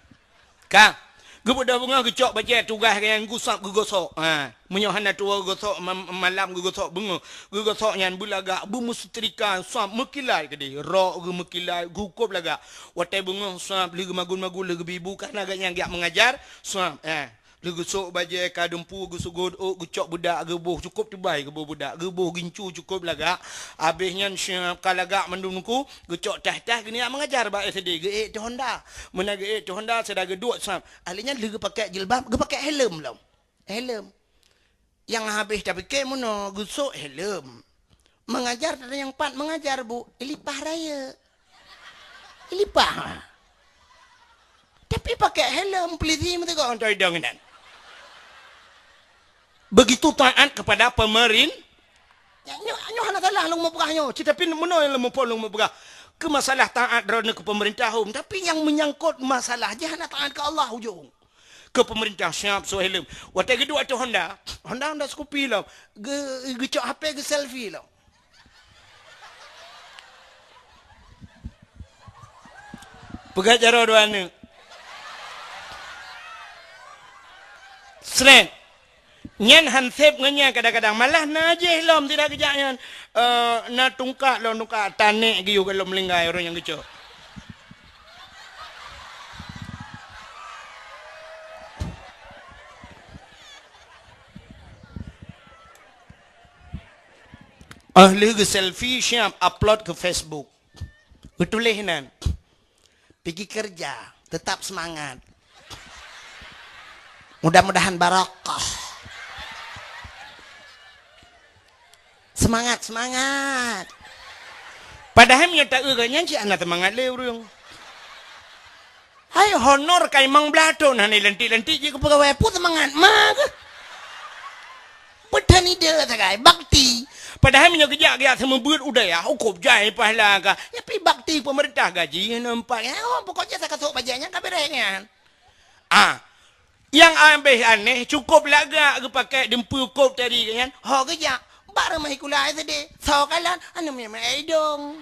Ka. Geubeudôh beungoh geucok bajée tugaih gobnyan geusab geugosok. Ha. Meunyoe hana tuwoe geugosok ma-, malam geugosok beungoh. Geugosok nyan beulagak, beumeusetrika, sab meukilat keudeh. Rok geuh meukilat, geukôb lagak. Watée beungoh sab lheueh geumagun-magun lheueh geubi bu ka na gobnyan geujak meungajar, sab. Ha. Lheueh geusok bajée ka dumpu geuseugot ôk geucok beudak geuboh cukôp teubai geuboh beudak geuboh gincu cukôp lagak. Abéh nyan siap ka lagak mandum nungku geucok tah-tah geuniyak meungajar bak S D geuék teuh honda. Meunan geuék teuh honda sada geuduek sab. Ahli nyan lheueh geupakék jilbab geupakék helem lom. Helem. Nyang habéh tapike meunoe geusok helem. Meungajar teuh nyang pat meungajar bu ilipah rayeuk. Ilipah. Tapi pakai helm polisi meuteugok ngon idong inan. Begitu taat kepada pemerin-, nyoe, nyoe hana salah lôn meupeugah nyoe. Cit tapi meunoe lôn muphom lôn meupeugah. Keu masalah taat droeneuh keu pemerintah hom, tapi nyang menyangkut masalah jih hana taat keu Allah ujong. Keu pemerintah siap soe helm. Watée geuduek ateueh Honda, Honda, Honda Scoopy lom. Ge-, geucok H P geuselfie lom. Peugah jaroe dua aneuk. Sret. Nyan han sép ngon nyan kadang-kadang. Malah na jih lom tidak geujak nyan. Eh, na tungkak lom tungkak tanek geuyue lom linggai ureuëng nyang geucok. Ah, lheueh geuselfie siap upload keu Facebook. Geutuléh nan, "Pigi keureuja, teutap seumangat. Mudah-mudahan barokah. Seumangat, seumangat." Padahai meunyoe taeu geuh nyan cit hana seumangat lé ureuëng. Hai honor ka limong blaih thon hana lantik-lantik jih keu peugawée, peue seumangat ma geuh? Beutanide sagai bakti. Padahai meunyoe geujak-geujak seumeubeuet u dayah, ukôb jai pahala ka. Nyapi bakti peumeurintah gaji hana empat. Oh, pokoknya sakasok bajée nyan ka beres nyan. Ah, nyang abéh aneh, cukôp lagak geupakée dumpeue kôb tadi nyan. Ho geujak bak rumoh sikula S D, soe kalon, aneuk miet-miet idong.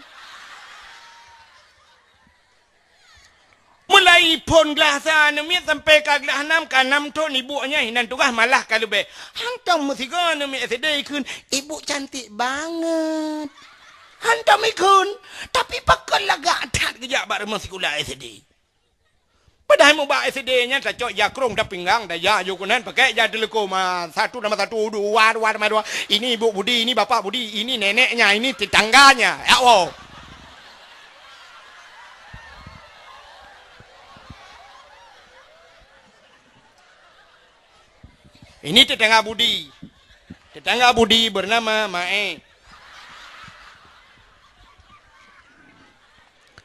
Mulai phon glah sa aneuk miet sampai ka glah nam, ka nam thon ibu nyan hinan tugaih malah ka leubeh. Hantom meusigoe aneuk miet S D ikheun, "Ibu cantik banget." Hantom ikheun, tapi pakon lagak that geujak bak rumoh sikula S D. Padahai mubak S D nyan tacok jakrong tapinggang, tajak jok keunan, pakai ja teuleukom, ah, satu nama satu, dua, dua nama dua. Ini Ibu Budi, ini Bapak Budi, ini neneknya, ini tetangganya. Ya Allah. Ini tetangga Budi. Tetangga Budi bernama Mae.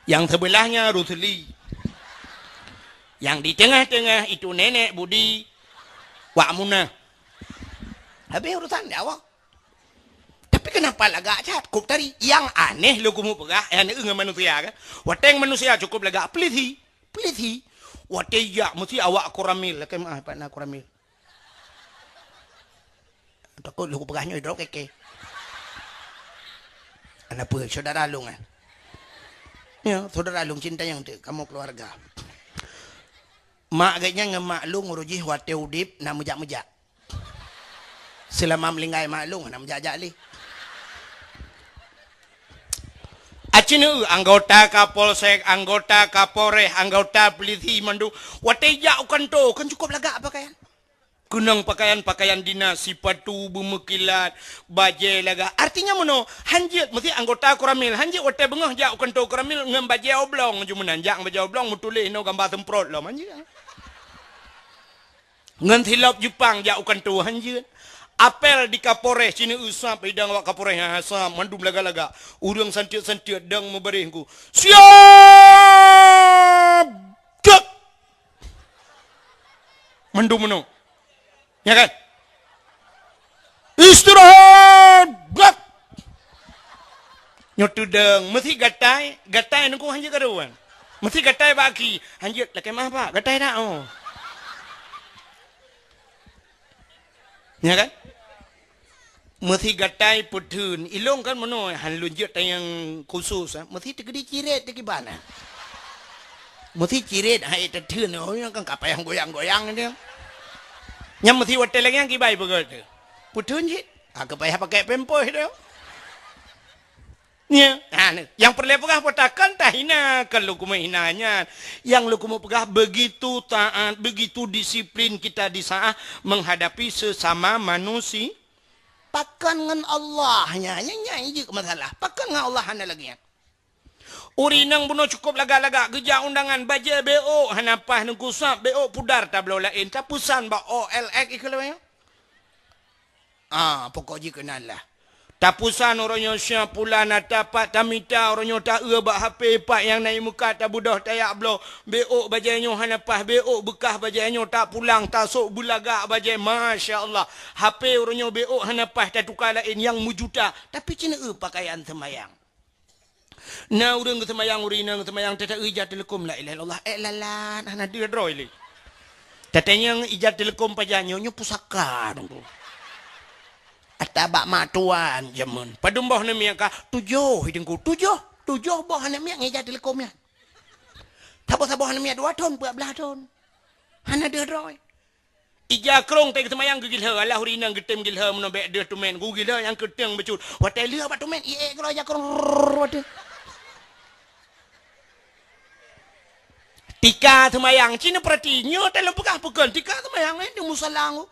Yang sebelahnya Rusli. Yang di tengah-tengah itu nenek Budi, Wak Munah. Habis urusan dia awak. Tapi kenapa lagak cat? Kop tadi. Yang aneh leukumu peugah, eh, aneh ngon manusia kan? Wateng manusia cukup lagak pelisi. Pelisi. Wateng jak mesti awak koramil. Lakée maah, pat na koramil. Takot leuku peugah nyoe idrop keke. Ana peue saudara lôn, eh? Ya, saudara lôn cinta nyang teu, kamoe keluarga. Mak geuh nyan ngon mak lôn uroe jih watée udeb na meujak-meujak. Seulama meulinggai mak lôn na meujak-jak lé. Aci neu anggota Kapolsek, anggota Kapolres, anggota polisi mandum watée jak u kantô kan cukup lagak pakaian. Keunong pakaian-pakaian dinas, sipatu beumeukilat, bajée lagak. Artinya meunoe, hanjeuet meusi anggota koramil, hanjeuet watée beungoh jak u kantô koramil ngon bajée oblong ju meunan, jak ngon bajée oblong meutuléh inoe gamba seumprot lom, hanjeuet. Ngon silop Jepang jak u kantô, hanjeuet. Apel di Kapolres, cine usap idang awak Kapolres, ha, sap, mandum lagak-lagak. Ureuëng santiet-santiet dang meubaréh ku. Siap! Cek! Mandum meunoe. Ya kan? Istirahat! Brak! Nyoe teudong, meusi gatai, gatai nungku hanjeuet karuan. Meusi gatai baki, hanjeuet lakée maaf, Pak, gatai dak, oh. Ya kan? Meusi gatai peutheun, ilong kan meunoe, han lôn jeuet tayang khusus, ah. Meusi teukeudi cirét teukiban, ah. Meusi cirét hai teutheun, oh, nyang kan ka payah goyang-goyang dia. Nyang meusi watée lagée nyang kibai peugah tu. Peutheun cit, ah, ka payah pakai pampers tu. Ya, ha, ni. Yang peureulée peugah peutakan tahina, kan leukumu hina nyan. Yang leukumu peugah begitu taat, begitu disiplin kita di saat menghadapi sesama manusia. Pakon ngon Allah nyan, nyan, nyan jeuet masalah. Pakon ngon Allah hana lagée nyan. Ureuëng inong bunoe cukup lagak-lagak geujak undangan, bajée beok hana paih neugusab, beok pudar tabloe laén, tapusan bak O L X ikeu lawée. Ah, pokok jih keunan lah. Tapusan uroe nyoe sia pulan ata pat tamita uroe nyoe taeu bak H P pat nyang na i muka tabeudôh tayak bloe. Beok bajée nyoe hana paih, beok beukah bajée nyoe tapulang tasok beulagak bajée. Masya Allah. H P uroe nyoe beok hana paih tatuka laén nyang meujuta. Tapi cine eu pakaian seumayang. Na ureuëng geuseumayang, ureuëng inong geuseumayang, teuta ija teuleukom la ilaha illallah, eh, lalat, hana deuh droe lé. Tatanyong ija teuleukom pajan nyoe, nyoe pusaka dong tu. Ata bak mak tuan jameun. Padum boh aneuk miet ka, tujoh i teungku, tujoh, tujoh boh aneuk miet ngon ija teuleukom nyan. Saboh-saboh aneuk miet dua thon, peuet blaih thon. Hana deuh droe. Ija krong teuh geuseumayang geugilhé, alah ureuëng inong geutem gilhé meunoe bék deuh tumen, geugilhé nyang keuteng bacut. Watée lheueh bak tumen, iék keudroe ija krong, rrrr, watée. Tika seumayang, cina peurati, nyoe teuh lôn peugah peukon, tika seumayang, eh, di musala ngku.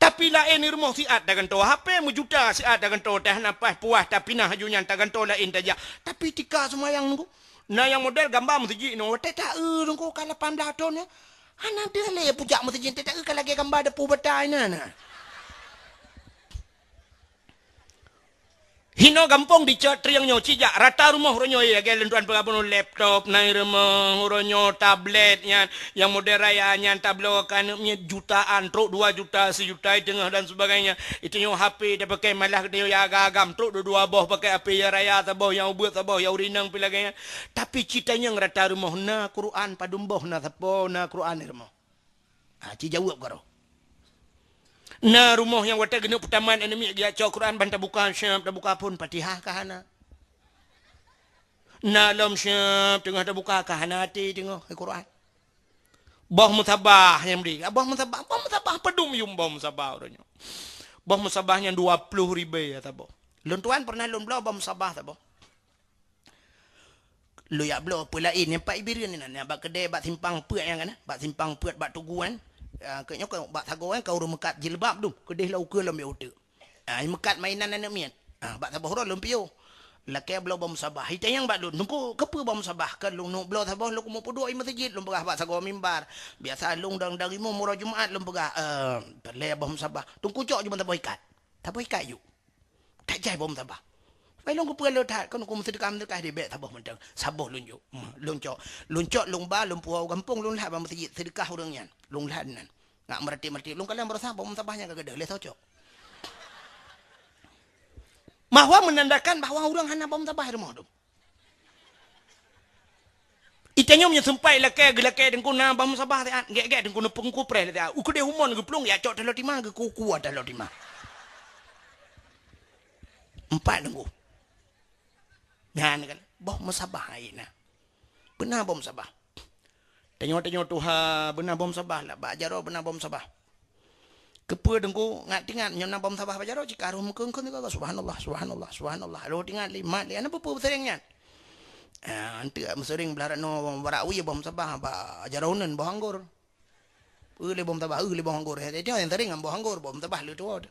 Tapi laén i rumoh siat tagantoe, H P meujuta siat tagantoe, teuh hana paih puas tapinah laju nyan tagantoe laén tajak. Tapi tika seumayang nunggu. Na nyang model gamba meuseujid nyoe, watée ta-eu nunggu ka lapan blaih thon nyoe. Hana deuh lé pujak meuseujid, ta-eu ka lagée gamba depu bata inan na. Hinoe gampông dicok trieng nyoe cijak rata rumoh uroe nyoe lagée lôn tuan peugah bunoe laptop na i rumoh uroe nyoe tablet nyan nyang model raya nyan tabloe keu aneuk miet jutaan trok dua juta sijuta i teungoh dan sebagainya. Itu nyoe H P tapakai malah geutanyoe ya agam-agam trok dua-dua boh pakai H P ya raya saboh nyang ubeut saboh ya urineng pi lagée nyan. Tapi cita nyang rata rumoh na Quran padum boh na sapo na Quran i rumoh. Ha, ci jaweueb karoh. Na rumoh nyang watée geuneuk peutamat aneuk miet geujak cok Quran ban tabuka syab, tabuka phon Fatihah ka hana. Na lom syab teungoh tabuka ka hana até teungoh hai Quran. Boh musabah nyang bri. Boh musabah, boh musabah padum yum boh musabah uroe nyoe. Boh musabah nyang dua ploh ribée ya saboh. Lôn tuan pernah lôn bloe boh musabah saboh. Lôn jak bloe peue laén nyang pat Ibireuen inan, nyang bak keudè bak simpang peuet nyan kan, bak simpang peuet bak tugu nyan. Ah, keu nyoe keu bak sagoe nyan ka ureuëng meukat jilbab dum, keudeh lom ukeue lom bieu uteuk. Ah, meukat mainan aneuk miet. Ah, bak saboh uroe lôn piôh. Lakée bloe boh musabah. Itanyong bak lôn, "Teungku, keupeue boh musabah?" Keu lôn neuk bloe saboh lôn keumeung peuduek i meuseujid, lôn peugah bak sagoe mimbar. Biasa lôn dang-dang imum uroe Jumat lôn peugah, "Eh, peureulée boh musabah." "Teungku cok ju ban saboh ikat." Saboh ikat ju. Tak jai boh musabah. Pai lôn keupeue lôn that, kon ku meuseudeukah-meuseudeukah di bék saboh mantong. Saboh lôn jok. Hmm, lôn cok. Lôn cok lôn ba, lôn puwoe u gampông, lôn lhat bak meuseujid, seudeukah ureuëng nyan. Lôn lhat nan. Ngak meuratéb-meuratéb, lôn kalon baroesa boh musabah nyang ka keudeh lé soe cok. Bahwa menandakan bahwa ureuëng hana boh musabah di rumoh tu. Itanyong nyoe seumpai lakée geulakée teungku na boh musabah siat, gét-gét teungku neupeungku preh lé siat. Ukeudeh umon geuplueng ya cok taloe tima geukuku taloe tima. Empat teungku. Nyan kan boh musabah hai na. Beuna boh musabah. Tanyoe-tanyoe tuha beuna boh musabah lah bak jaroe beuna boh musabah. Keupeue teungku ngat tingat nyoe na boh musabah bak jaroe cit ka roh meukeun-keun teuka subhanallah subhanallah subhanallah. Roh tingat lé mat lé ana peue-peue sering nyan. Ah, anteuk meuseuring blah rano barak wie boh musabah bak jaroe uneun boh anggor. Eu lé boh musabah, eu lé boh anggor. Itu yang sering ngon boh anggor boh musabah leutuot.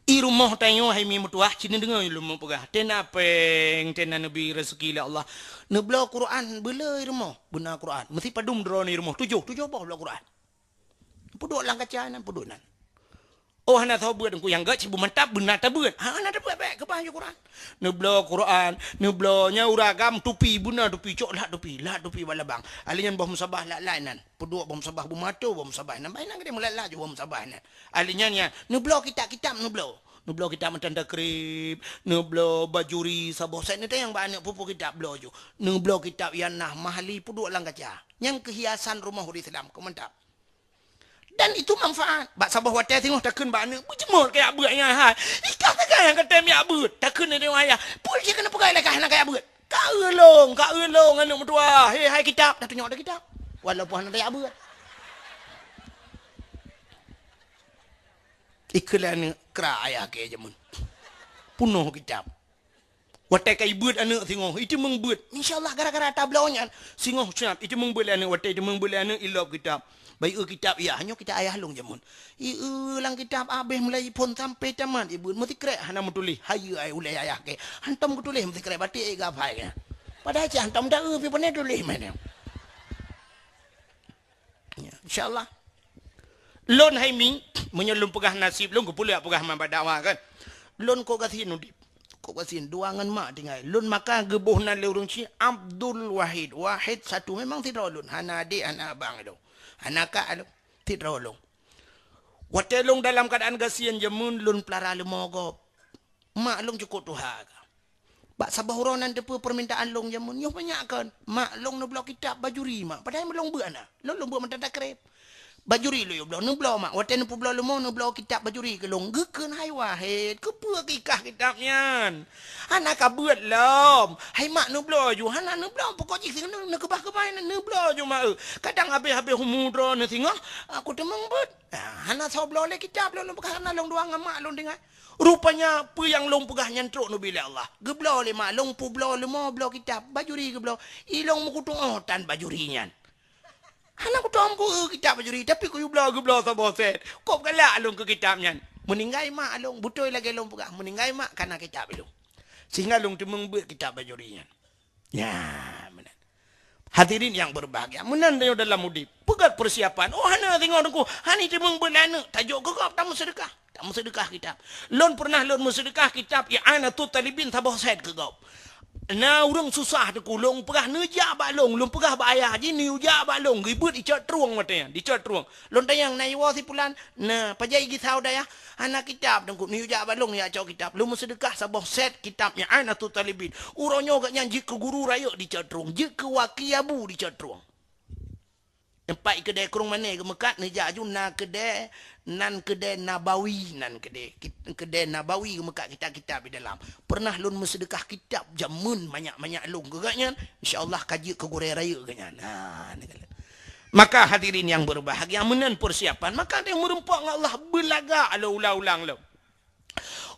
I rumoh tanyoe hai mi meutuah cit neudeungoe lôn meupeugah. Tena péng, tena neubi rezeki lé Allah. Neubloe Quran beuleu i rumoh, beuna Quran. Meusi padum droeneuh i rumoh tujoh, tujoh boh bloe Quran. Peuduek lam kaca nan, peuduek nan. Oh hana soe beuet engku nyang gét sibu mantap beuna tabeuet. Ha hana tabeuet bék keubah ju Quran. Neubloe Quran, neubloe nyan ureuëng agam tupi beuna tupi cok lat tupi, lat tupi bak labang. Ahli nyan boh musabah lat-lat nan. Peuduek boh musabah beumato boh musabah nan. Bai nan geude meulat-lat ju boh musabah nan. Ahli nyan nyan neubloe kitab-kitab neubloe. Neubloe kitab meutan takrib, neubloe bajuri saboh set neutanyong bak aneuk peue-peue kitab bloe ju. Neubloe kitab Yanah Mahli peuduek lam kaca. Nyang keuhiasan rumoh ureuëng Islam keu mantap. Dan itu manfaat. Bak saboh watée singoh takheun bak aneuk beujeumoe keu yak beuet nyan hai. Ikah sagai nyang katem yak beuet. Takheun di ayah. Peue cit keuneuk peugah ilée kah hana kaya beuet. Ka eulong, ka eulong aneuk meutuah. He hai kitab, dah tunyok dah kitab. Walaupun hana yak beuet. Ikeulah aneuk kra ayah ke jameun. Punoh kitab. Watée ka ibeuet aneuk singoh, iteumeung beuet. Insya Allah gara-gara tabloe nyan, singoh siap iteumeung beuet lé aneuk, watée iteumeung beuet lé aneuk ilop kitab. Bai eu kitab iya, hanyoe kitab ayah lôn jameun. Ieu lam kitab abéh mulai phon sampai tamat ibeuet meusikrek hana meutuléh. Hayeue ai ulée ayah ke. Hantom geutuléh meusikrek batik ai gapai ke. Padahai cit hantom taeu pi pane tuléh meunan. Ya, insya Allah. Lôn hai mi, meunyoe lôn peugah nasib lôn keupeue lé peugah man bak dakwah kan. Lôn kok gasien udeb. Kok gasien dua ngon mak tinggai. Lôn maka geuboh nan lé ureuëng Cina Abdul Wahid. Wahid satu memang sidroe lôn. Hana adek, hana abang lôn. Hana kak lôn. Sidroe lôn. Watée lôn dalam keuadaan gasien jameun lôn peulara leumo gob. Mak lôn cukôp tuha ka. Bak saboh uroe nan teupeue peurmintaan lôn jameun nyoe banyak kon. Mak lôn neubloe kitab bajuri mak. Padahai lôn beuet na. Lôn lôn beuet mantong takreb. Bajuri lôn yue bloe neubloe mak. Watée neupeubloe leumo neubloe kitab bajuri keu lôn. Geukheun hai Wahid, keupeue kikah kitab nyan? Hana ka beuet lom. Hai mak neubloe ju hana neubloe pokok jih singoh neukeubah-keubah neubloe ju mak eu. Kadang habéh-habéh umu droeneuh singoh aku teumeung beuet. Ah, hana soe bloe lé kitab lôn lôn peugah hana lôn dua ngon mak lôn tinggai. Rupanya peue nyang lôn peugah nyan trok neubi lé Allah. Geubloe lé mak lôn peubloe leumo bloe kitab, bajuri geubloe. I lôn meukutuoh tan bajuri nyan. Hana kutom ku, eh, kitab Bajuri, tapi kuyue bloe geubloe saboh set. Kôb galak lôn keu kitab nyan. Meuninggai mak lôn, beutôi lagée lôn peugah, meuninggai mak kana kitab lôn. Sehingga lôn teumeung beuet kitab Bajuri nyan. Nya, meunan. Hadirin yang berbahagia, meunan tanyoe dalam udeb. Peugét persiapan. Oh, hana singoh Teungku, hana teumeung beuet lé aneuk, tajok keu gob tameuseudeukah. Tameuseudeukah kitab. Lôn pernah lôn meuseudeukah kitab I'anatut Talibin saboh set keu gob. Na ureuëng susah Teungku, lôn peugah neujak bak lôn, lôn peugah bak ayah jih neujak bak lôn, geubeuet icok trueng watée nyan, dicok trueng. Lôn tanyong, "Na iwoe si pulan?" "Na, pajan igisau dayah?" "Hana kitab Teungku." "Neujak bak lôn, neujak cok kitab." Lôn meuseudeukah saboh set kitab I'anatut Talibin. Uroe nyoe gobnyan jeuet keu guru rayeuk dicok trueng, jeuet keu waki abu dicok trueng. Teumpat keudè krueng mané geumeukat, neujak aju na keudè, nan keudè Nabawi, nan keudè, kit-, keudè Nabawi geumeukat kitab-kitab di dalam. Pernah lôn meuseudeukah kitab jameun manyak-manyak lôn keu gobnyan, insya Allah ka jeuet keu gurée rayeuk gobnyan. Ha, ni kala. Maka hadirin yang berbahagia, meunan persiapan, maka teuh meureumpok ngon Allah beulagak lôn ulang-ulang lom.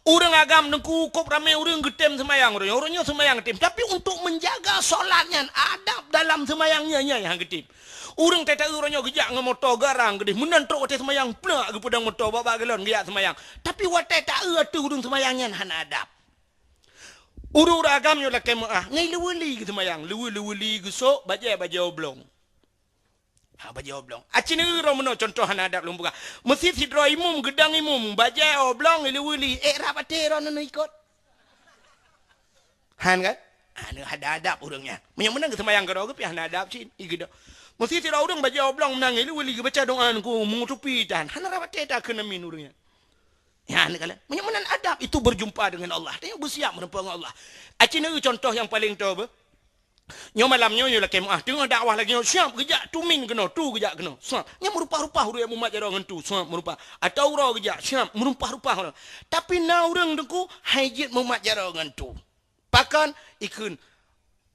Ureuëng agam Teungku, kôb ramé ureuëng geutem seumayang uroe nyoe. Uroe nyoe seumayang geutem. Tapi untuk menjaga solat nyan, adab dalam seumayang nyan, nyan nyang geutem. Ureuëng tata uroe nyoe geujak ngon moto garang geudeh. Meunan trok watée seumayang, plak geupeudong moto bak-bak galon geujak seumayang. Tapi watée taeu ateueh ureuëng seumayang nyan hana adab. Ureuëng-ureuëng agam nyoe lakée meuáh, ngai leuweuli geuseumayang, leuwe-, leuweuli geusok, bajée-bajée oblong. Ha, bajée oblong. Aci neueu droe meunoe contoh hana adab lôn peugah. Meusit sidroe imum, geudong imum, bajée oblong, ileue-leue, ék rab até droe neuneuk ikot. Han kan? Ha, neueu hana adab ureuëng nyan. Meunyoe meunan geuseumayang keudroe geuh pih hana adab cit, igeudong. Meusit sidroe ureuëng bajée oblong meunan, ileue-leue geubaca doa ngon meungutupi tan. Hana rab até takheun amin ureuëng nyan. Ya, neukalon. Meunyoe meunan adab itu berjumpa dengan Allah. Tanyoe beusiap meureumpok ngon Allah. Aci neueu contoh nyang paleng toe beuh. Nyoe malam nyoe, nyoe lakée meuáh, teungoh dakwah lagée nyoe, siap geujak tumin keunoe, tu geujak keunoe. Siap. Nyan meurumpah-rumpah ureuëng mumat jaroe ngon tu, siap meurumpah. Atau uroe geujak, siap meurumpah-rumpah ureuëng. Tapi na ureuëng Teungku, han jeuet mumat jaroe ngon tu. Pakon? Ikheun,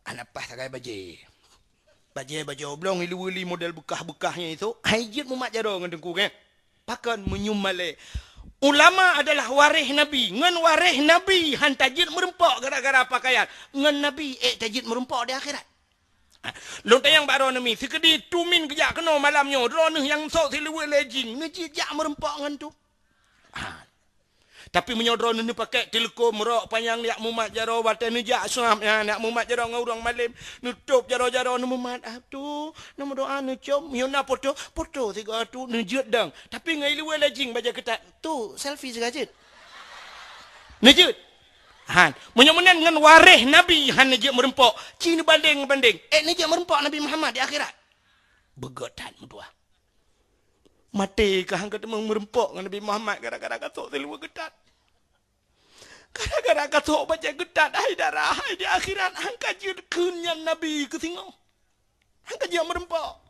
hana paih sagai bajée. Bajée, bajée oblong, ileue-leue model beukah-beukah nyan itu, han jeuet mumat jaroe ngon Teungku, kan? Pakon meunyoe malée? Ulama adalah waréh Nabi. Ngon waréh Nabi han tajeuet meureumpok gara-gara pakaian. Ngon Nabi ék tajeuet meureumpok di akhirat. Ha, lôn tanyong bak droeneuh mi, sikeudi tumin geujak keunoe malam nyoe, droeneuh nyang sôk siluweue lé jing, neujijak meureumpok ngon tu. Ha. Tapi meunyoe droeneuh neupakék teuleukom rok panyang jak mumat jaroe watée neujak seuab nyan, jak mumat jaroe ngon ureuëng malém, neutôb jaroe-jaroe neumumat, ah, tu, neumeudoa neucom, meunyoe na poto, poto sigoe tu neujeuet dong. Tapi ngon ileue lé jing bajée keutat, tu selfie sigoe jeuet. Neujeuet. Han, meunyoe meunan ngon waréh Nabi han neujeuet meureumpok, ci neubandeng-bandeng. Ék neujeuet meureumpok Nabi Muhammad di akhirat. Beugét that meutuah. Maté ka han ka teumeung meureumpok ngon Nabi Muhammad gara-gara ka sôk siluweue keutat. Gara-gara ka sôk bajée keutat, hai darah, hai di akhirat han ka jeuet kheun nyan Nabi keu singoh. Han ka jeuet meureumpok.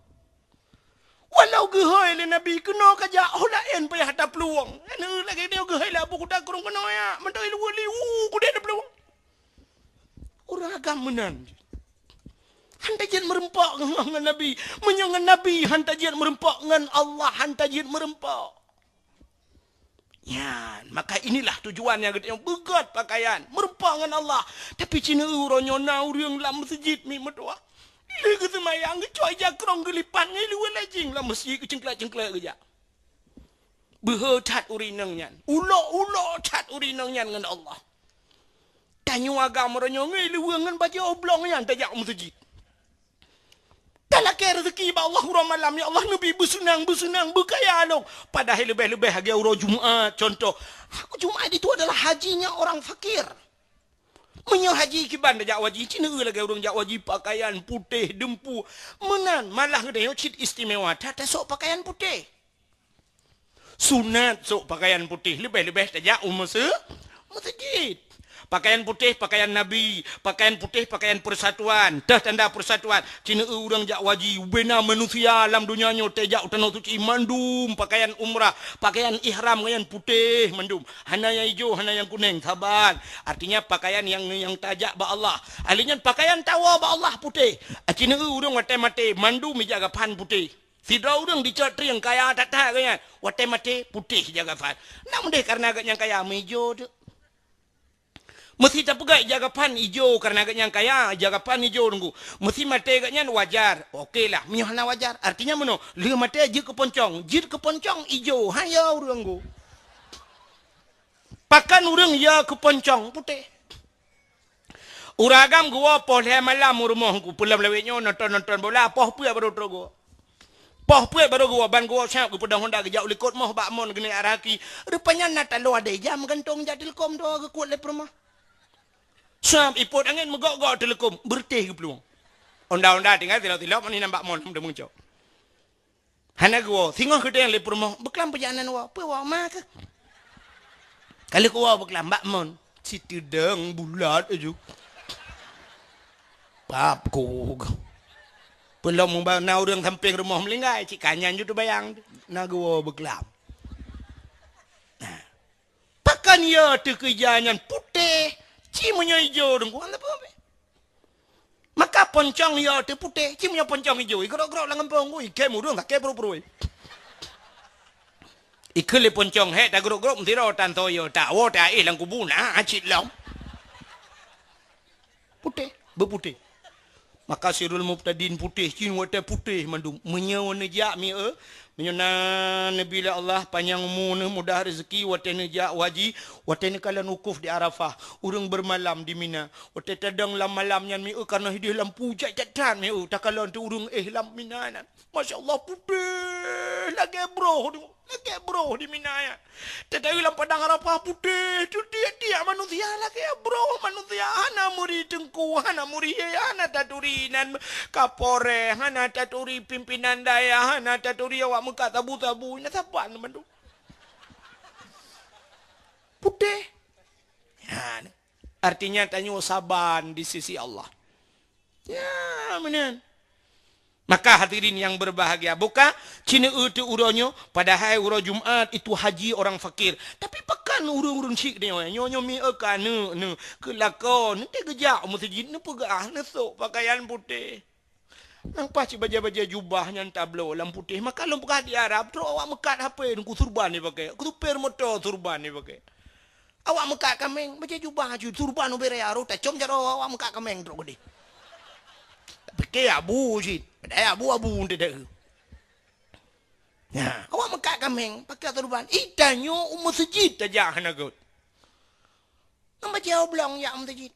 Walau geuhôi lé Nabi keunoe ka jak, ho laén payah taplueng. Nyan lagée nyoe geuhôi lé Abu Kuta Krueng keunoe ya, mantong ileue-leue, uh, kudeh taplueng. Ureuëng agam meunan. Han tajeuet meureumpok ngon, ngon Nabi. Meunyoe ngon Nabi han tajeuet meureumpok, ngon Allah han tajeuet meureumpok. Nyan, maka inilah tujuan nyang geutanyoe beugét pakaian, meureumpok ngon Allah. Tapi ci neueu uroe nyoe na ureuëng lam meuseujid mi meutuah. Lheueh geuseumayang geucok ija krong geulipat ngon ileue lé jing lam meuseujid geucengklek-cengklek geujak. Beuhe that ureuëng inong nyan. Ulok-ulok that ureuëng inong nyan ngon Allah. Tanyoe agam uroe nyoe ngon ileue ngon bajée oblong nyan tajak u meuseujid. Talakée reuzeuki bak Allah uroe malam, ya Allah, neubi beuseunang-beuseunang, beukaya lom. Padahai leubeh-leubeh lagée uroe Jumat, contoh. Jumat itu adalah hajinya orang fakir. Meunyoe haji kiban tajak haji, ci neueu lagée ureuëng jak haji pakaian putéh, deumpu. Meunan, malah geutanyoe cit istimewa that tasok pakaian putéh. Sunat sôk pakaian putéh, leubeh-leubeh tajak u meuse-, meuseujid. Pakaian putéh, pakaian Nabi, pakaian putéh, pakaian persatuan, teuh tanda persatuan. Ci neueu ureuëng jak haji, ubena manusia lam donya nyoe tajak u tanoh suci mandum pakaian umrah, pakaian ihram ngon nyang putéh mandum. Hana nyang ijo, hana nyang kuneng, saban. Artinya pakaian nyang, nyang tajak bak Allah. Ahli nyan pakaian tawoe bak Allah putéh. Ci neueu ureuëng watée maté mandum ija gapan putéh. Sidroe ureuëng dicok trieng kaya that-that geuh nyan, watée maté putéh ija gapan. Nak meudeh kareuna geuh nyang kaya meuijo teuk. Meusi tapeugah ija gaphan ijo karena gobnyan kaya, ija gaphan ijo Teungku. Meusi maté gobnyan wajar. Oke lah, meunyoe hana wajar. Artinya meunoe, lheueh maté jeuet keu poncong. Jeuet keu poncong ijo. Hayo ureuëng Teungku. Pakon ureuëng ya keu poncong putéh. Ureuëng agam geuwoe poh lhée malam u rumoh Teungku, peulom lawét nyoe nonton-nonton bola, poh peuet baru trok geuwoe. Poh peuet baru geuwoe, ban geuwoe siap geupeudong honda geujak u likot moh bak mon geuneuk araki. Rupanya na taloe adé jam gantong jak teuleukom doa geukuet lé peurumoh. Siap ipot angén meugok-gok teuleukom, beureutéh geuplueng. Honda-honda tinggai tilok-tilok, mani nambak mon, hom deungon cok. Hana geuwoe, singoh geudeng lé peurumoh, beuklam peujalanan woe, peue woe ma keuh. Ka lheueh woe beuklam bak mon, siteudong bulat aju. Pap kuk. Peulom meuba na ureuëng sampéng rumoh meulinggai, cit ka nyan ju teubayang, na geuwoe beuklam. Nah. Pakon ya teukeujah nyan putéh, ci meunyoe ijo Teungku, hana peue. Maka poncong ya teuputéh, ci meunyoe poncong ijo, igrok-grok lam gampông, ui, kém ureuëng sakét pruet-pruet. Ikheun lé poncong, hék tagrok-grok meusiro tan toyo, tawoe taéh lam kubu na cit lom. Putéh, beuputéh. Maka sirul mubtadin putéh, cit watée putéh mandum. Meunyoe neujak mieu, meunyoe na Nabi lé Allah panyang umu neuh mudah rezeki, watée neujak u haji, watée neukalon wukuf di Arafah, ureuëng beumalam di Mina. Watée tadong lam malam nyan mieu, karna hideh lampu jai that-that mieu, takalon teuh ureuëng éh lam Mina nyan. Masya Allah, putéh lagée broh tu. Lagée broh di Mina nyan. Teuh lam padang Arafah putéh, teutiek-tiek manusia lagée broh manusia. Hana meuri teungku, hana meuri yé, hana taturi nan kapolres, hana taturi pimpinan dayah, hana taturi awak meukat sabu-sabu. Na saban bandum. Putéh. Ya, artinya tanyoe saban di sisi Allah. Ya, meunan. Maka hadirin yang berbahagia, buka, ci neu-eu teuh uroe nyoe, padahai uroe Jumat itu haji orang fakir. Tapi pakon ureuëng-ureuëng syik nyoe, nyoe, nyoe mieu ka neu, neu, keu lakoe, neu teuh geujak u meuseujid, neupeugah, neusok pakaian putéh. Nang paih cit bajée-bajée jubah nyan tabloe lam putéh, maka lôn peugah di Arab, trok awak meukat hapé, Teungku, surban jipakée, keu supir moto surban jipakée. Awak meukat kaméng, bajée jubah aju, surban ubé raya rot tacom jaroe awak meukat kaméng trok keudeh. Tapike abu cit, padahai abu-abu teuh. Nah, awak meukat kaméng, pakai surban. Ih, tanyoe u meuseujid tajak hana göt. Nang bajée oblong jak u meuseujid.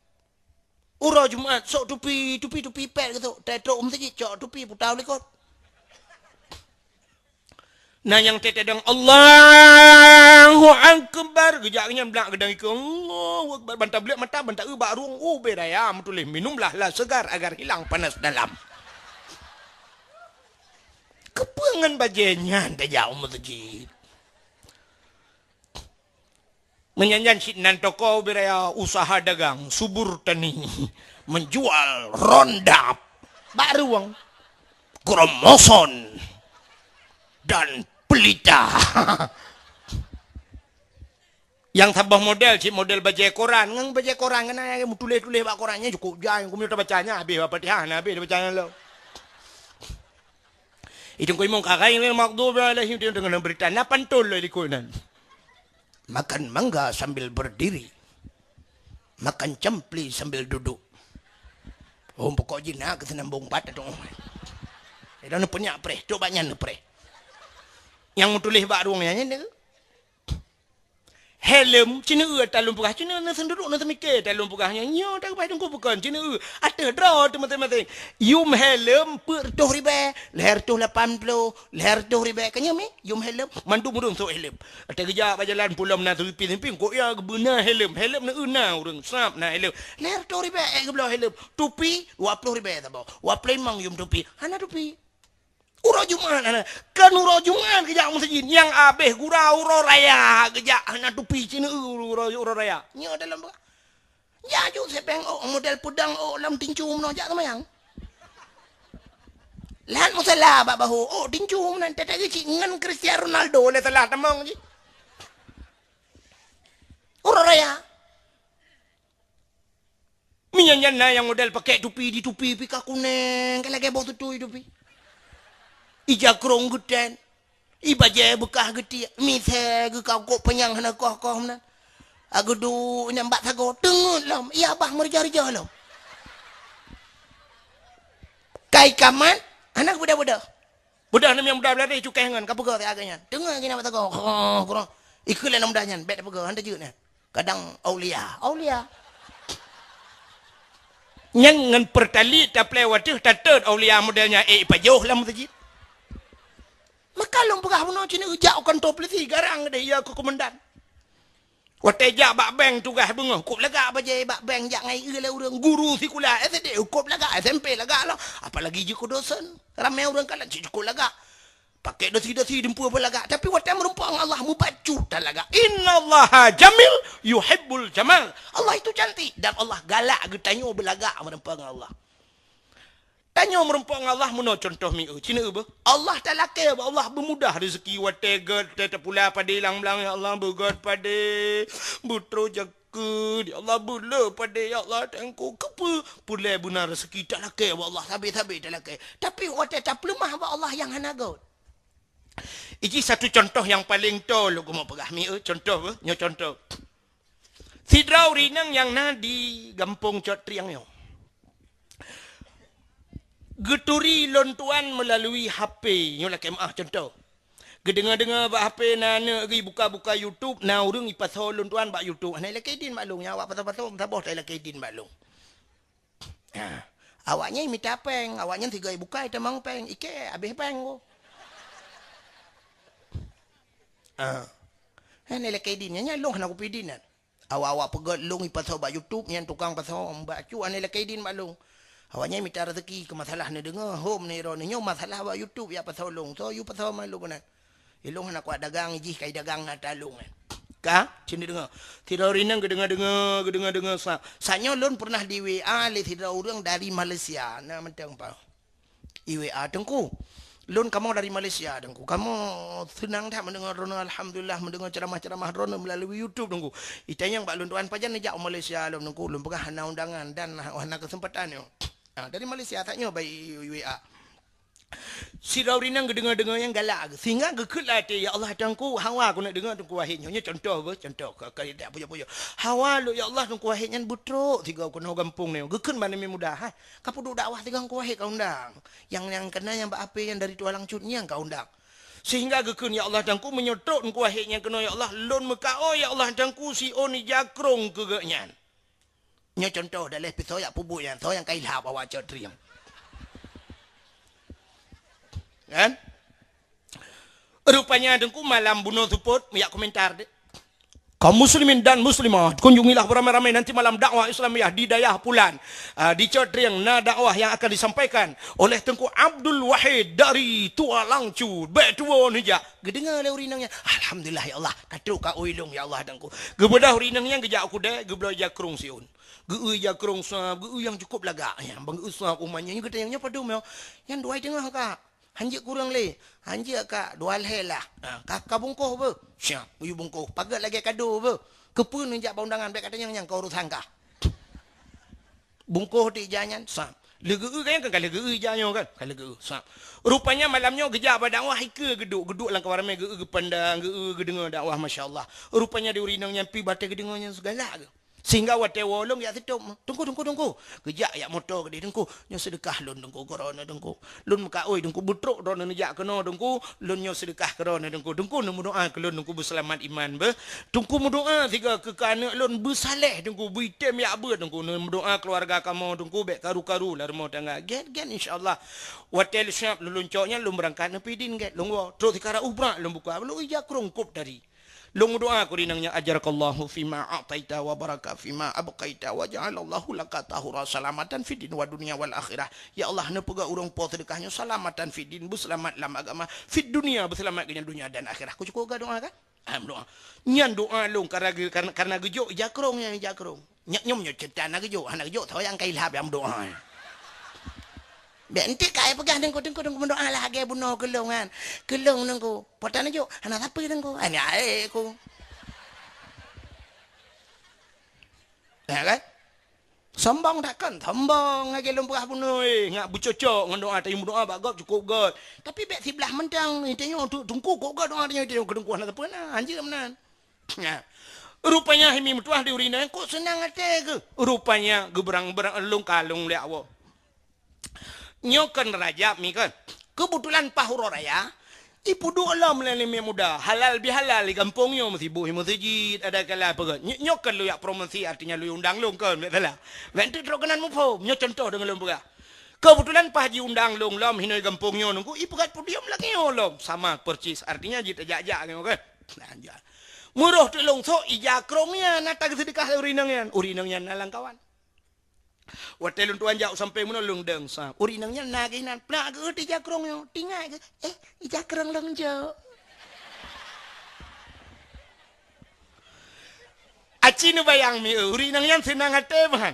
Uroe Jumat, sok tupi, tupi-tupi pet geutok. Tatrok u meuseujid, cok tupi puta u likot. Na nyang teuh tadong, "Allahu Akbar." Geujak nyan blak geudang ikeue, "Allahu Akbar." Ban tablek mata, ban ta-eu bak rueng, ubé raya meutuléh, "Minumlah lah segar agar hilang panas dalam." Keupeue ngon bajée nyan tajak u meuseujid? Meunyan nyan cit nan toko ubé raya usaha dagang, subur tani, menjual rondap, bak rueng, kromoson, dan pelita. Nyang saboh model cit model bajée koran, ngon bajée koran keunan meutuléh-tuléh bak koran nyan cukôp jai, keumeunyoe tabaca nyan habéh Al-Fatihah, na habéh tabaca nyan lom. Itu keu imong kagai ni maghdubi alaihim, dia dengan berita na pantun lé likot nan. Makan mangga sambil berdiri. Makan campli sambil duduk. Oh, pokok jih na keu seunambong pat tu. Ida neupeunyak preh, cok bak nyan neupreh. Nyang meutuléh bak rueng nyan, nyan. Helm, ci neu-eu ata lôn peugah, ci neu-eu na seunduruk na seumike ata lôn peugah nyan. Nyoe takeubah teungku bukon, ci neu-eu. Ateueh droe teuh maséng-maséng. Yum helm peuet reutôh ribée, lhée reutôh lapan ploh, lhée reutôh ribée. Ka nyoe mi, yum helm, mandum ureuëng sôk helm. Ata geujak bak jalan pulo meunan seupieng-seupieng, kok ya geubeuna helm. Helm neu-eu na ureuëng, sab na helm. Lhée reutôh ribée ék geubloe helm. Tupi, dua ploh ribée saboh. Dua ploh limong yum tupi. Hana tupi. Uroe Jumat hana. Kan uroe Jumat geujak meuseujid. Nyang abéh gura uroe raya geujak hana tupi ci neu-eu uroe, uroe raya. Nyoe dalam peugah. Jaju sépéng ôk model peudong ôk lam tincu meunoe jak seumayang. Lat musala bak bahô ôk tincu meunan teuteuk cit ngon Cristiano Ronaldo lé salah tamong cit. Uroe raya. Meunyan nyan na nyang model pakèk tupi, di tupi pih ka kuneng, ka lagèe boh tutui tupi. Ija krông geutén, i bajèe beukah geutiek, misé geukah kok panyang hana koh-koh meunan. Agudu nyang bak sagoe, teungeut lom, iya bah meurija-rija lom. Kai kamat, hana beudôh-beudôh. Beudôh nem nyang muda beulari cukai ngon, ka peugah siat geuh nyan. Teungeut geuh nyan bak sagoe, ikheun lé aneuk muda nyan, bèk tapeugah, han tajeuet nyan. Kadang aulia, aulia. Nyan ngon Pertalite taplè watèe tatot aulia model nyan, eh, ipajoh lam meuseujid. Maka lôn peugah bunoe cit, jak u kantô polisi, garang deh, iya keu komandan. Watèe jak bak bank tugaih beungoh, kôp lagak bajèe bak bank, jak ngon ie lé ureueng, guru sikula S D, kôp lagak, S M P lagak lom. Apalagi jeuet keu dosen, ramè ureueng kalon, cit kôp lagak. Pakèk dasi-dasi, dumpeue beulagak, tapi watèe meureumpok ngon Allah, mubacut tan lagak. Innallaha jamil yuhibbul jamal. Allah itu cantik dan Allah galak geutanyoe beulagak meureumpok ngon Allah. Tanyoe meureumpok ngon Allah meunoe contoh mieu. Cit na beuh. Allah talakèe bak Allah beumudah rezeki watèe gèt, watèe tapula padé lam blang, ya Allah, beugèt padé, beutrok jakeuet, ya Allah, beulé padé, ya Allah, Teungku, keupeue? Peureulèe beuna rezeki talakèe bak Allah, sabé-sabé talakèe. Tapi watèe tapeuleumah bak Allah nyang hana gèt. Iji satu contoh nyang paleng toe lôn keumeung peugah mieu, contoh beuh, nyoe contoh. Sidroe ureueng inong nyang na di gampông Cot Trieng nyoe. Geuturi lôn tuan meulalu H P, nyoe lakèe meu'ah contoh. Geudeungoe-deungoe bak H P na aneuk geuh ibuka-buka YouTube, na ureueng ipasoe lôn tuan bak YouTube. Hana ilakèe idin bak lôn, nyan awak pasoe-pasoe, meusaboh tan ilakèe idin bak lôn. Ha. Awaknyan mita pèng, awaknyan sigoe ibuka itamong pèng, ikèe habéh pèng ko. Ha. Hana ilakèe idin, nyan, nyan lôn hana kupi idin nyan. Awak-awak peugèt lôn ipasoe bak YouTube, nyan tukang pasoe bak YouTube, hana ilakèe idin bak lôn. Awaknyan mita rezeki keu masalah neudeungoe, hom neuro neunyoe masalah bak YouTube jak pasoe lôn. Soe yue pasoe ma lôn keunan? Ilôn hana kuat dagang, jih kai dagang na talong nyan. Ka, cit neudeungoe. Sidroe ureueng inong geudeungoe-deungoe, geudeungoe-deungoe sa. Saat nyoe lôn peureunah di W A lé sidroe ureueng dari Malaysia, na mantong pa. I W A, "Teungku, lôn kamoe dari Malaysia, Teungku. Kamoe seunang that meudeungoe droeneuh, alhamdulillah, meudeungoe ceramah-ceramah droeneuh meulalu YouTube, Teungku. Itanyong bak lôn tuan, pajan neujak u Malaysia lom, Teungku?" Lôn peugah hana undangan dan hana, hana keuseumpatan nyoe. Ha, dari Malaysia that nyoe bak i, i W A. Sidroe ureueng inong geudeungoe-deungoe nyang galak, sehingga geukheun lam até, "Ya Allah, Teungku, hawa keuneuk deungoe Teungku Wahid nyoe." Nyoe contoh beuh, contoh. Ka, ka, tak pujoe-pujoe. "Hawa lôn, ya Allah, Teungku Wahid nyan beutrok sigoe keunoe gampông nyoe." Geukheun bak aneuk muda, "Hai, ka peuduek dakwah sigoe Teungku Wahid ka undang. Nyang, nyang keunan nyang bak H P nyang dari Tualang Cut nyan ka undang." Sehingga geukheun, "Ya Allah, Teungku, meunyoe trok Teungku Wahid nyan keunoe, ya Allah, lôn meukaôi, ya Allah, Teungku, siôn ija krông keu geuh nyan." Nyoe contoh, daleh pih soe jak peubuet nyan, soe nyang ka ilhap awak Cot Trieng. Kan? Rupanya Teungku malam bunoe seupôt, jak komentar deh. Kaum muslimin dan muslimah, kunjungilah beramai-ramai nanti malam dakwah Islamiyah di dayah Pulan. Ah, di Cot Trieng na dakwah yang akan disampaikan oleh Teungku Abdul Wahid dari Tualang Cut. Bèk tuwo neujak. Geudeungoe lé ureueng inong nyan, "Alhamdulillah ya Allah, ka trok kaôi lôn ya Allah Teungku." Geubeudôh ureueng inong nyan geujak u keudè, geubloe ija krông siôn. Geu-eu ija krông sab, geu-eu nyang cukôp lagak nyan. Ban geu-eu sab umat nyan, nyan geutanyong, "Nyoe padum nyoe?" "Nyan dua i teungoh, Kak." "Han jeuet kureueng lé?" "Han jeuet, Kak, dua lhèe lah." "Ha, ka, ka bungkôh beuh?" "Siap, geuyue bungkôh." "Paget lagèe kado beuh." "Keupeue neujak bak undangan, bèk katanyong nyan, ka urosan kah." Bungkôh di ija nyan, sab. Lheueh geu-eu kan, kan ka lheueh geu-eu ija nyoe kan? Ka lheueh geu-eu, sab. Rupanya malam nyoe geujak bak dakwah, ikeue geuduek, geuduek lam kawan ramè, geu-eu geupandang, geu-eu geudeungoe dakwah, masya Allah. Rupanya di ureueng inong nyan pih batèe geudeungoe nyan sigalak geuh. Sehingga watèe woe lôn jak seutôt, "Teungku, Teungku, Teungku." Geujak jak moto keudéh, "Teungku, nyoe seudeukah lôn, Teungku, keu droeneuh, Teungku. Lôn meukaôi, Teungku, beutrok droeneuh neujak keunoe, Teungku. Lôn nyoe seudeukah keu droeneuh, Teungku. Teungku neumeudoa keu lôn, Teungku, beuselamat iman beuh. Teungku meudoa sigoe keu aneuk lôn beusaleh, Teungku, beuitem jak beuet, Teungku. Neumeudoa keuluwarga kamoe, Teungku, bèk karu-karu lam rumoh tangga." Gèt, gèt, insya Allah. Watèe lôn siap lôn, lôn cok nyan, lôn beurangkat neupidin gèt, lôn woe. Trok sikara ubrak lôn buka, lôn ija krông kôp tadi. Lôn meudoa keu ureueng inong nyan, "Ajarakallahu fima a'taita wa baraka fima abqaita wa ja'alallahu laka tahura salamatan fid din wa dunya wal akhirah." Ya Allah, neupeugah ureueng po seudeukah nyoe salamatan fid din, beuseulamat lam agama, fid dunya, beuseulamat keu nyan dunya dan akhirah. Keu cukôp geudoa kan? Ah, meudoa. Nyan doa lôn karena geu-, karena, karena geujok ija krông nyan, ija krông. Nyak nyoe meunyoe ceurita na geujok, hana geujok, soe nyang ka ilham nyang meudoa. Bèk enteuk ka ai peugah Teungku, Teungku, Teungku meudoa lagèe bunoe keu lôn nyan. Keu lôn Teungku, po tan jok, hana sapeue Teungku. Hana ae ku. Ya kan? Sombong that kan? Sombong lagèe lôn peugah bunoe, eh, ngat beucocok ngon doa, tanyoe meudoa bak gob cukôp göt. Tapi bèk siblah mantong, tanyoe tu Teungku kok göt doa tanyoe, tanyoe keu Teungku hana sapeue na, hanjeuet meunan. Nah, Rupanya himi meutuah di ureueng inong nyan, kok seunang até geuh. Rupanya geubeurang-beurang lôn kalon lé Allah. Nyoe kon Rajab mi kon. Keubeutulan paih uroe raya, ipeuduek lom lé aneuk muda, halal bihalal di gampông nyoe, meusiboh meuseujid, ada kala peugah. Nyo-, nyoe kon lôn jak promosi, artinya lôn undang lôn kon, bèk salah. Bèk teuk trok keunan muphom, nyoe contoh deungon lôn peugah. Keubeutulan paih jiundang lôn lom hinoe gampông nyoe nunggu, ipeugah podium lagèe nyoe lom, sama persis, artinya jeuet tajak-jak nyoe kon. Nah, jak. Meurôh teuk lôn sok ija krông nyan, na tageuseudeukah lé ureueng inong nyan. Ureueng inong nyan na lam kawan. Watèe lôn tuan jak u sampéng bunoe lôn dong sa. Ureueng inong nyan na geuh inan, plak geuh ija krông nyoe. Tingat geuh, "Eh, ija krông lôn jok." Aci neubayang mi, ureueng inong nyan seunang até meuhan.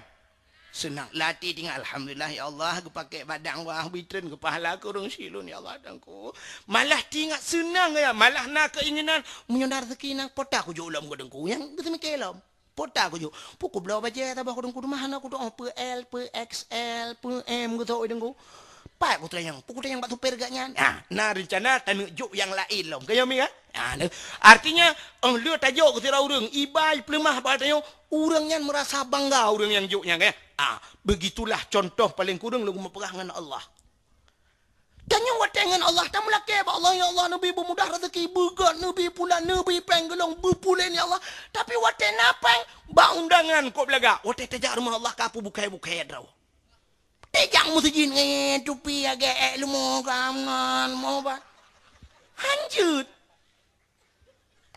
Seunang lati tingat, "Alhamdulillah, ya Allah, geupakè bak dakwah, bri treun keu pahala keu ureueng syiek lôn, ya Allah, Teungku." Malah tingat seunang ya, malah na keuinginan, "Meunyoe na raseuki nyan, po ta kujok lom keu Teungku." Nyan geuseumiké lom. Po ta kujok. Peue kubloe bajèe saboh keu Teungku, teuma hana kutu'oh peue L, peue X L, peue M geutok keu Teungku. Pat kutanyong, peue kutanyong bak supir geuh nyan. Ah, na reuncana taneuk jok nyang laén lom. Ka nyoe mi kan? Ah, nah. Artinya, 'oh lheueh tajok keu sidroe ureueng, iba peuleumah bak tanyoe, ureueng nyan meurasa bangga ureueng nyang jok nyan, kan? Ah, begitulah contoh paleng kureueng lôn meupeugah ngon Allah. Tanyoe watèe ngon Allah, tameulakèe bak Allah, "Ya Allah, neubi beumudah raseuki, beugèt, neubi pulan, neubi péng geulong, beupulen, ya Allah." Tapi watèe na péng, bak undangan kok beulagak. Watèe tajak rumoh Allah, ka peubukai-bukai droe. Tajak meuseujid ngon tupi agak èk leumo ka nan, mo ba. Hanjeuet.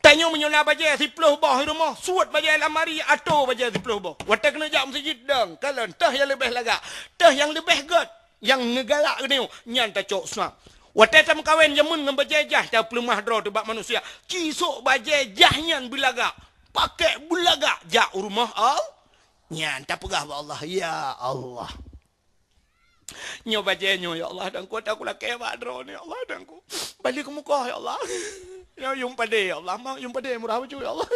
Tanyoe meunyoe na bajèe siploh boh i rumoh, suet bajèe lamari, atô bajèe siploh boh. Watèe keuneuk jak meuseujid dong, kalon, toh nyang leubeh lagak, toh nyang leubeh gèt, nyang neugalak geutanyoe, nyan tacok snap. Watèe tameukawen jameun ngon bajèe jaih, tapeuleumah droe teuh bak manusia. Ci sok bajèe jaih nyan beulagak, pakèk beulagak jak u rumoh Allah. Nyan tapeugah bak Allah, "Ya Allah." Nyoe bajèe nyoe, ya Allah, Teungku, ata kulakèe bak droeneuh, ya Allah, Teungku. Bali keu mukoh, ya Allah. Nyoe yum padé, ya Allah, mak yum padé murah bacut, ya Allah.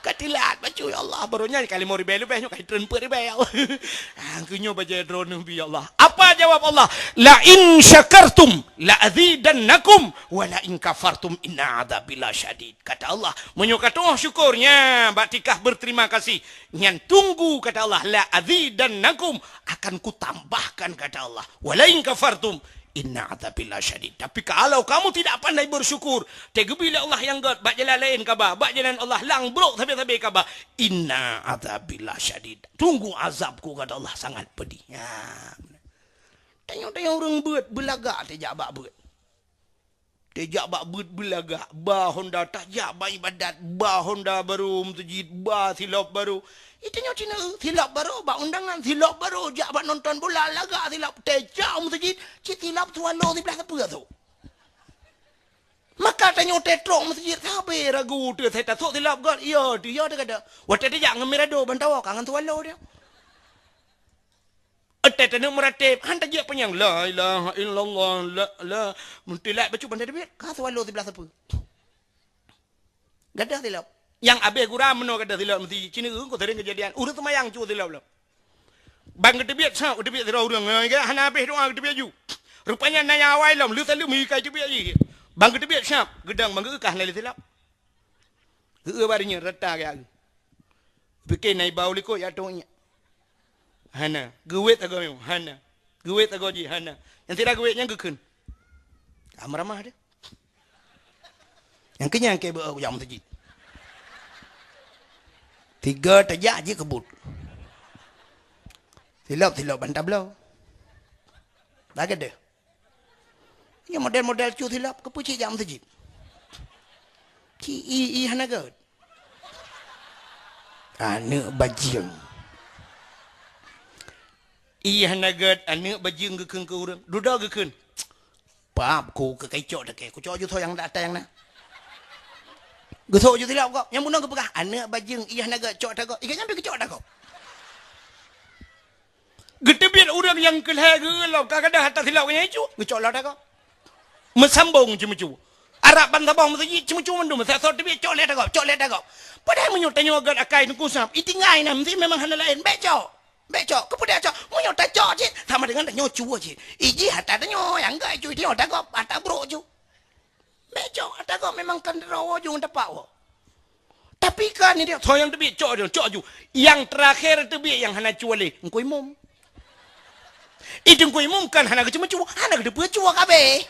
Ka tilat bacut, ya Allah. Baroe nyan ka limong ribèe leubeh, nyoe ka treun peuet ribèe, ya Allah. Ah, keu nyoe bajèe droeneuh bi, ya Allah. Apa jawab Allah? "La in syakartum la azidannakum, wa la in kafartum inna adzabi lasyadid." Kata Allah, "Meunyoe katu'oh syukur, nya bak tingkah berterima kasih, nyan tunggu," kata Allah, "la azidannakum, akan kutambahkan," kata Allah. "Wa la in kafartum, inna adzabi lasyadid." Tapi kalau kamu tidak pandai bersyukur, teugeubri lé Allah nyang gèt, bak jalan laén kaba, bak jalan Allah lang brok sabe-sabe kaba, "Inna adzabi lasyadid." Tunggu azabku, kata Allah, sangat pedih. Ya. Tanyoe-tanyoe ureueng beuet, beulagak tajak bak beuet. Tajak bak beuet beulagak, ba honda, tajak bak ibadat, ba honda barô meuseujid, ba silop barô. Itanyoe cina, silop barô bak undangan, silop barô jak bak nonton bola, lagak silop, tajak meuseujid, cit silop swallow siblah sapeue tu. Maka tanyoe tetrok meuseujid, sabe ragu teuh, sai tasok silop gèt, iya teuh, iya teuh gata. Watèe tajak ngon Mirado, ban tawoe ka ngon swallow dia. Watèe taneuk meuratéb, han tajak panyang, "La ilaha illallah, la, la." Meutilak bacut ban tateubiet, ka swallow siblah sapeue. Gadoh silop. Nyang abéh gura meunoe gadoh silop meuseujid. Cina ureueng kok sering keujadian. Ureueng seumayang cu silop lom. Ban geuteubiet, sa geuteubiet sidroe ureueng. Hana abéh doa geuteubiet ju. Rupanya na nyang awai lom, lheueh saleuem ka geuteubiet jih. Ban geuteubiet, sa geudong, ban geueu ka hana lé silop. Geueu bak donya rata geuh. Pike na iba u likot ya tong nyak. Hana. Geuwet agoe nyoe. Hana. Geuwet agoe jih. Hana. Nyang sira geuwet nyan geukheun. Ka meuramah deh. Nyang keu nyan keu beu jak meuseujid. Tiga tajak jih keubut. Silop-silop ban tabloe. Lagèe deh. Nyoe model-model cu silop, keupeue cit jak meuseujid? Ci i, i hana gèt. Aneuk bajeueng. I hana gèt, aneuk bajeueng geukheun keu ureueng. Dudoe geukheun. Pap ku keu kacok takée, kucok ju tho nyang ata nyang na. Geusok ju silop gob, nyang bunoe geupeugah, "Aneuk bajeueng, i hana gèt, cok ata gob." Ikat nyan pi keucok ata gob. Geuteubiet ureueng nyang keu lhèe geueu lom, ka gadoh ata silop nyan icu, geucok lom ata gob. Meusambong ceumeucue. Arab ban saboh meuseujid ceumeucue mandum, sa-, soe teubiet cok lé ata gob, cok lé ata gob. Padahai meunyoe tanyoe gèt akai Teungku Sam, itinggai na meuseujid memang hana laén, bèk cok. Bèk cok, keupeue dak cok? Meunyoe tacok cit, sama deungon tanyoe cue cit. Ijih ata tanyoe, nyang gèt icu, tanyoe ata gob, ata brok cu. Bèk cok, ata gob memang kan droe ju ngon tapak woe. Tapi Pih ka ni dia, soe nyang teubiet, cok dia, cok aju. Nyang teurakhé teubiet nyang hana cue lé, Teungku Imum. Ih, Teungku Imum kan hana geucue-cue, hana geuteupeue cue kabeh.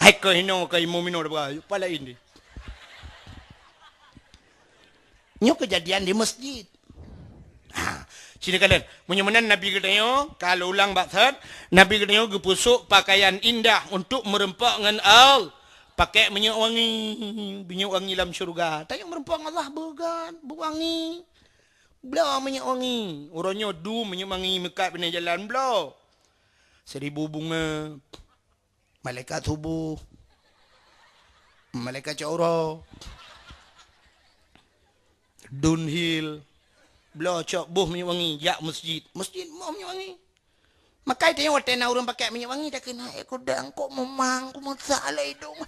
Hai keuh inoe, keu imum inoe, pala ini. Nyoe keujadian di masjid. Ha, sini kalian. Meunyoe meunan Nabi geutanyoe, ka lôn ulang bak that, Nabi geutanyoe geupeusok pakaian indah untuk meureumpok ngon Al-, pakai minyeuk wangi, minyeuk wangi lam syeuruga. Tanyoe meureumpok ngon Allah beugan, beuwangi. Bloe minyeuk wangi. Uroe nyoe dum minyeuk wangi meukat binéh jalan bloe. Seribu bunga. Malaikat suboh, malaikat cot uroe, Dunhill, bloe cok boh minyeuk wangi jak masjid. Masjid boh minyeuk wangi. Makai tanyoe watée na ureuëng pakai minyeuk wangi, takheun, "Hai, kudang, kok meumang, ku meusak lé idong,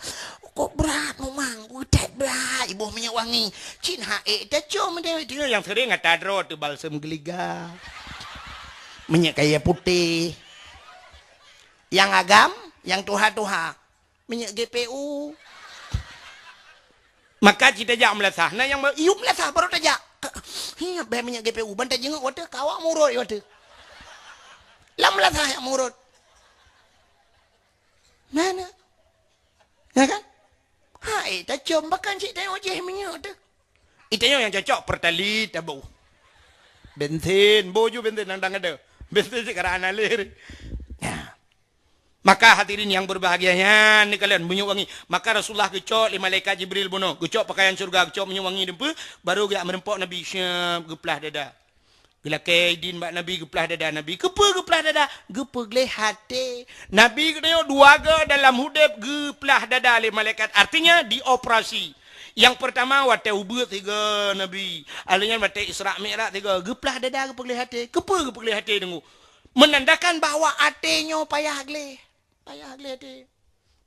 kok brat meumang, ku geutet brat, iboh minyeuk wangi." Cit ha ék tacom deh. Dia nyang sering ata droe teuh balsem geuliga, minyeuk kayée putéh. Nyang agam, nyang tuha-tuha, minyeuk G P U. Maka cit tajak meulasah, na nyang ba-, iyup meulasah baru tajak. Ka-, hi, bèe minyeuk G P U, ban tajingok watée, ka awak murot watée. Lam meulasah nyang murot. Mana? Ya kan? Hai, tacom, bahkan cit tayong jih minyeuk teuh. Ih, tanyoe nyang cocok Pertalite taboh. Bensin, boh ju bensin nang dang ada. Bensin cit karaan alir. Ya. Maka hadirin yang berbahagia, nyan ni kalian, minyeuk wangi. Maka Rasulullah geucok lé malaikat Jibril bunoe, geucok pakaian syurga, geucok minyeuk wangi deumpeu, baru geujak meureumpok Nabi syeup geuplah dada. Geulakée idin bak Nabi geuplah dada Nabi. Keupeue geuplah dada? Geupeugleh até. Nabi geutanyoe dua goe dalam udeb geuplah dada lé malaikat, artinya dioperasi. Nyang peurtama watée ubeut sigoe Nabi, alheuh nyan watée Isra Mi'raj sigoe, geuplah dada geupeugleh até. Keupeue geupeugleh até teungku? Menandakan bahwa até nyoe payah gleh. Payah gleh até.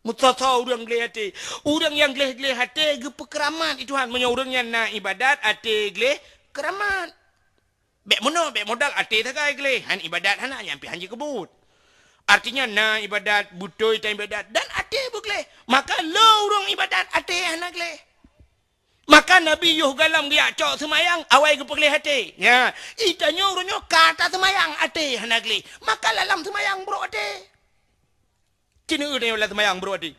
Meusoe-soe ureuëng gleh até. Ureuëng nyang gleh-gleh até geupeukeuramat lé Tuhan. Meunyoe ureuëng nyan na iébadat, até gleh, keuramat. Bék meunoe, bék modal até sagai gleh, han iébadat hana, nyan pih han jikeubeuet. Artinya na iébadat, beutôi tan iébadat, dan até beugleh. Maka le ureuëng iébadat até hana gleh. Maka Nabi yoh goh lom geujak cok seumayang, awai geupeugleh até. Nya, ih tanyoe ureuëng nyoe ka taseumayang até hana gleh. Maka lam seumayang brok até. Cit neueu tanyoe lam seumayang brok até.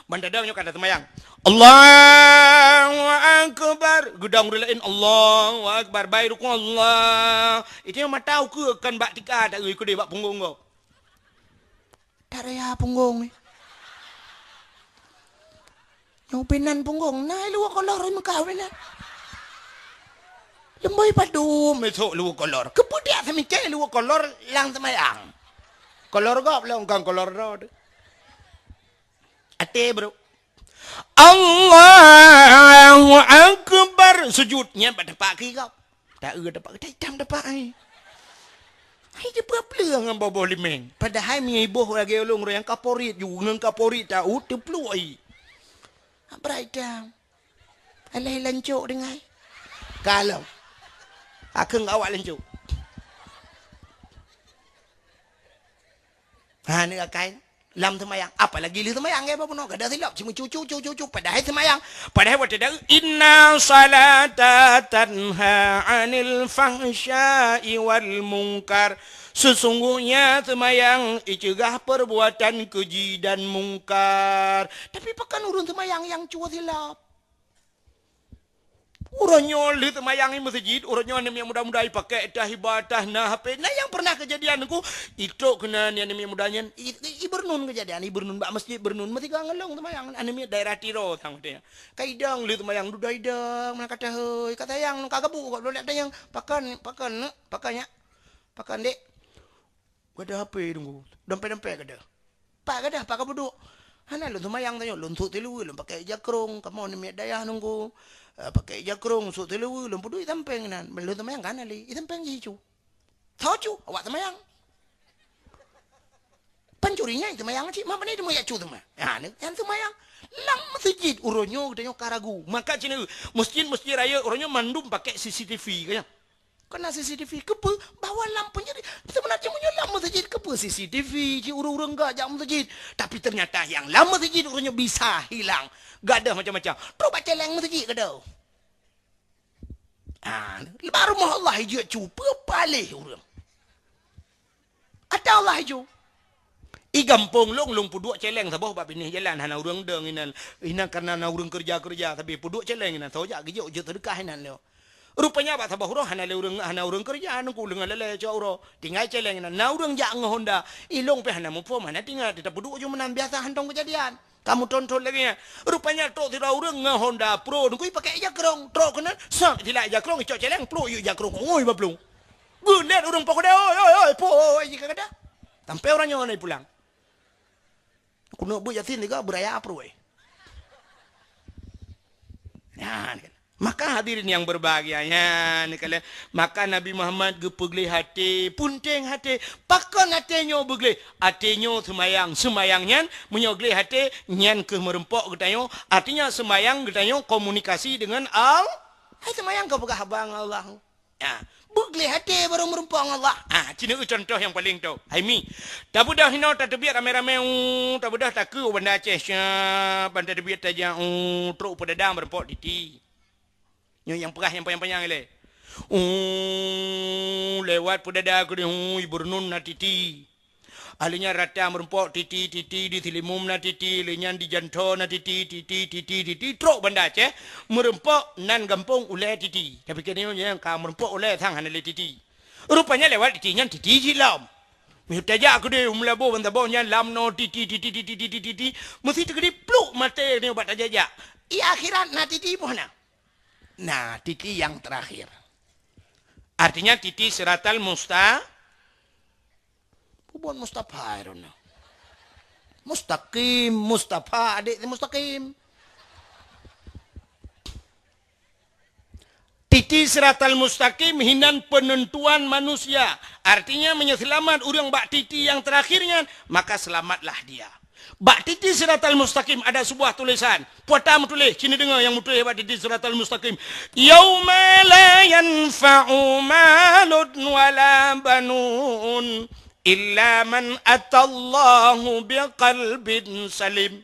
Ban tadong nyoe ka taseumayang. Allahu Akbar. Geudong ureuëng laén, Allahu Akbar. Bai rukuk, Allah. Ih tanyoe mata ukeue kon bak tika, taeu keudeh bak punggong gob. Taraya punggong ni. Nyoe pinan punggong, na luweue kolor meuka pinan. Leumboi padum esok luweue kolor. Keupeue dak seumicai luweue kolor lam seumayang? Kolor gob lom kon kolor droe teuh. Até brok. Allahu Akbar. Sujud nyan bak teumpat keu gob. Taeu teumpat, geutai itam teumpat ai. Hai jipeupleueng ngon boh-boh limeng. Padahai meunyoe iboh lagée ulôn, ureuëng nyang kaporit ju, ngon kaporit taeu teupluek ai. Abrai itam. Alah lancok dengai. Ka lom. Akeueng awak lancok. Ha, ni akai lam seumayang. Apalagi lheueh seumayang, ya, bunoe kada silap. Cuma cucu, cucu, cucu. Padahai seumayang. Padahai watée dak, "Inna salata tanha 'anil fahsya'i wal munkar." Sesungguhnya seumayang iceugah perbuatan keji dan mungkar. Tapi pakon ureuëng seumayang nyang cue silap? Uroe nyoe lheueh seumayang i meuseujid, uroe nyoe aneuk miet muda-muda ipakai tah iba tah na H P. Na nyang pernah keujadian teungku, itrok keunan aneuk miet muda nyan, i, i, i Beurneun keujadian, i Beurneun bak masjid Beurneun, meusigoe ngon lôn seumayang, aneuk miet daerah Tiro sang watée nyan. Ka idong lheueh seumayang, dudoe idong, meunan ka tahôi, ka sayang, ka gabuk, ka lôn lheueh tanyong, "Pakon, pakon, neuk, pakon, nyak?" Pakon, dek? Gadoh H P teungku, dompet-dompet gadoh. Pat gadoh, pat ka peuduek. Hana lôn seumayang tanyoe, lôn sôk siluweue, lôn pakai ija krông, kamoe aneuk miet dayah teungku. Eh, pakai ija krông, sôk siluweue, lôn peuduek i sampéng nan. Lôn seumayang ka hana lé, i sampéng jih cu. Tho cu, awak seumayang. Pancuri nyan seumayang cit, ma pane teuma jak cu teuma. Ha, ni, nyan seumayang. Lam meuseujid uroe nyoe geutanyoe ka ragu. Maka cit, masjid-masjid rayeuk uroe nyoe mandum pakai C C T V, ka nyan. Keunan C C T V, keupeue? Bahwa lam peunjadi-, seubeuna cit meunyoe lam meuseujid, keupeue C C T V, cit ureuëng-ureuëng gak jak meuseujid. Tapi ternyata nyang lam meuseujid ureuëng nyoe bisa hilang. Gadôh macam-macam. Trok bak céléng meuseujid gadôh. Ah, bak rumoh Allah ijak cuba paléh ureuëng. Ata Allah ijak. I gampông lôn, lôn peuduek céléng saboh bak binéh jalan, hana ureuëng dong inan. Inan karena na ureuëng keureuja-keureuja, tapi peuduek céléng inan, soe jak geujok jeuet seudeukah inan lé. Rupanya bak saboh uroe hana lé ureuëng, hana ureuëng keureuja, nungku leungan lalée cok uroe. Tinggai céléng inan, na ureuëng jak ngon honda. I lôn pih hana muphom, hana teuingat, teutap peuduek ju meunan biasa hantong keujadian. Kamoe tonton lagée nyan. Rupanya trok sidroe ureuëng ngon honda pro, nungku i pakai ija krong. Trok keunan, sak, tilak ija krong, icok céléng, pluk yue ija krong. Oi, baplueng. Geulet ureuëng poh keude, oi, oi, oi, po, oi, jika kata. Sampai ureuëng nyoe na pulang. Keuneuk beuet Yasin tiga beuraya pruweh. Nyan kan. Maka hadirin yang berbahagia, nyan kan. Maka Nabi Muhammad geupeugleh até, punteng até. Pakon até nyoe beugleh? Até nyoe seumayang. Seumayang nyan, meunyoe gleh até, nyan keuh meureumpok geutanyoe. Artinya seumayang geutanyoe komunikasi dengan Al-, hai seumayang keu peugah haba ngon Allah. Ha, beugleh até barô meureumpok ngon Allah. Ha, ci neueu contoh nyang paleng tho. Hai mi, tabeudôh hinoe tateubiet ramé-ramé, u, tabeudôh takeu u Banda Aceh, syab, ban tateubiet tajak, u, trok peudada meureumpok Titi. Nyoe nyang peugah nyang panyang-panyang ilée. U, lewat peudada keudeh, u, i Beureunun na Titi. Ahli nyan rata meureumpok Titi, Titi, di Sileumum na Titi, lé nyan di Jantho na Titi, Titi, Titi, Titi, trok Banda Aceh, meureumpok nan gampông ulée Titi. Tapi keuneuk nyang ka meureumpok ulée sang hana lé Titi. Rupanya lewat Titi nyan Titi jilom. Meunyoe tajak keudeh u Meulaboh ban saboh nyan lam noe Titi, Titi, Titi, Titi, Titi, meusti teukeudi pluk maté nyoe bak tajak-jak. I akhirat na Titi boh na. Na Titi nyang terakhir. Artinya Titi siratal musta-, Pubon Mustafa, I don't know. Mustaqim, Mustafa, adik si Mustaqim. Titi siratal mustaqim hinan penentuan manusia. Artinya, meunyoe seulamat ureuëng bak titi nyang terakhir nyan, maka selamatlah dia. Bak titi siratal mustaqim ada sebuah tulisan. Puata meutuléh, ci neudeungoe nyang meutuléh bak titi siratal mustaqim. "Yauma la yanfa'u malun wala banun illa man atallahu biqalbin salim."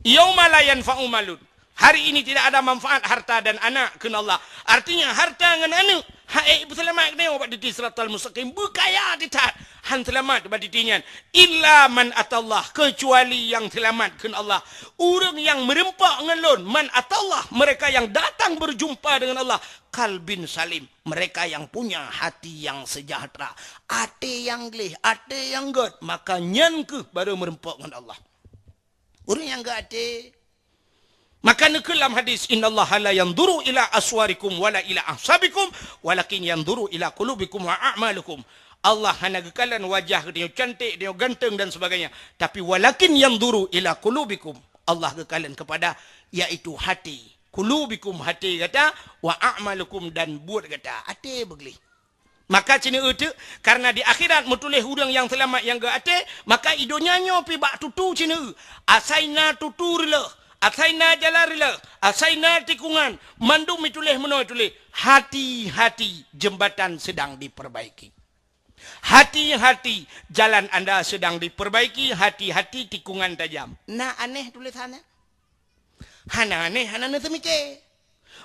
"Yauma la yanfa'u malun." Hari ini tidak ada manfaat harta dan anak, kheun Allah. Artinya, harta ngon aneuk, hana ipeuseulamat geutanyoe bak titi siratal mustaqim, beukaya that, hana seulamat bak titi nyan. "Illa man atallah," kecuali nyang seulamat, kheun Allah. Ureuëng nyang meureumpok ngon Lôn, "man atallah," mereka yang datang berjumpa dengan Allah, "qalbin salim," mereka yang punya hati yang sejahtera, até nyang gleh, até nyang gét, maka nyan keuh barô meureumpok ngon Allah. Ureuëng nyang geuaté. Maka neukheun lam hadis, "Innallaha la yanzuru ila aswarikum wala ila ahsabikum, walakin yanzuru ila qulubikum wa a'malikum." Allah hana geukalon wajah geutanyoe cantik, geutanyoe ganteng dan sebagainya, tapi walakin yanzuru ila qulubikum. Allah geukalon kepada, yaitu hati. Qulubikum, hati gata, wa a'malikum, dan buet gata. Até beugleh. Maka ci neueu teuk, karena di akhirat meutuléh ureuëng nyang seulamat nyang geuaté, maka i donya nyoe pih bak tutu ci neueu. Asai na tutu reuloh, asai na jalan reuloh, asai na tikungan, mandum ituléh meunoe tuléh, "Hati-hati, jembatan sedang diperbaiki. Hati-hati, jalan anda sedang diperbaiki, hati-hati, tikungan tajam." Na aneh tulésan nyan? Hana aneh, hana neuseumiké.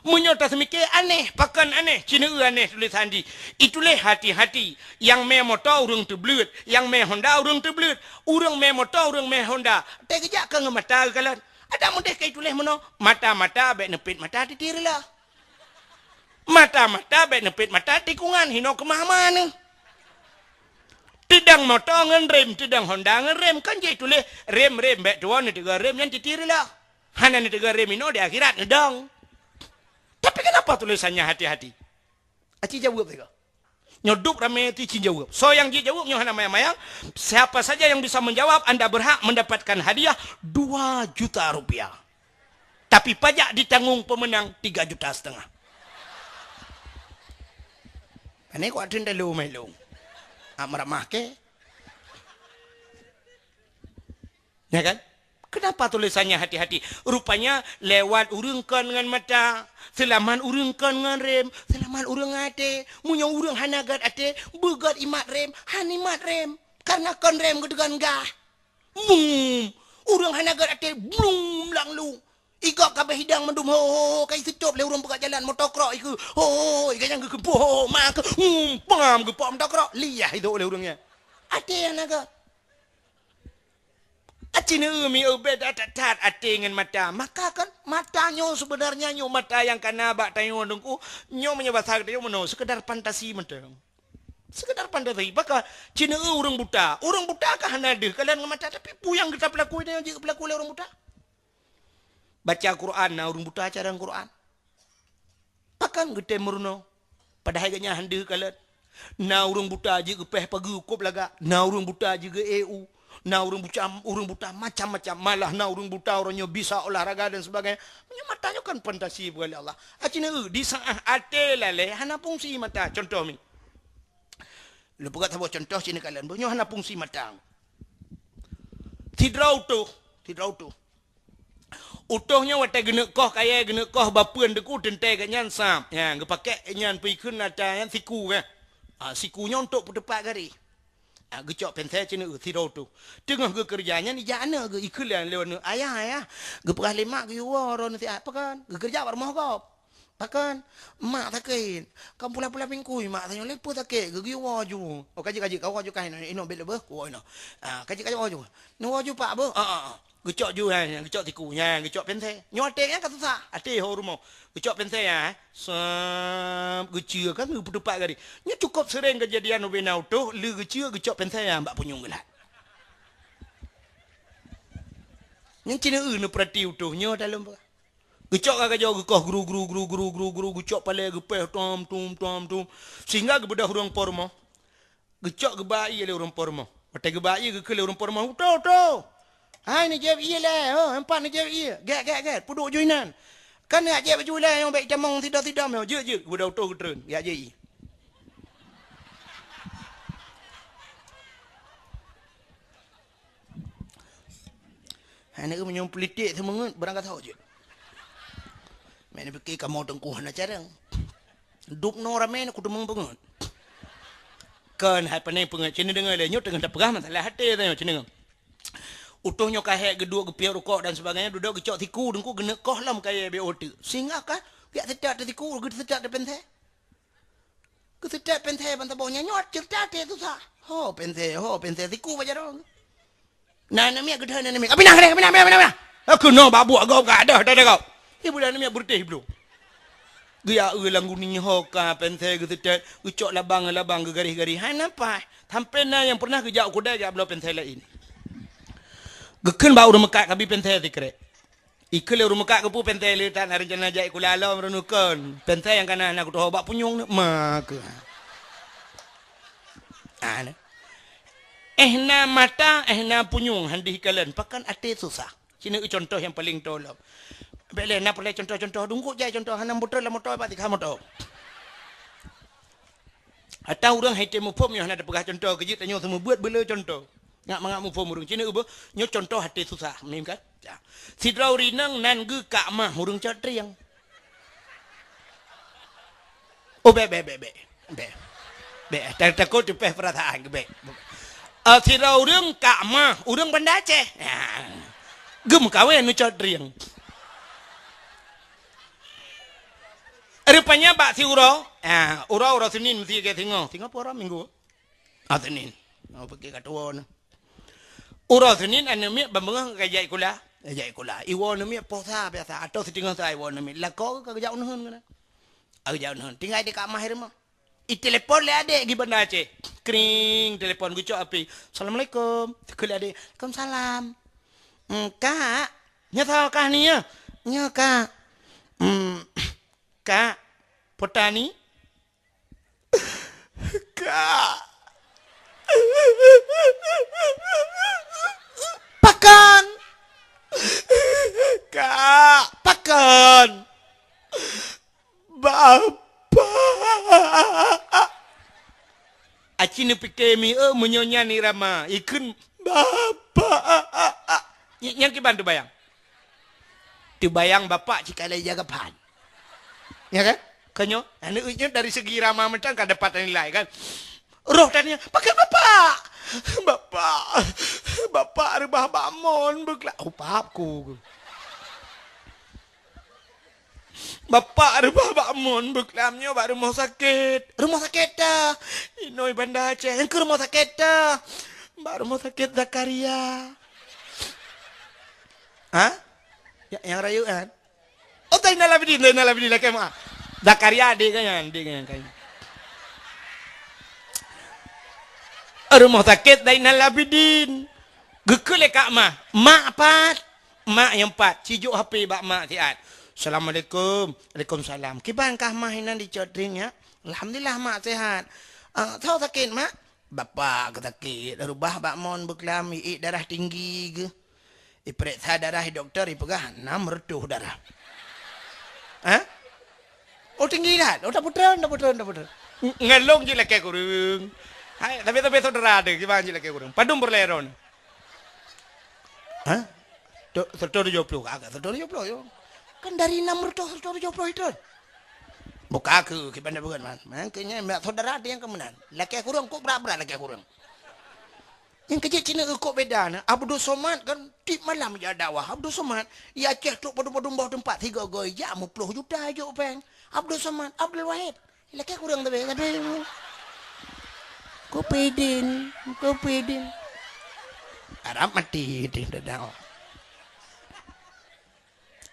Meunyoe taseumiké aneh, pakon aneh, ci neueu aneh tulésan jih. Ituléh hati-hati, nyang mé moto ureuëng teubleuet, nyang mé honda ureuëng teubleuet, ureuëng mé moto ureuëng mé honda. Teukeujak keu ngon mata geukalon. Adak mudeh ka ituléh meunoe, mata-mata bék neupét mata titi reuloh. Mata-mata bék neupét mata tikungan, hinoe keumah-mah neuh. Teudong moto ngon rem, teudong honda ngon rem, kan jeuet tuléh rem-rem, bék tuwoe neuteuga rem nyan titi reuloh. Hana neuteuga rem inoe di akhirat neudong. Tapi kenapa tulisannya hati-hati? Aci jaweueb sigoe. Nyoe dub ramé ti ci jaweueb. Soe nyang jijaweueb nyoe hana mayang-mayang. Siapa saja yang bisa menjawab, anda berhak mendapatkan hadiah dua juta rupiah. Tapi pajak ditanggung pemenang tiga juta setengah. Ini kuat teuntelu meh lôn. Ah, meuramah ke? Ya kan? Kenapa tulisannya hati-hati? Rupanya lewat ureuëng kon ngon mata, seulamat ureuëng kon ngon rem, seulamat ureuëng até. Meunyoe ureuëng hana gét até, beugét imat rem, han imat rem. Karena kon rem geudeugan gah. Bum! Ureuëng hana gét até, blum, langlu. Igok kabeh hidang mandum, ho, ho, ho, ka iseutôb lé ureuëng peugah jalan motokrok ikeu. Ho, ho, ho, iga nyang geukeumpôh, ho, ho, ma keu, hum, pam, geupok motokrok. Liah itu oleh ureuëng nyan. Até hana gét. Aci neu mi ubé that-that até ngon mata. Maka kan mata nyoe sebenarnya nyoe mata nyang kana bak tanyoe Teungku. Nyoe meunyoe basa geutanyoe meunoe, sekedar fantasi mantong. Sekedar fantasi. Maka ci neu ureuëng buta. Ureuëng buta ka hana deuh kalon ngon mata, tapi peue nyang geuta peulaku nyoe jeuet peulaku lé ureuëng buta? Baca Quran na ureuëng buta carông Quran. Pakon geutem meurunoe? Padahai geuhnyan han deuh kalon. Na ureuëng buta jeuet geupéh pageue kôb lagak, na ureuëng buta jeuet geu-E U, na ureuëng buta, ureuëng buta macam-macam, malah na ureuëng buta uroe nyoe bisa olahraga dan sebagainya. Meunyoe mata nyoe kan fantasi bukan lé Allah. Aci neu di saat até lalée hana fungsi mata. Contoh mi. Lôn peugah saboh contoh ci neu kalon, nyoe hana fungsi mata. Sidroe utôh, sidroe utôh. Utôh nyoe watée geuneuk koh kayée, geuneuk koh bapeuen Teungku, teuntée geuhnyan sab. Nyan, geupakée nyan peue ikheun ata nyan siku kan. Ha, siku nyoe untuk peuteupat garéh. Ha, geucok pensée ci neu sidroe utôh. Teungoh geukeureuja nyan ijak aneuk geu ikheun lé aneuk, "Ayah, ayah, geupeugah lé mak geuyue woe droeneuh siat." Pakon? Geukeureuja bak rumoh gob. Pakon? Mak sakét. Ka pula-pula bingkui mak tanyoe lé peue sakét, geuyue woe ju. Oh, ka jeuet, ka jeuet, ka woe ju kah inoe, inoe bèk leubeh, kuwoe inoe. Ah, ka jeuet, ka jeuet, woe ju. Neuwoe ju pak beuh? Ah, ah, ah. Geucok ju, ha, geucok siku, ha, geucok pensée. Nyoe até nyan ka susah, até ho rumoh. Geucok pensée, ha. Sab, geuceue kan, geupeuteupat gari. Nyoe cukôp seuréng keujadian ubé na utôh, lé geuceue, geucok pensée, ha, bak punyueng geulat. Nyan ci neu neupeurati utôh, nyoe dalam. Geucok ka gajoe geukoh gru, gru, gru, gru, gru, gru, geucok palée geupéh tom, tum, tom, tum. Sehingga geubeudôh ureuëng po rumoh. Geucok geuba ié lé ureuëng po rumoh. Watée geuba ié geukheun lé ureuëng po rumoh, "Utôh, utôh! Hai neujép ié lé, ho, empat neujép ié. Gét, gét, gét, peuduek ju inan. Kan neujép ju lé nyang bék itamong sidom-sidom nyoe, jeuet, jeuet." Geubeudôh utôh geutreun, jak jép ié. Hai neu meunyoe politik seumeungeut barang gasoe jeuet. Meuneubeuki kamoe Teungku hana carông. Dub noe ramé neu kuteumong peungeut. Kon hai paneng peungeut, ci neu deungoe lé nyoe teungoh tapeugah masalah até tanyoe ci neu. Utôh nyoe ka hék geuduek geupiep rukok dan sebagainya, dudoe geucok siku Teungku geuneuk koh lom kayée B O teuk. Singgah ka, piak seutat teusiku, geusetat teupinsée. Geuseutôt pénthe ban saboh nyan nyoe ceurita teuh susah. Ho pénthe, ho pénthe siku bak jaroe. Na aneuk miet geudeh aneuk miet. "Ka pinah, ka pinah, pinah, pinah, pinah." Keunoe bak buet gob ka deh, deh, deh gob. Ibu dan aneuk miet beureutéh bloe. Geujak eu lam guni ho ka pénthe geuseutôt, geucok labang, labang geugaréh-garéh. Hai napa? Sampoe na nyang pernah geujak u keudai jak bloe pénthe laén. Geukheun bak ureueng meukat kabi pénthe sikrek. Ikheun lé ureueng meukat keupeue pénthe le that na reuncana jak sikula lom reunukon. Pénthe nyang kana hana kutoho bak punyueng nyoe ma keuh. Ah, nyoe. Eh na mata, eh na punyueng han deuh ikalon, pakon até susah. Sineuk contoh nyang paleng tolom. Bék lé na peureulée contoh-contoh, dungkok jai contoh hana muter lam moto bak tikha moto. Ata ureueng hai tém muphom nyoe hana tapeugah contoh, keujeuet tanyoe seumeubeuet beuleu contoh. Ngat mangat muphom ureueng. Sineuk beuh, nyoe contoh até susah, mim kan? Ya. Sidroe ureueng inong nan geuh kak mah ureueng cot trieng. Oh, bék, bék, bék, bék. Bék. Bék, ta-, takot teupeh peurasaan, bék. Ah, sidroe ureueng kak mah, ureueng Banda Aceh. Ya. Geumeukawen ngon cot trieng. Rupanya bak siuroe, ah, uroe, uroe Senin meusti lagée singoh. Singoh peue uroe Minggu? Ah, Senin. Oh, pike ka tuwo na. Uroe Senin aneuk miet ban beungoh ka jak sikula. Ka jak sikula. Iwoe aneuk miet poh sa biasa atau siteungoh sa iwoe aneuk miet. Lakoe ka geujak uneuen keunan. Ka geujak uneuen. Tinggai di kak mah i rumoh. Itelepon lé adék di Banda Aceh. Kring, telepon geucok api. "Assalamualaikum." Kheun lé adék, "Waalaikumsalam." "Hmm, Kak, nyoe soe kah ni ya?" "Nyoe, Kak." "Hmm, Kak, Potani?" "Kak." "Pakon?" "Kak." "Pakon?" "Bapak." Aci neupike mi, eh, meunyoe nyan irama, ikheun, "Bapak." Ny-, nyang kiban teubayang. Teubayang bapak cikalai jaga pan. Ya kan? Kan nyoe, aneuk nyoe dari segi rama mantong ka dapat nilai kan. Roh tanya, "Pakon bapak?" "Bapak, bapak reubah bak mon beukla-," oh, pap ku. "Bapak reubah bak mon beuklam nyoe bak rumoh sakét." "Rumoh sakét ta?" "Inoi Banda Aceh." "Nyang keu rumoh sakét ta?" "Bak rumoh sakét Zakaria." Ha? Ya, nyang rayeuk kan? Oh, Zainal Abidin, Zainal Abidin lakée meu'ah. Zakaria adék geuh nyan, adék geuh nyan kan. Rumoh sakét Zainal Abidin. Geukheun lé Kak Mah, "Mak pat?" Mak nyang pat, sijok H P bak mak siat. "Assalamualaikum." "Waalaikumsalam." "Kiban kah mah inan dicot ring nyak?" "Alhamdulillah mak sehat." "Ah, soe sakét mak?" "Bapak geusakét, reubah bak mon beuklam, iék darah tinggi geuh. Ipeuriksa darah di dokto, ipeugah enam reutôh darah." Ha? Oh, tinggi that. Oh, tapeutrön, tapeutrön, tapeutrön. Ng-, ngon lôn jih lakée kureueng. Hai, tapi, tapi saudara ada, kiban jih lakée kureueng. Padum peureulée droeneuh? Ha? Tu, seratus tujuh puluh, agak seratus tujuh puluh, yo. Kan dari enam ratus, seratus tujuh puluh itu. Buka ke, kiban dah bukan, man. Man, kayaknya saudara ada yang kemenangan. Lakée kureueng, kok berat-berat lakée kureueng. Nyang keuh jeuet cit na kok beda na. Abdul Somad kan tiep malam jak dakwah. Abdul Somad, i Aceh trok padum-padum boh teumpat, sigoe-goe jak meuplôh juta jok péng. Abdul Somad, Abdul Wahid. Lakée kureueng tapi, tapi Kopidin, Kopidin. Arab mati di dakwah.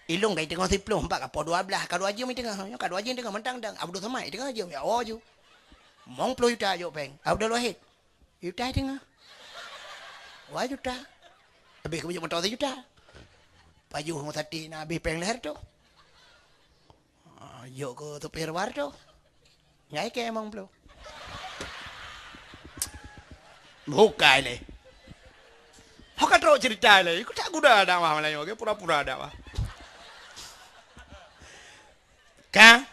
Ilong kai teungoh siplôh empat ka po dua belas, ka dua jeuem i teungoh. Nyoe ka dua jeuem i teungoh, mantang dang. Abdul Somad i teungoh jeuem, ya Allah ju. Mong ploh juta jok péng. Abdul Wahid. Juta i teungoh. Dua juta. Habéh keubeuet moto sijuta. Pajoh ngon sati na habéh péng lhèe reutôh. Ah, jok keu supir war tu. Nyai keu emong ploh. Bukai lé. Ho ka trok cerita lé. Ikut tak guda dakwah Melayu ke pura-pura dakwah. Ka?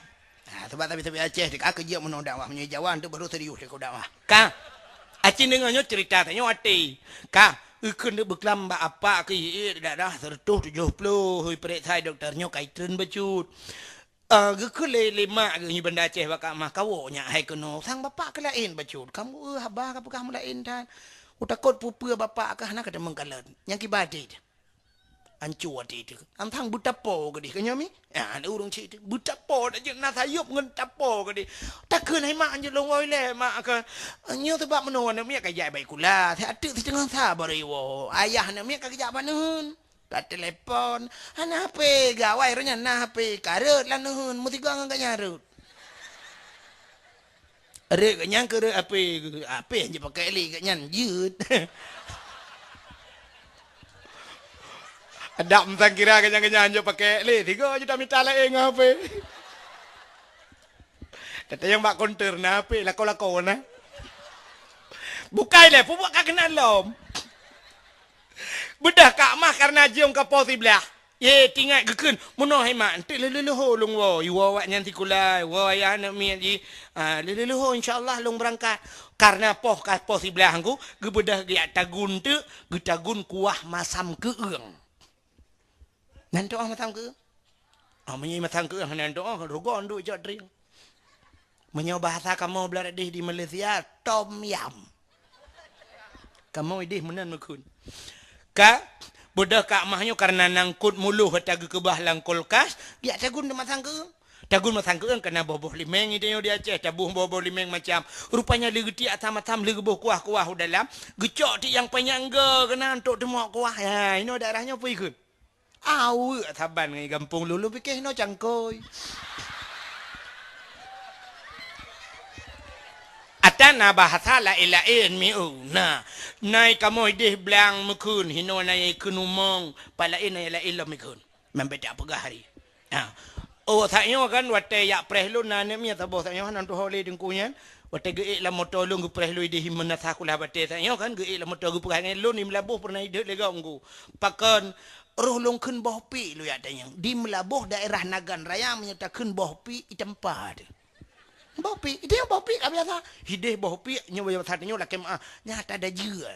Ha, sebab tapi-tapi Aceh ka keu jeuet meunoe dakwah, meunyoe Jawa tu baru serius deungon dakwah. Ka? Aceh deungoe nyoe cerita tanyoe até. Ka? Ikheun deuk beuklam bak apak keu ié dadah seratus tujuh puluh, ipeuriksa dokto nyoe kai treun bacut. Ah, geukheun lé, lé mak geuh nyoe Banda Aceh bak Kak Mah, "Kawoe nyak hai keunoe, sang bapak keu laén bacut. Kamoe, eh, haba ka peugah meulaén that. Utakot peue-peue bapak kah na ka teumeung kalon." Nyang kiba até teuh. Anco até teuh. Antang beutapo geudeh keu nyoe mi? Ah, ureueng cit teuh. Beutapo dak jeuet na sayop ngon tapo geudeh. Takheun hai mak anjeut lôn woe ilée mak kah. Nyoe sabab meunoe aneuk miet ka jak baikula. Siat teuk siteungoh sa baru iwoe. Ayah aneuk miet ka geujak bak neuheun. Ka telepon, hana H P, gawai roh nyan na H P, ka rhot lam neuheun, meusigoe ngon gobnyan rhot. Rhot gobnyan keu rhot H P, H P han jipakèk lé gobnyan jeuet. Adak meusangkira gobnyan-gobnyan han jipakèk lé, sigoe jeuet mita laén ngon H P. Tatanyong bak konter na H P, lakoe-lakoe na. Bukai lé, peubuet ka keunan lom. Beudôh Kak Mah kareuna jeuem ka poh siblaih. Ye, tingat geukheun, meunoe hai mak, enteuk lheuh-lheuh leuho lôn woe, iwoe awaknyan sikula, iwoe ayah aneuk miet jih. Ah, lheuh-lheuh leuho, insya Allah lôn beurangkat. Kareuna poh ka poh siblaih ngku, geubeudôh geujak tagun teuk, geutagun kuah masam keueung. Nan tu'oh masam keueung? Ah, meunyoe masam keueung hana tu'oh, rugoe duek cok trieng. Meunyoe bahasa kamoe blah deh di Malaysia, tom yam. Kamoe ideh meunan meukheun. Ka, beudôh Kak Mah nyoe kareuna nangkot muloh ata geukeubah lam kulkas, geujak tagun di masam keueung. Tagun masam keueung kana boh-boh limeng, i tanyoe di Aceh, taboh boh-boh limeng macam. Rupanya lé geutiek asam-asam, lé geuboh kuah-kuah u dalam, geucok tiek nyang panyang go keunan untuk teumok kuah. Ha, inoe daerah nyoe peue ikheun? Aweuek saban ngon gampông lôn, lôn pike hinoe cangkôi. Ata na bahasa laén-laén miu. Na, nai kamoe ideh blang meukheun, hinoe nai kheun umong, pat laén nai laén lom ikheun. Membeda peugah hari. Ha. Oh, saat nyoe kan, watèe jak preh lôn na aneuk miet saboh saat nyoe, hana tuho lé teungku nyan. Watèe geuék lam moto lôn geupreh lôn ideh meunasah kulah batèe saat nyoe kan, geuék lam moto geupeugah ngon lôn di Meulaboh peureunah ideh lé gop ngku. Pakon roh lôn kheun boh piek lôn jak tanyong. Di Meulaboh daerah Nagan Raya meunyoe takheun boh piek itampa teuh. Boh piek, ideh boh piek ka biasa. Ideh boh piek nyoe biasa nyoe lakèe meu'ah. Nyata dajeu.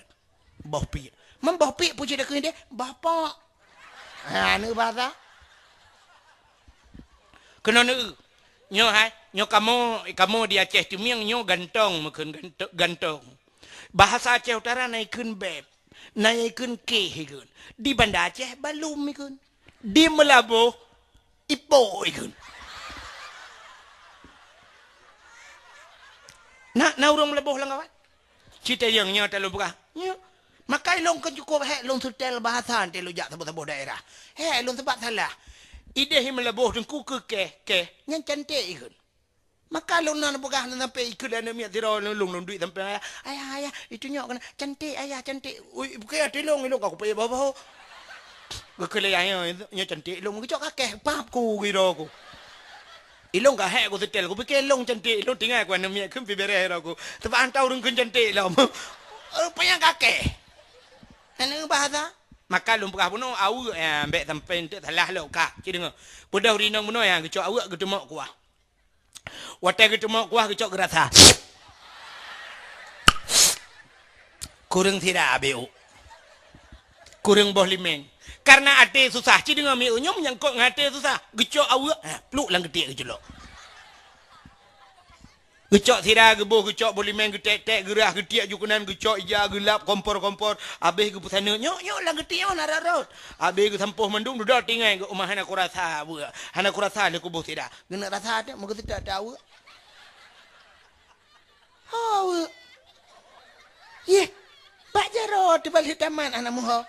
Boh piek. Meuboh piek peue cit takheun deh, bapak. Ha, aneuk bahasa. Keunoe neu. Nyoe hai, nyoe kamoe, kamoe di Aceh Teumieng nyoe gantong meukheun ganto-, gantong. Bahasa Aceh Utara na ikheun beb, na ikheun keh ikheun. Di Banda Aceh balum ikheun. Di Meulaboh ipo ikheun. Na, na ureueng Meulaboh lam kawan? Citayong nyoe talôn peugah. Nyoe. Maka ilôn kon cukôp hék lôn seutèl bahasa teuh lôn jak saboh-saboh daerah. Hék lôn sebat salah. Ideh Meulaboh teungku keu keh, keh. Nyan cantik ikheun. Maka lôn na peugah lôn sampai ikheun lé aneuk miet sidroe lôn, lôn duek sampai ayah. Ayah, ayah, itu nyok keunan. Cantik ayah, cantik. Ui, bukan ya, tolong ilôn ka kupayah bawa-bawa. Geukheun lé ayah, nyoe cantik ilôn. Geucok kakeh, pap ku giro ku. Ilôn ka hék ku seutèl, kupike ilôn cantik, ilôn tinggai ku aneuk miet kheun pi bereh ro ku. Sebab hantom ureueng kheun cantik lom. Rupanya kakeh. Aneuk bahasa. Maka lôn peugah bunoe aweuek, ya, bèk sampai enteuk salah lom ka. Ci deungoe. Peudeuh rinong bunoe, ya, geucok aweuek geuteumok kuah. Watèe geuteumok kuah geucok geurasa. Kureueng sira abéh u. Kureueng boh limeng. Karena até susah, ci deungoe mieu nyoe menyangkut ngon até susah. Geucok aweuek, ha, pluk lam geutiek geuculok. Geucok sira geuboh, geucok boh limeng, geutek-tek, geurah, geutiek ju keunan, geucok ija, geulap, kompor-kompor, abéh geupeusaneut. Nyok, nyok lam geutiek nyoe na rot-rot. Abéh geusampoh mandum, dudoe tinggai geuh uma hana kurasa aweuek. Hana kurasa lé kuboh sira. Geuneuk rasa teuk, meugeuseutat teuk aweuek. Ho aweuek. Yeh, bak jaroe teubalék tamat hana muho.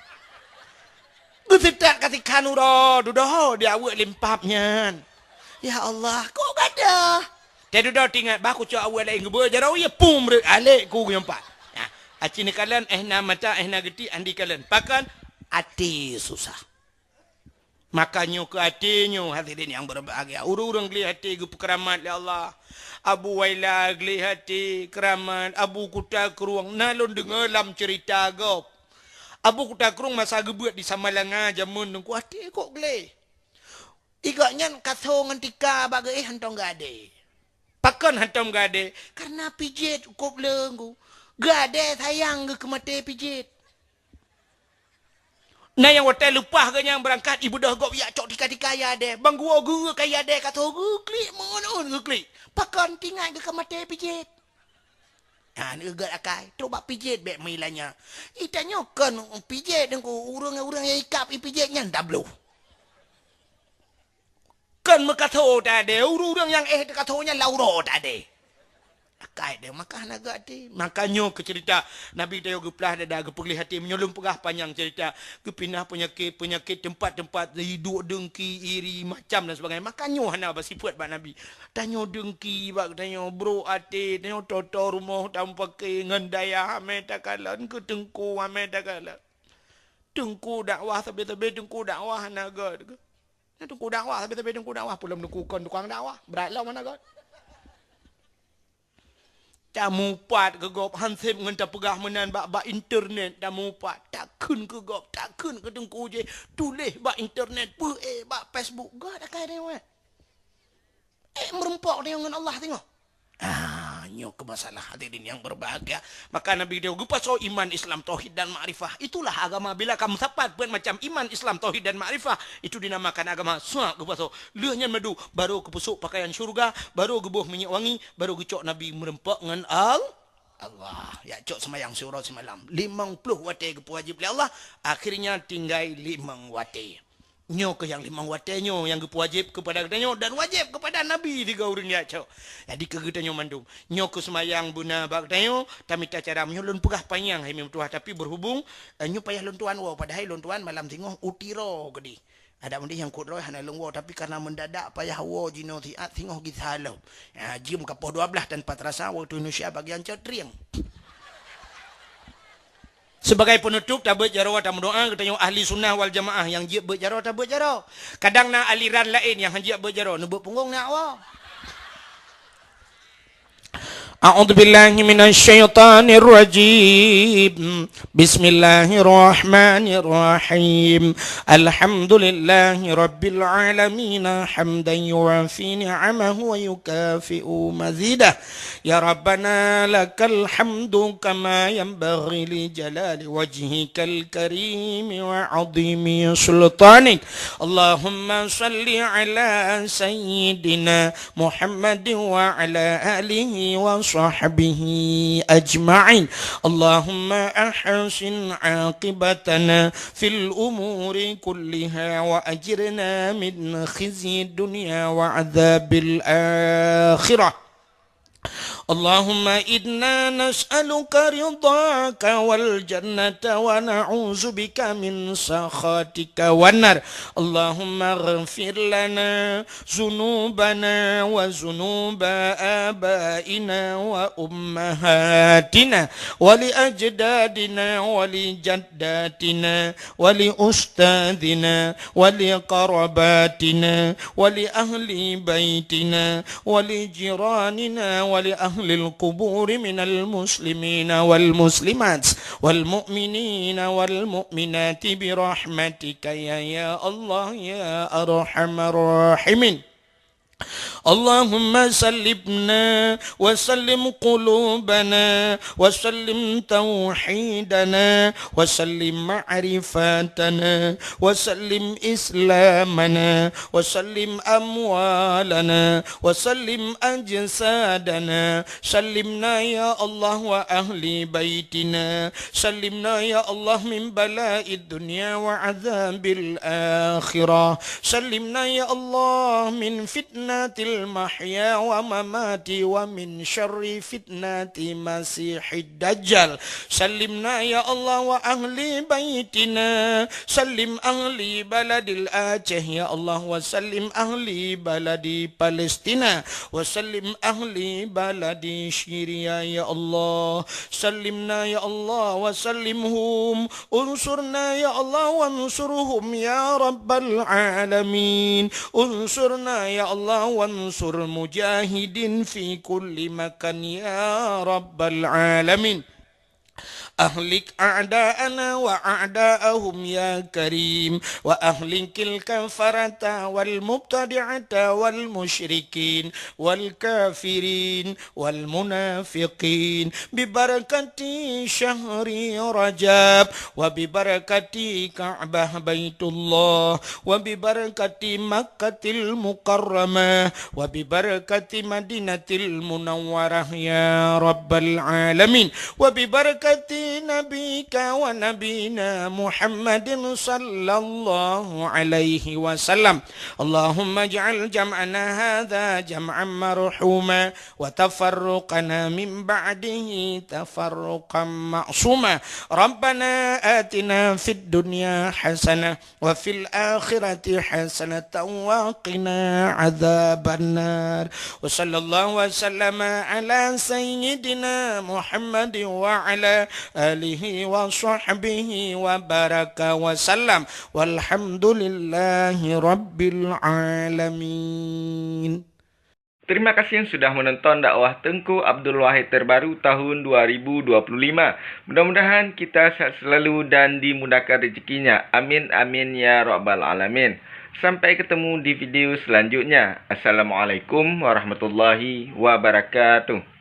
Geuseutat ka sikhan uroe, dudoe di aweuek limpap nyan. Ya Allah, kok gadoh? Teududoe teuingat, bah kucok aweuek laén geubeuet jaroe, yeh pum rot alek ku geuyong pat. Nah, aci neukalon, eh na mata, eh na geutiek, andi kalon. Pakon? Até susah. Maka nyoe keu até nyoe, hadirin yang berbahagia. Ureueng-ureueng gleh até geupeukeuramat lé Allah. Abu Waila gleh até keuramat, Abu Kuta Krueng na lôn deungoe lam ceurita gob. Abu Kuta Krueng masa geubeuet di Samalanga jameun Teungku até kok gleh. Igak nyan kaso ngon tika bak geuéh hantom geuadé. Pakon hantom geuadé? Karena pijet kop leueng ku. Geuadé sayang geuh keu maté pijet. Na nyang watèe leupah geuh nyang beurangkat, ibeudôh gob yak cok tika-tika yadé. Bang guwoe geuh ka yadé ka tho geuklik, meu'un-un geuklik. Pakon tingat geuh ka maté pijet. Ha, neuget akai, trok bak pijet bèk meulanya. Itanyoe kon pijet deungku, ureueng-ureueng nyang ikab ipijet nyan dabloh. Kon meukatho tadé, ureueng-ureueng nyang éh teukatho nyan lam uroe tadé. Akai deh, maka hana geuaté. Maka nyoe keu ceurita Nabi geutanyoe geuplah dada, geupeugleh até. Meunyoe lôn peugah panyang ceurita, geupinah peunyakét-peunyakét teumpat-teumpat, hiduek deungki, iri, macam dan sebagainya. Maka nyoe hana basifeuet bak Nabi. Tanyoe deungki bak tanyoe, brok até, tanyoe toto rumoh tameupaké ngon dayah, amé takalon keu teungku, amé takalon. Teungku dakwah sabe-sabe, teungku dakwah hana gèt. Na teungku dakwah, sabe-sabe teungku dakwah, peulom teungku kon tukang dakwah. Brat lom hana gèt. Tamupat keu gob, han sép ngon tapeugah meunan bak, bak internet tamupat. Takheun keu gob, takheun keu teungku jih, tuléh bak internet, peuék bak Facebook, gèt akai deungon. Eh, meureumpok tanyoe ngon Allah singoh. Ah, nyoe keu masalah hadirin yang berbahagia. Maka Nabi geutanyoe geupasoe iman, Islam, tauhid dan makrifah. Itulah agama bila ka meusapat peuet macam iman, Islam, tauhid dan makrifah. Itu dinamakan agama. Suak geupasoe. Lheueh nyan madu, baru geupeusok pakaian syurga, baru geuboh minyeuk wangi, baru geucok Nabi meureumpok ngon Al-, Allah. Yak cok seumayang siuroe simalam. Limong ploh watèe geupeuwajéb lé Allah, akhirnya tinggai limong watèe. Nyoe keuh nyang limong watèe nyoe nyang geupeuwajéb keupada geutanyoe dan wajéb keupada Nabi sigoe ureueng jak cok. Jadi keu geutanyoe mandum, nyoe keuh seumayang beuna bak geutanyoe, tamita cara meunyoe lôn peugah panyang hai meutuah, tapi berhubung, eh, nyoe payah lôn tuan woe, padahai lôn tuan malam singoh u Tiro keudeh. Adak meudeh nyang kut droe hana lôn woe, tapi karena mendadak payah woe jinoe siat singoh gisa lom. Ya, jeuem ka poh dua belas tanpa terasa waktu Indonesia bagian cot trieng. Sebagai penutup, tabeuet jaroe tameudoa, geutanyoe ahli sunnah wal jamaah nyang jeuet beuet jaroe, tabeuet jaroe. Kadang na aliran laén nyang han jeuet beuet jaroe, neubeuet punggong na awak. أعوذ بالله من الشيطان الرجيم. بسم الله الرحمن الرحيم. الحمد لله رب العالمين، حمدا يوافي نعمه ويكافئ مزيده. يا ربنا لك الحمد كما ينبغي لجلال وجهك الكريم وعظيم سلطانك. اللهم صل على سيدنا محمد وعلى آله وصحبه أجمعين. اللهم أحسن عاقبتنا في الأمور كلها وأجرنا من خزي الدنيا وعذاب الآخرة. اللهم إنا نسألك رضاك والجنة ونعوذ بك من سخطك والنار. اللهم اغفر لنا ذنوبنا وذنوب آبائنا وأمهاتنا ولأجدادنا ولجداتنا ولأستاذنا ولقراباتنا ولأهل بيتنا ولجيراننا ولأهل القبور من المسلمين والمسلمات والمؤمنين والمؤمنات برحمتك يا، يا الله يا أرحم الراحمين. اللهم سلمنا وسلم قلوبنا وسلم توحيدنا وسلم معرفتنا وسلم إسلامنا وسلم أموالنا وسلم أجسادنا. سلمنا يا الله وأهل بيتنا. سلمنا يا الله من بلاء الدنيا وعذاب الآخرة. سلمنا يا الله من فتنة المحيا وممات ومن شر فتنة المسيح الدجال. سلمنا يا الله وأهل بيتنا. سلم أهل بلد الأعشى يا الله، وسلم أهل بلد فلسطين، وسلم أهل بلد سوريا يا الله. سلمنا يا الله وسلمهم. انصرنا يا الله وانصرهم يا رب العالمين. انصرنا يا الله وانصر مجاهدين في كل مكان يا رب العالمين. أهلك أعداءنا وأعداءهم يا كريم، وأهلك الكفرة والمبتدعة والمشركين والكافرين والمنافقين ببركة شهر رجب وببركة كعبة بيت الله وببركة مكة المكرمة وببركة مدينة المنورة يا رب العالمين وببركة نبيك ونبينا محمد صلى الله عليه وسلم. اللهم اجعل جمعنا هذا جمعا مرحوما وتفرقنا من بعده تفرقا معصوما. ربنا آتنا في الدنيا حسنة وفي الآخرة حسنة وقنا عذاب النار. وصلى الله وسلم على سيدنا محمد وعلى آله وصحبه وبارك وسلم. والحمد لله رب العالمين. Terima kasih yang sudah menonton dakwah Teungku Abdul Wahid terbaru tahun dua ribu dua puluh lima. Mudah-mudahan kita sehat selalu dan dimudahkan rezekinya. Amin, amin, ya rabbal alamin. Sampai ketemu di video selanjutnya. Assalamualaikum warahmatullahi wabarakatuh.